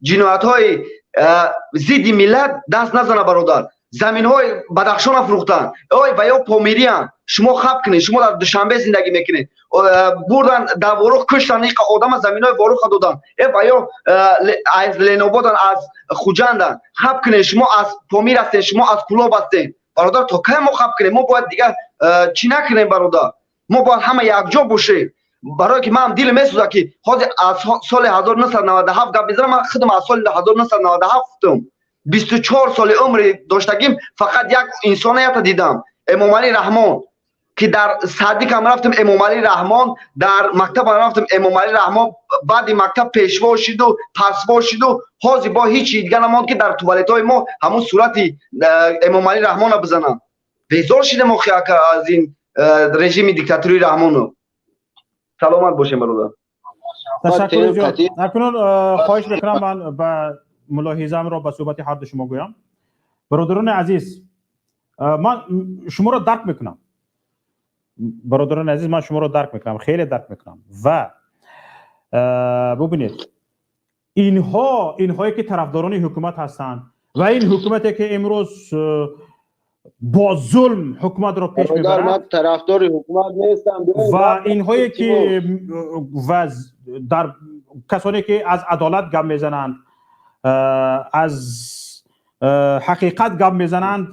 ҷиноятҳои зидди миллат даст назана. Бародар, заминҳои Бадахшона фурӯхтанд, ой, ва ё помириян. Шумо хаб кунед, шумо дар Душанбе зиндагӣ мекунед. Бурдан дар Ворух, куштан иқа одама, заминҳои Воруха додан. Ва ё аз Ленободан, аз Хуҷандан. Хаб кунед, шумо аз Помир ҳастед, шумо аз Кулоб ҳастед. Бародар, то кай мо хаб кунем? Мо бояд дигар чӣ накунем, бародар? Мо бояд ҳама якҷо бошем, барое ки ман дил месӯзад, ки ҳозир аз соли 1997 гап мезанам. Ман худам аз соли 1997-ум, 24 соли умри доштагим, фақат як инсонията дидам, Эмомалӣ Раҳмон, ки дар садикам рафтам, Эмомалӣ Раҳмон, дар мактабам рафтам, Эмомалӣ Раҳмон, баъди мактаб пешво шиду, пасво шиду, ҳозир бо ҳеҷ дига намонд, ки дар туалетҳои мо ҳамун сурати Эмомалӣ Раҳмонро бизанам. Безор шидем охи, ака, аз ин режими диктатурии Раҳмонов. Саломат бошем, бародар. Ташаккури зиёд. Акнун хоҳиш мекунам, ман ба мулоҳизамро ба суҳбати ҳарду шумо гӯям. Бародарони азиз, ман шуморо дарк мекунам. Бародарони азиз, ман шуморо дарк мекунам, хеле дарк мекунам. Ва бубинед, инҳо, инҳое ки тарафдорони ҳукумат ҳастанд ва ин ҳукумате ки имрӯз бо зулм ҳукуматро пеш мебарад, тарафдори ҳукумат нестам. Ва инҳое ки ва дар Касоне ки аз адолат гап мезананд, аз ҳақиқат гап мезананд,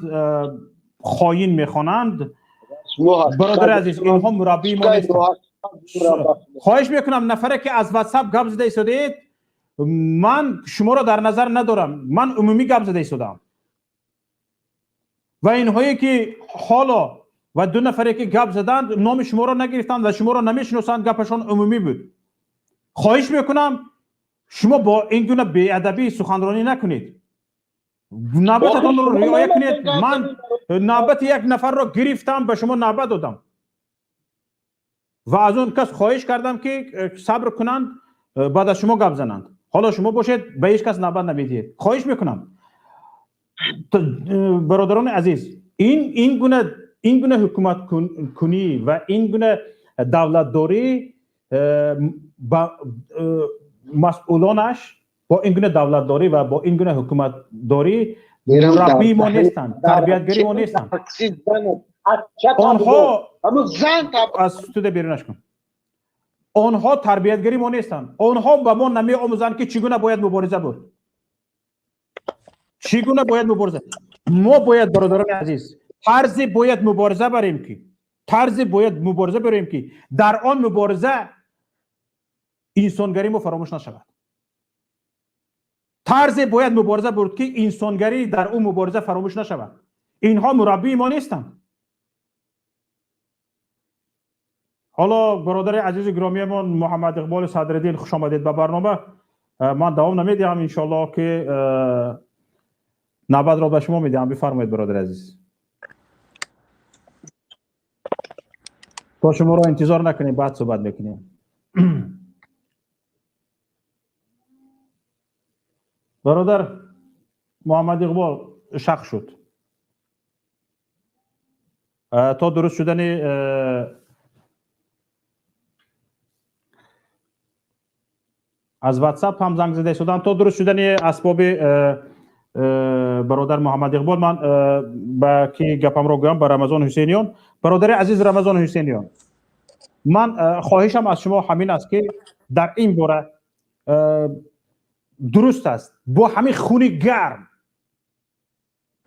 хоин мехонанд. Бародари азиз, инҳо мураббии мо нестанд. Хоҳиш мекунам, нафаре ки аз ватсап гап зада истодаед, ман шуморо дар назар надорам, ман умумӣ гап зада истодам. Ва инҳое ки ҳоло ва ду нафаре ки гап заданд, номи шуморо нагирифтанд ва шуморо намешиносанд, гапашон умумӣ буд. Хоҳиш мекунам, шумо бо ин гуна беадабӣ суханронӣ накунед. Навбататонро риоя кунед. Ман навбати як нафарро гирифтам, ба шумо навбат додам ва аз он кас хоҳиш кардам, ки сабр кунанд, баъд аз шумо гап зананд. Ҳоло шумо бошед, ба ҳеҷ кас навбат намедиҳед. Хоҳиш мекунам, бародарони азиз, ин гуна ҳукуматкунӣ ва ин гуна давлатдорӣ, масъулонаш бо ин гуна давлатдорӣ ва бо ин гуна ҳукуматдорӣ мураббии мо нестанд, тарбиятгари мо нестанд. Онҳо аз студия берунаш кун. Онҳо тарбиятгари мо нестанд. Онҳо ба мо намеомӯзанд, ки чӣ гуна бояд мубориза бурд, чӣ гуна бояд мубориза. Мо бояд, бародарони азиз, тарзе бояд мубориза барем ки, тарзе бояд мубориза барем, ки дар он мубориза инсонгарӣ мо фаромӯш нашавад. Тарзе бояд мубориза бурд, ки инсонгарӣ дар ӯ мубориза фаромӯш нашавад. Инҳо мураббии мо нестанд. Ҳоло бародари азизи гиромиямон Муҳаммад Иқболи Садриддин, хуш омадед ба барнома. Ман давом намедиҳам, иншоаллоҳ, ки навбатро ба шумо медиҳам. Бифармоед, бародари азиз, то шуморо интизор накунем, баъд суҳбат мекунем. Бародар Муҳаммад Иқбол шақ шуд. То дуруст шудани аз ватсап ҳам занг зада истодам. То дуруст шудани асбоби бародар Муҳаммад Иқбол, ман ба ки гапамро гӯям, ба Рамазон Ҳусейниён. Бародари азиз Рамазон Ҳусейниён, ман хоҳишам аз шумо ҳамин аст, ки дар ин бора, дуруст аст, бо ҳамин хуни гарм,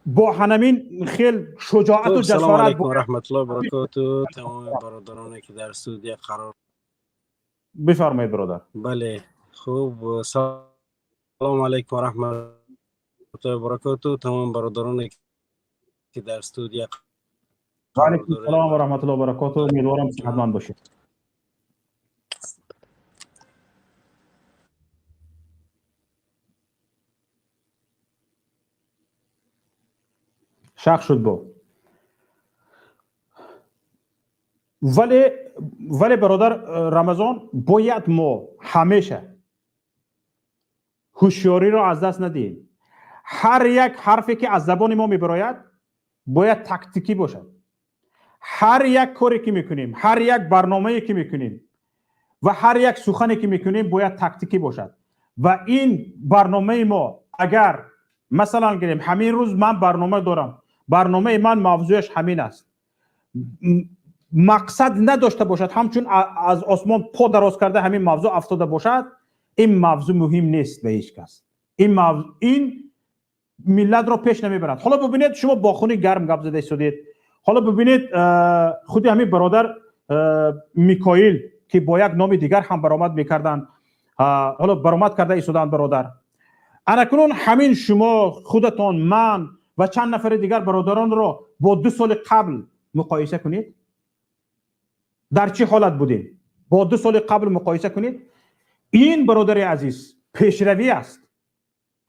бо ҳанамин хел шуҷоату ҷасорат. Алайкум раҳматуллоҳи баракоту, тамоми бародароне ки дар студия қарор Бифармоед, бародар. Бале, хуб, салому алайкум ва раҳматуллоҳи баракоту, тамоми бародароне ки дар студия. Ва алайкум салом ва раҳматуллоҳи баракоту. Умедворам, сиҳатманд бошед. Шақ шуд бо. Вале, бародар Рамазон, бояд мо ҳамеша ҳушёриро аз даст надиҳем. Ҳар як ҳарфе ки аз забони мо мебарояд, бояд тактикӣ бошад. Ҳар як коре ки мекунем, ҳар як барномае ки мекунем ва ҳар як сухане ки мекунем, бояд тактикӣ бошад. Ва ин барномаи мо, агар масалан гирем, ҳамин рӯз ман барнома дорам, барномаи ман мавзӯяш ҳамин аст, мақсад надошта бошад, ҳамчун аз осмон по дароз карда ҳамин мавзӯъ афтода бошад, ин мавзӯъ муҳим нест ба ҳеҷ кас, ин миллатро пеш намебарад. Ҳоло бубинед, шумо бо хуни гарм гап зада истодед. Ҳоло бубинед, худи ҳамин бародар Микоил, ки бо як номи дигар ҳам баромад мекарданд, ҳоло баромад карда истоданд. Бародар, анакунун ҳамин шумо худатон, ман ва чанд нафари дигар бародаронро бо 2 соли қабл муқоиса кунед, дар чӣ ҳолат будем, бо 2 соли қабл муқоиса кунед. Ин, бародари азиз, пешравӣ аст.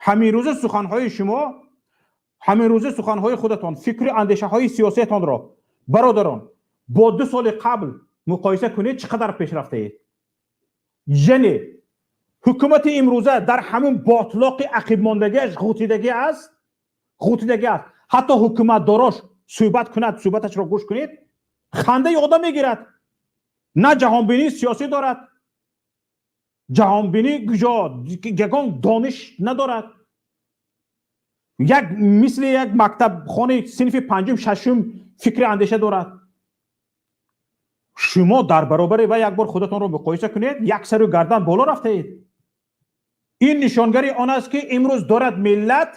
Ҳамин рӯза суханҳои шумо, ҳамин рӯза суханҳои худатон, фикру андешаҳои сиёсиятонро, бародарон, бо 2 соли қабл муқоиса кунед, чӣ қадар пешрафтаед. Яъне ҳукумати имрӯза дар ҳамун ботлоқи ақибмондагиаш ғутидагӣ аст, ғутидагӣ аст. Ҳатто ҳукуматдорош суҳбат кунад, суҳбаташро гӯш кунед, хандаи одам мегирад. На ҷаҳонбинии сиёсӣ дорад, ҷаҳонбинӣ куҷо, ягон дониш надорад, як мисли як мактабхонаи синфи панҷум, шашум фикри андеша дорад. Шумо дар баробари вай як бор худатонро муқоиса кунед, як сару гардан боло рафтаед. Ин нишонгари он аст, ки имрӯз дорад миллат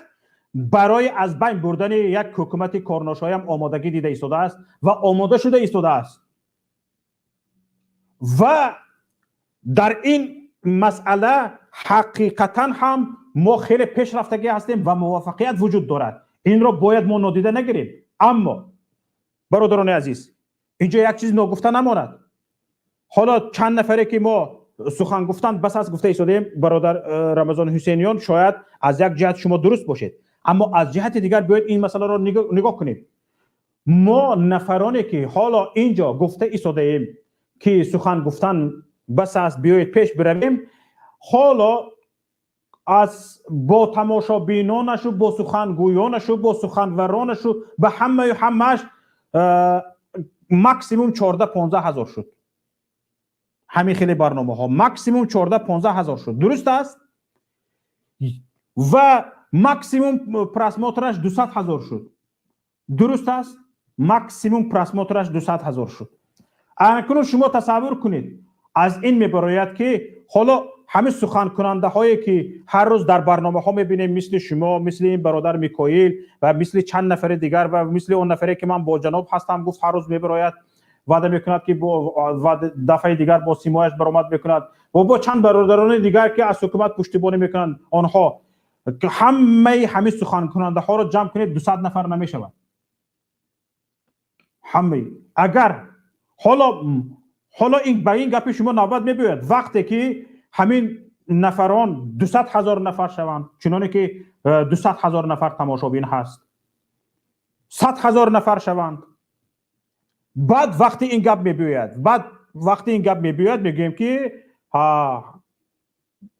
барои аз байн бурдани як ҳукумати корношоям омодагӣ дида истодааст ва омода шуда истодааст. Ва дар ин масъала ҳақиқатан ҳам мо хеле пешрафтагӣ ҳастем ва муваффақият вуҷуд дорад. Инро бояд мо нодида нагирем. Аммо, бародарони азиз, инҷо як чиз ногуфта намонад. Ҳоло чанд нафаре ки мо сухан гуфтан бас аст гуфта истодаем, бародар Рамазон Ҳусейниён, шояд аз як ҷиҳат шумо дуруст бошед, аммо аз ҷиҳати дигар биёед ин масъаларо нигоҳ кунем. Мо нафароне ки ҳоло инҷо гуфта истодаем, ки сухан гуфтан бас аст, биёед пеш биравем, ҳоло аз бо тамошобинонашу, бо сухангӯёнашу, бо суханваронашу, ба ҳамаю ҳамааш максимум 14-15 ҳазор шуд. Ҳамин хеле барномаҳо максимум 14-15 ҳазор шуд, дуруст аст? Ва максимум просмотраш 200 ҳазор шуд, дуруст аст? Максимум просмотраш 200 ҳазор шуд. Акнун шумо тасаввур кунед, аз ин мебарояд, ки ҳоло ҳамин суханкунандаҳое ки ҳар рӯз дар барномаҳо мебинем, мисли шумо, мисли ин бародар Микоил ва мисли чанд нафари дигар ва мисли он нафаре ки ман бо ҷаноб ҳастам гуфт, ҳар рӯз мебарояд, ваъда мекунад, ки дафъаи дигар бо симояш баромад мекунад, ва бо чанд бародарони дигар, ки аз ҳукумат пуштибонӣ мекунанд. Онҳо ҳамаи ҳамин суханкунандаҳоро ҷамъ кунед, 200 нафар намешавад ҳамаи. Агар ҳоло ин ба ин гапи шумо навбат мебиёяд, вақте ки ҳамин нафарон 200 ҳазор нафар шаванд, чуноне ки 200 ҳазор нафар тамошобин ҳаст, 100 ҳазор нафар шаванд, баъд вақти ин гап мебиёяд, баъд вақти ин гап мебиёяд, мегӯем, ки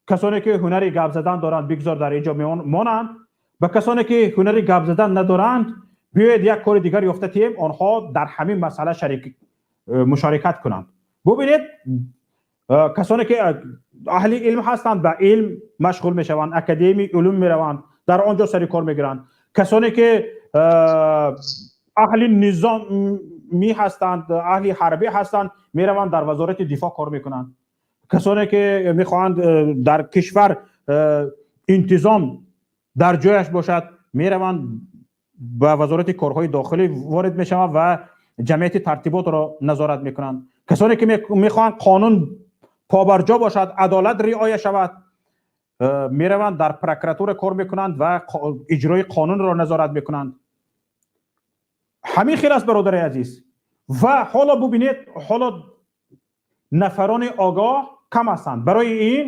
касоне ки ҳунари гап задан доранд, бигзор дар ин ҷо монанд, ба касоне ки ҳунари гап задан надоранд, биёед як кори дигар ёфта тием, онҳо дар ҳамин масъала шарик мушорикат кунанд. Бубинед, касоне ки аҳли илм ҳастанд, ба илм машғул мешаванд, академияи улум мераванд, дар он ҷо сари кор мегиранд. Касоне ки аҳли низомӣ ҳастанд, аҳли ҳарбӣ ҳастанд, мераванд, дар вазорати дифоъ кор мекунанд. Касоне ки мехоҳанд дар кишвар интизом дар ҷояш бошад, мераванд, ба вазорати корҳои дохилӣ ворид мешаванд ва ҷамъияти тартиботро назорат мекунанд. Касоне ки мехоҳанд қонун побарҷо бошад, адолат риоя шавад, мераванд, дар прокуратура кор мекунанд ва иҷрои қонунро назорат мекунанд. Ҳамин хел аст, бародари азиз. Ва ҳоло бубинед, ҳоло нафарони огоҳ кам ҳастанд. Барои ин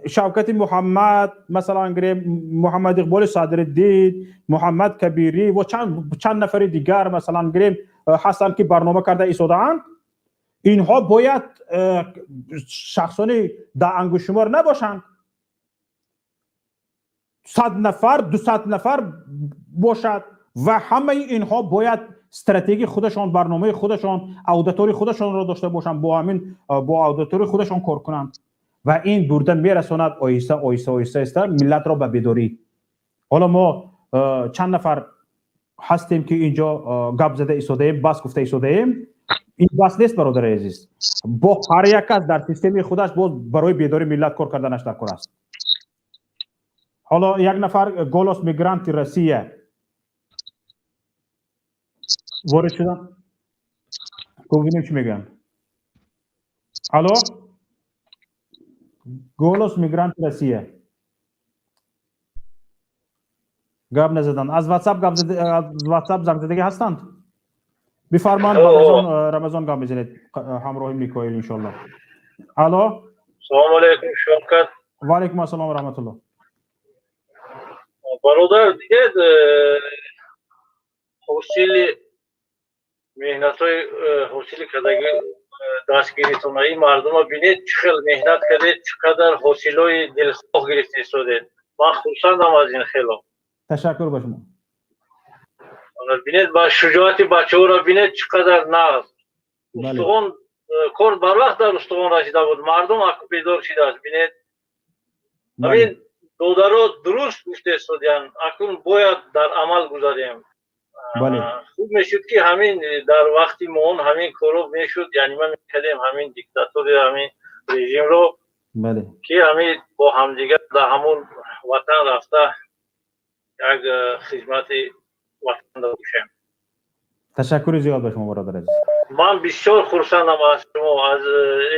Шавкати Муҳаммад, масалан гирем, Муҳаммад Иқболи Садриддин, Муҳаммад Кабирӣ ва чанд нафари дигар, масалан гирем, ҳастанд, ки барнома карда истодаанд. Инҳо бояд шахсони дар ангуштшумор набошанд, 100 нафар, 200 нафар бошад ва ҳамаи инҳо бояд стратегии худашон, барномаи худашон, аудитории худашонро дошта бошанд, бо ҳамин бо аудитории худашон кор кунанд ва ин бурда мерасонад оҳиста, оҳиста, оҳиста, оҳиста миллатро ба бедорӣ. Ҳоло мо чанд нафар ҳастем, ки инҷо гап зада истодаем, бас гуфта истодаем. Ин бас нест, бародари азиз. Бо ҳар як кас дар системаи худаш боз барои бедории миллат кор карданаш дар кор аст. Ҳоло як нафар, Голос Мигранти Россия, ворид шудан, бубинем, чӣ мегӯянд. Алло, Голос Мигранти Россия, гап назадан. Аз WhatsApp гап, аз WhatsApp занг задагӣ ҳастанд, бифармоянд. Рамазон, Рамазон, гап мезанед ҳамроҳи Микоил, иншоалло. Алло. Салому алейкум, Шавкат. Ва алейкум ассалом ва раҳматулло. Бародар, дидед ҳосили меҳнатҳои ҳосили кардаги дастгиритона, ин мардума бинед, чӣ хел меҳнат кардед, чӣ қадар ҳосилҳои дилхоҳ гирифта истодед. Ман хурсандам аз ин хело. Ташаккур ба шумо. Бинед, ба шуҷоати бачаҳоро бинед, чӣ қадар нағз. Устухон кор барвақт дар устухон расида буд, мардум аку бедор шидааст. Бинед, ҳамин додаро дуруст гуфта истодиянд, акнун бояд дар амал гузарем. Хуб мешуд, ки ҳамин дар вақти моон ҳамин корро мешуд, яъне ма мекардем ҳамин диктатури, ҳамин режимро. Бале. Ки ҳамин бо ҳамдигар дар ҳамон ватан рафта як хизмати ватан бошем. Ташаккури зиёд ба шумо, бародар азиз. Ман бисёр хурсандам аз шумо, аз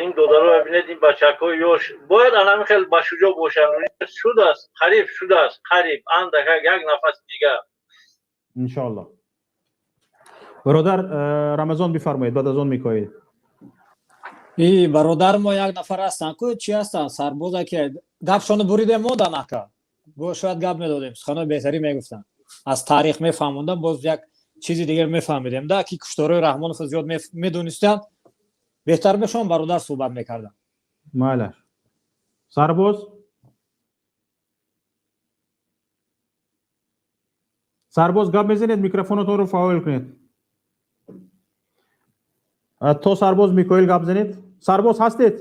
ин додаро. Бинед, ин бачакҳои ёш бояд анами хел башуҷоъ бошанд. Шудааст, қариб шудааст, қариб андакак, як нафаси дигар. Иншоалло. Бародар Рамазон, бифармоед, баъд аз он Микоил. И бародар мо як нафар ҳастанд ку, чи ҳастанд, сарбоза, ки гапшоно буридем мо данака, шояд гап медодем, суханои беҳтарӣ мегуфтанд, аз таърих мефаҳмондам, боз як чизи дигар мефаҳмидем да, ки кушторои Раҳмонов зиёд медонистанд, беҳтар мешавам бародар суҳбат мекардам. Майлаш. Сарбоз, сарбоз, гап мезанед, микрофонатонро фаъол кунед. То сарбоз Микоил гап занед. Сарбоз, ҳастед?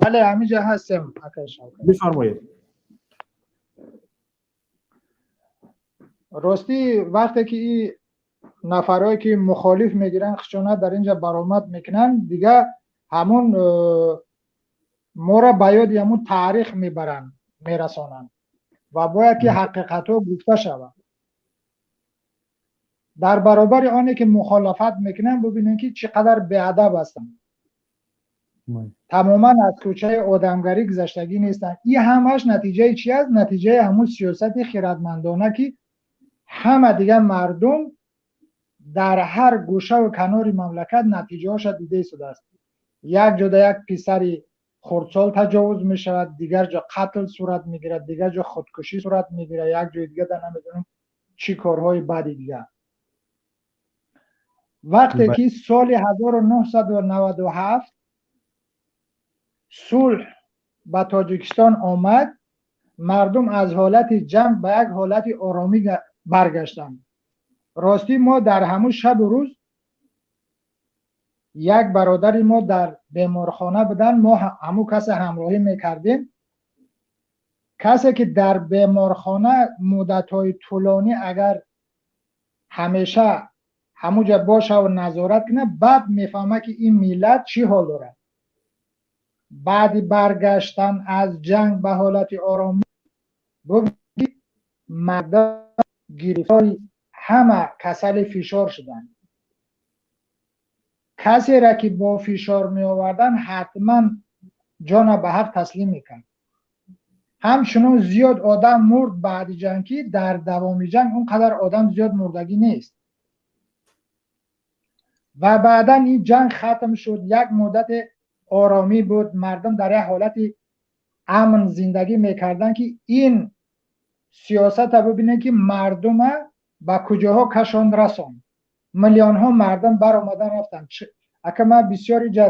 Бале, ҳаминҷа ҳастем, акай Шавкат. Бифармоед. Ростӣ, вақте ки и нафарое ки мухолиф мегиранд, хушонат дар инҷа баромад мекунанд, дигар ҳамон моро ба ёди ҳамон таърих мебаранд, мерасонанд ва бояд ки ҳақиқатҳо гуфта шавад. Дар баробари оне ки мухолафат мекунанд, бубинем ки чӣ қадар беадаб ҳастанд, тамоман аз кӯчаи одамгарӣ гузаштагӣ нестанд. И ҳамаш натиҷаи чи аст? Натиҷаи ҳамун сиёсати хиратмандона, ки ҳама дигар мардум дар ҳар гӯшаву канори мамлакат натиҷаҳоша дида истодааст. Як ҷода як писари хурдсол таҷовуз мешавад, дигар ҷо қатл сурат мегирад, дигар ҷо худкушӣ сурат мегирад, як ҷои дигар да намедонам чӣ корҳои бади дигар. Вақте ки соли 1997 сулҳ ба Тоҷикистон омад, мардум аз ҳолати ҷанг ба як ҳолати оромӣ баргаштанд. Ростӣ, мо дар ҳамун шабу рӯз як бародари мо дар беморхона буданд, мо ҳамун касе ҳамроҳӣ мекардем. Касе ки дар беморхона муддатҳои тӯлонӣ агар ҳамеша ҳамуҷа бошаву назорат кунад, баъд мефаҳмад, ки ин миллат чӣ ҳол дорад. Баъди баргаштан аз ҷанг ба ҳолати оромӣ, бубинед, мардум гирифтори ҳама касали фишор шуданд. Касеро ки бо фишор меоварданд, ҳатман ҷона ба ҳақ таслим мекард. Ҳамчунон зиёд одам мурд баъди ҷанг, ки дар давоми ҷанг он қадар одам зиёд мурдагӣ нест. Ва баъдан ин ҷанг хатм шуд, як муддати оромӣ буд, мардум дар як ҳолати амн зиндагӣ мекарданд, ки ин сиёсата бубинед, ки мардума ба куҷоҳо кашонд, расонд. Миллионҳо мардум баромадан рафтанд. Ака, ман бисёр иҷа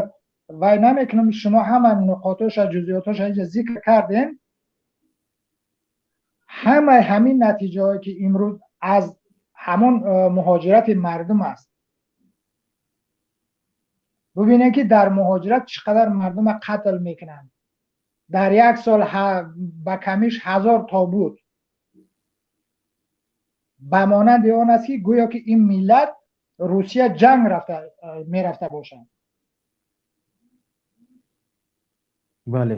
вай намекунам, шумо ҳама нуқотоша, ҷузъиётоша иҷа зикр кардем. Ҳамаи ҳамин натиҷаҳое ки имрӯз аз ҳамон муҳоҷирати мардум аст. Бубинед, ки дар муҳоҷират чӣ қадар мардума қатл мекунанд. Дар як сол ба камиш 1000 тобут. Ба монанди он аст, ки гӯё ки ин миллат Русия ҷанг мерафта бошад. Бале.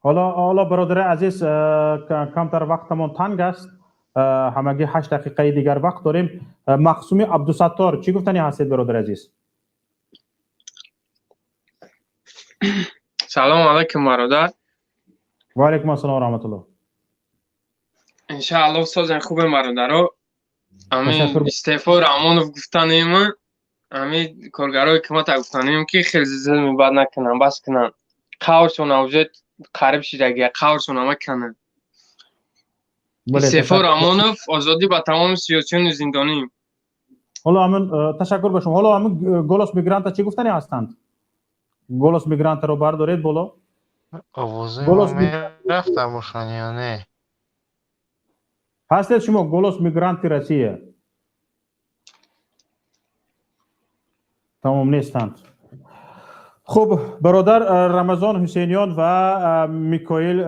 Ҳоло, бародари азиз, камтар вақтамон танг аст, ҳамагӣ 8 дақиқаи дигар вақт дорем. Мақсуми Абдусаттор, чӣ гуфтанӣ ҳастед, бародари азиз? Салом алайкум, бародар. Ва алайкум ассалом ва раҳматуллоҳ. Иншааллоҳ, созен хубем, бародаро. Ами истеъфои Раҳмонов гуфтанем, ами коргарои ҳукумата гуфтанем, ки хеле зулми бад накунанд, бас кунанд. Қавршон уже қариб шидагия, қавршон ама кунанд. Истеъфои Раҳмонов, озодӣ ба тамоми сиёсиёни зиндонӣ. Ҳоло ҳамин, ташаккур ба шумо. Ҳоло ҳамин Голос мигранта чӣ гуфтанӣ ҳастанд? Голос мигрантаро бардоред боло. Овози мерафта бошанд ё не? Ҳастед шумо, Голос мигранти Россия? Тамом, нестанд. Хуб, бародар Рамазон Ҳусейниён ва Микоил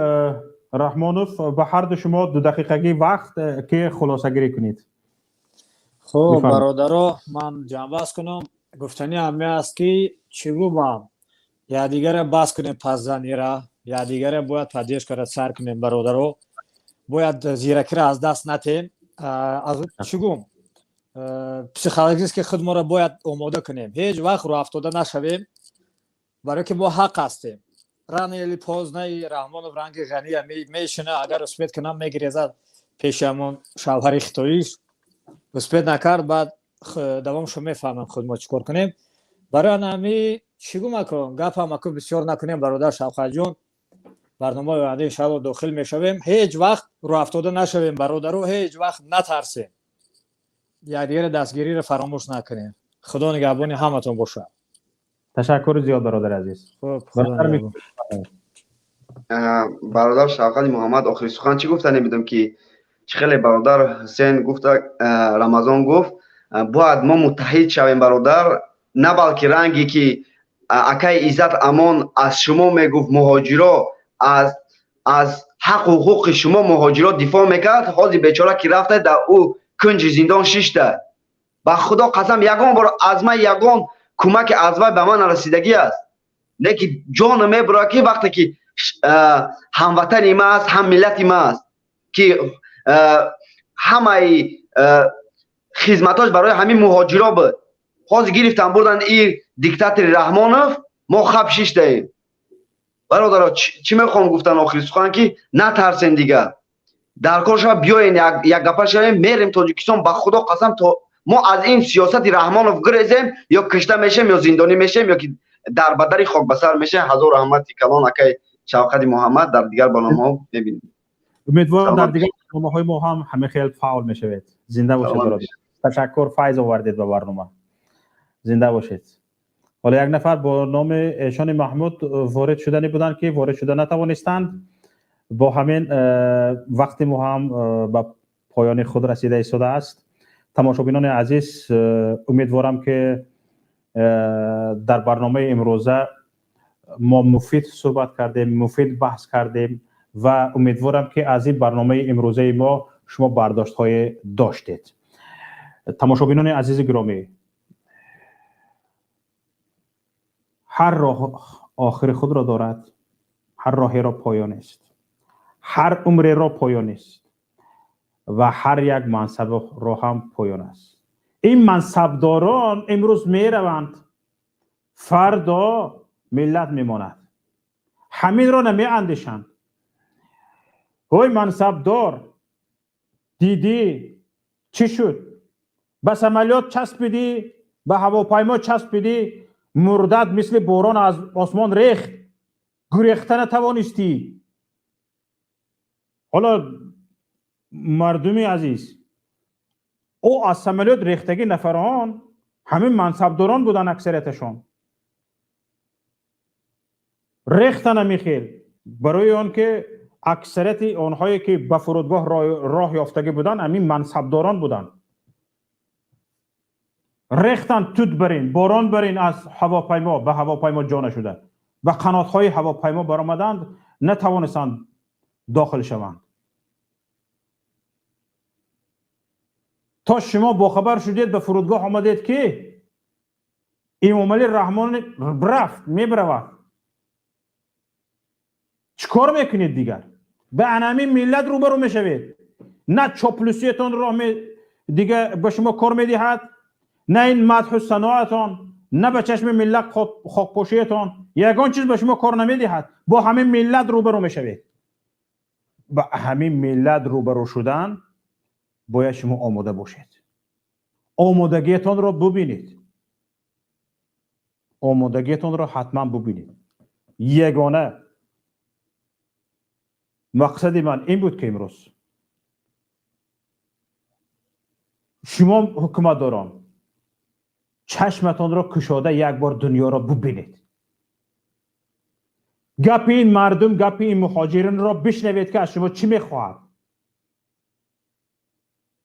Раҳмонов, ба ҳарду шумо 2 дақиқагӣ вақт, ки хулосагирӣ кунед. Хуб, бародаро, ман ҷамъбаст кунам. Гуфтанӣ ҳаме аст, ки чӣ гумам, якдигаре бас кунем пасзанира, якдигаре бояд поддержка ра сар кунем, бародаро, бояд зиракиро аз даст натем. Аз чӣ гум, психологически худморо бояд омода кунем, ҳеҷ вақт рӯафтода нашавем, барое ки мо ҳақ ҳастем. Рано или поздно Раҳмонов ранги Ғания мешина, агар успеть кунам, мегирезад пеши ҳамон шавҳари хитоиш. Успеть накард, баъд давомшо мефаҳмам худ мо чӣ кор кунем. Барои ана ҳами чӣ гума кун, гапам аку бисёр накунем, бародар Шавқатҷон. Барномаи оянда иншаалло дохил мешавем. Ҳеҷ вақт рӯафтода нашавем, бародаро, ҳеҷ вақт натарсем, якдигари дастгириро фаромӯш накунем. Худо нигаҳбони ҳаматон бошад. Ташаккури зиёд, бародари азиз. Бародар Шавқати Муҳаммад, охири сухан чӣ гуфта намедонам, ки чӣ хеле бародар Ҳусен гуфта, Рамазон гуфт, бояд мо муттаҳид шавем, бародар, на балки ранге ки акаи Иззат Амон аз шумо мегуфт, муҳоҷиро аз ҳаққу ҳуқуқи шумо муҳоҷиро дифоъ мекард. Ҳозир бечора ки рафта, дар ӯ кунҷи зиндон шишта. Ба Худо қасам, ягон бор аз ман ягон кӯмаки аз вай ба ман нарасидагӣ аст, лекин ҷоно мебурад, ки вақте ки ҳамватани ма аст, ҳам миллати ма аст, ки ҳамаи хизматош барои ҳамин муҳоҷиро буд, ҳозир гирифтан бурдан и диктатори Раҳмонов, мо хаб шиштаем. Бародаро, чӣ мехоҳам гуфтан охири сухан, ки натарсен, дигар дар кор шава, биёен, як гапа шавем, мерем Тоҷикистон. Ба Худо қасам, то мо аз ин сиёсати Раҳмонов гурезем, ё кишта мешем, ё зиндонӣ мешем, ё ки дар бадари хокбасар мешем. Ҳазор раҳмати калон, акай Шавқати Муҳаммад, дар дигар барномаҳо мебинем. Умедворам, дар дигар барномаҳои мо ҳам ҳама хел фаъол мешавед. Зинда бошед, бародар, ташаккур, файз овардед ба барнома, зинда бошед. Ҳоло як нафар бо номи Эшони Маҳмуд ворид шуданӣ буданд, ки ворид шуда натавонистанд. Бо ҳамин вақти мо ҳам ба поёни худ расида истодааст. Тамошобинони азиз, умедворам, ки дар барномаи имрӯза мо муфид суҳбат кардем, муфид баҳс кардем ва умедворам, ки аз ин барномаи имрӯзаи мо шумо бардоштҳое доштед. Тамошобинони азизи гиромӣ, ҳар роҳ охири худро дорад, ҳар роҳеро поёнест, ҳар умреро поёнест ва ҳар як мансабро ҳам поён аст. Ин мансабдорон имрӯз мераванд, фардо миллат мемонад. Ҳаминро намеандешанд. Ҳой мансабдор, дидӣ чӣ шуд? Ба самолёт часпидӣ, ба ҳавопаймо часпидӣ, мурдат мисли борон аз осмон рехт, гурехта натавонистӣ. Ҳоло, мардуми азиз, ӯ аз самолёт рехтагӣ нафарон ҳамин мансабдорон буданд, аксарияташон рехтан ҳамин барои он ки аксарияти онҳое ки ба фурудгоҳ роҳ ёфтагӣ буданд, ҳамин мансабдорон буданд. Рехтан тут барин, борон барин аз ҳавопаймо, ба ҳавопаймо ҷо нашуда, ба қанотҳои ҳавопаймо баромаданд, натавонистанд дохил шаванд. То шумо бохабар шудед, ба фурудгоҳ омадед, ки Эмомалӣ Раҳмон рафт, мебаравад. Чӣ кор мекунед дигар? Ба анамин миллат рӯбарӯ мешавед. На чоплусиятон роҳ дига ба шумо кор медиҳад, на ин мадҳу саноатон, на ба чашми миллат хокпошиятон, ягон чиз ба шумо кор намедиҳад. Бо ҳамин миллат рӯбарӯ мешавед. Ба ҳамин миллат рӯбарӯ шудан бояд шумо омода бошед. Омодагиятонро бубинед, омодагиятонро ҳатман бубинед. Ягона мақсади ман ин буд, ки имрӯз шумо, ҳукуматдорон, чашматонро кушода як бор дунёро бубинед, гапи ин мардум, гапи ин муҳоҷиринро бишнавед, ки аз шумо чӣ мехоҳад.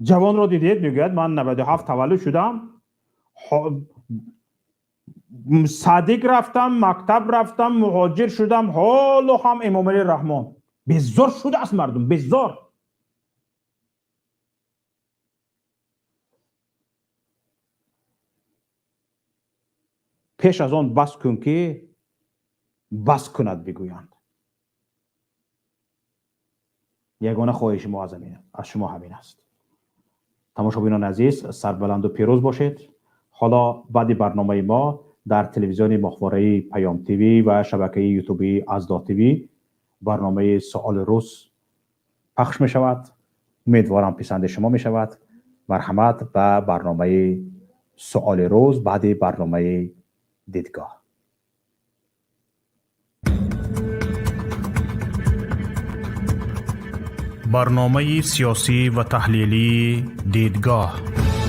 Ҷавонро дидед, мегӯяд: ман 97 таваллуд шудам, садик рафтам, мактаб рафтам, муҳоҷир шудам, ҳоло ҳам Эмомалӣ Раҳмон. Безор шудааст мардум, безор. Пеш аз он бас кун, ки бас кунад бигӯянд. Ягона хоҳиши мо аз шумо ҳамин аст. Тамошобинони азиз, сарбаланду пирӯз бошед. Ҳоло баъди барномаи мо дар телевизиони моҳвораи Паём ТВ ва шабакаи ютубии Аздо ТВ барномаи Суоли рӯз пахш мешавад. Умедворам, писанди шумо мешавад. Марҳамат ба барномаи Суоли рӯз баъди барномаи Дидгоҳ. Барномаи сиёсӣ ва таҳлилии Дидгоҳ.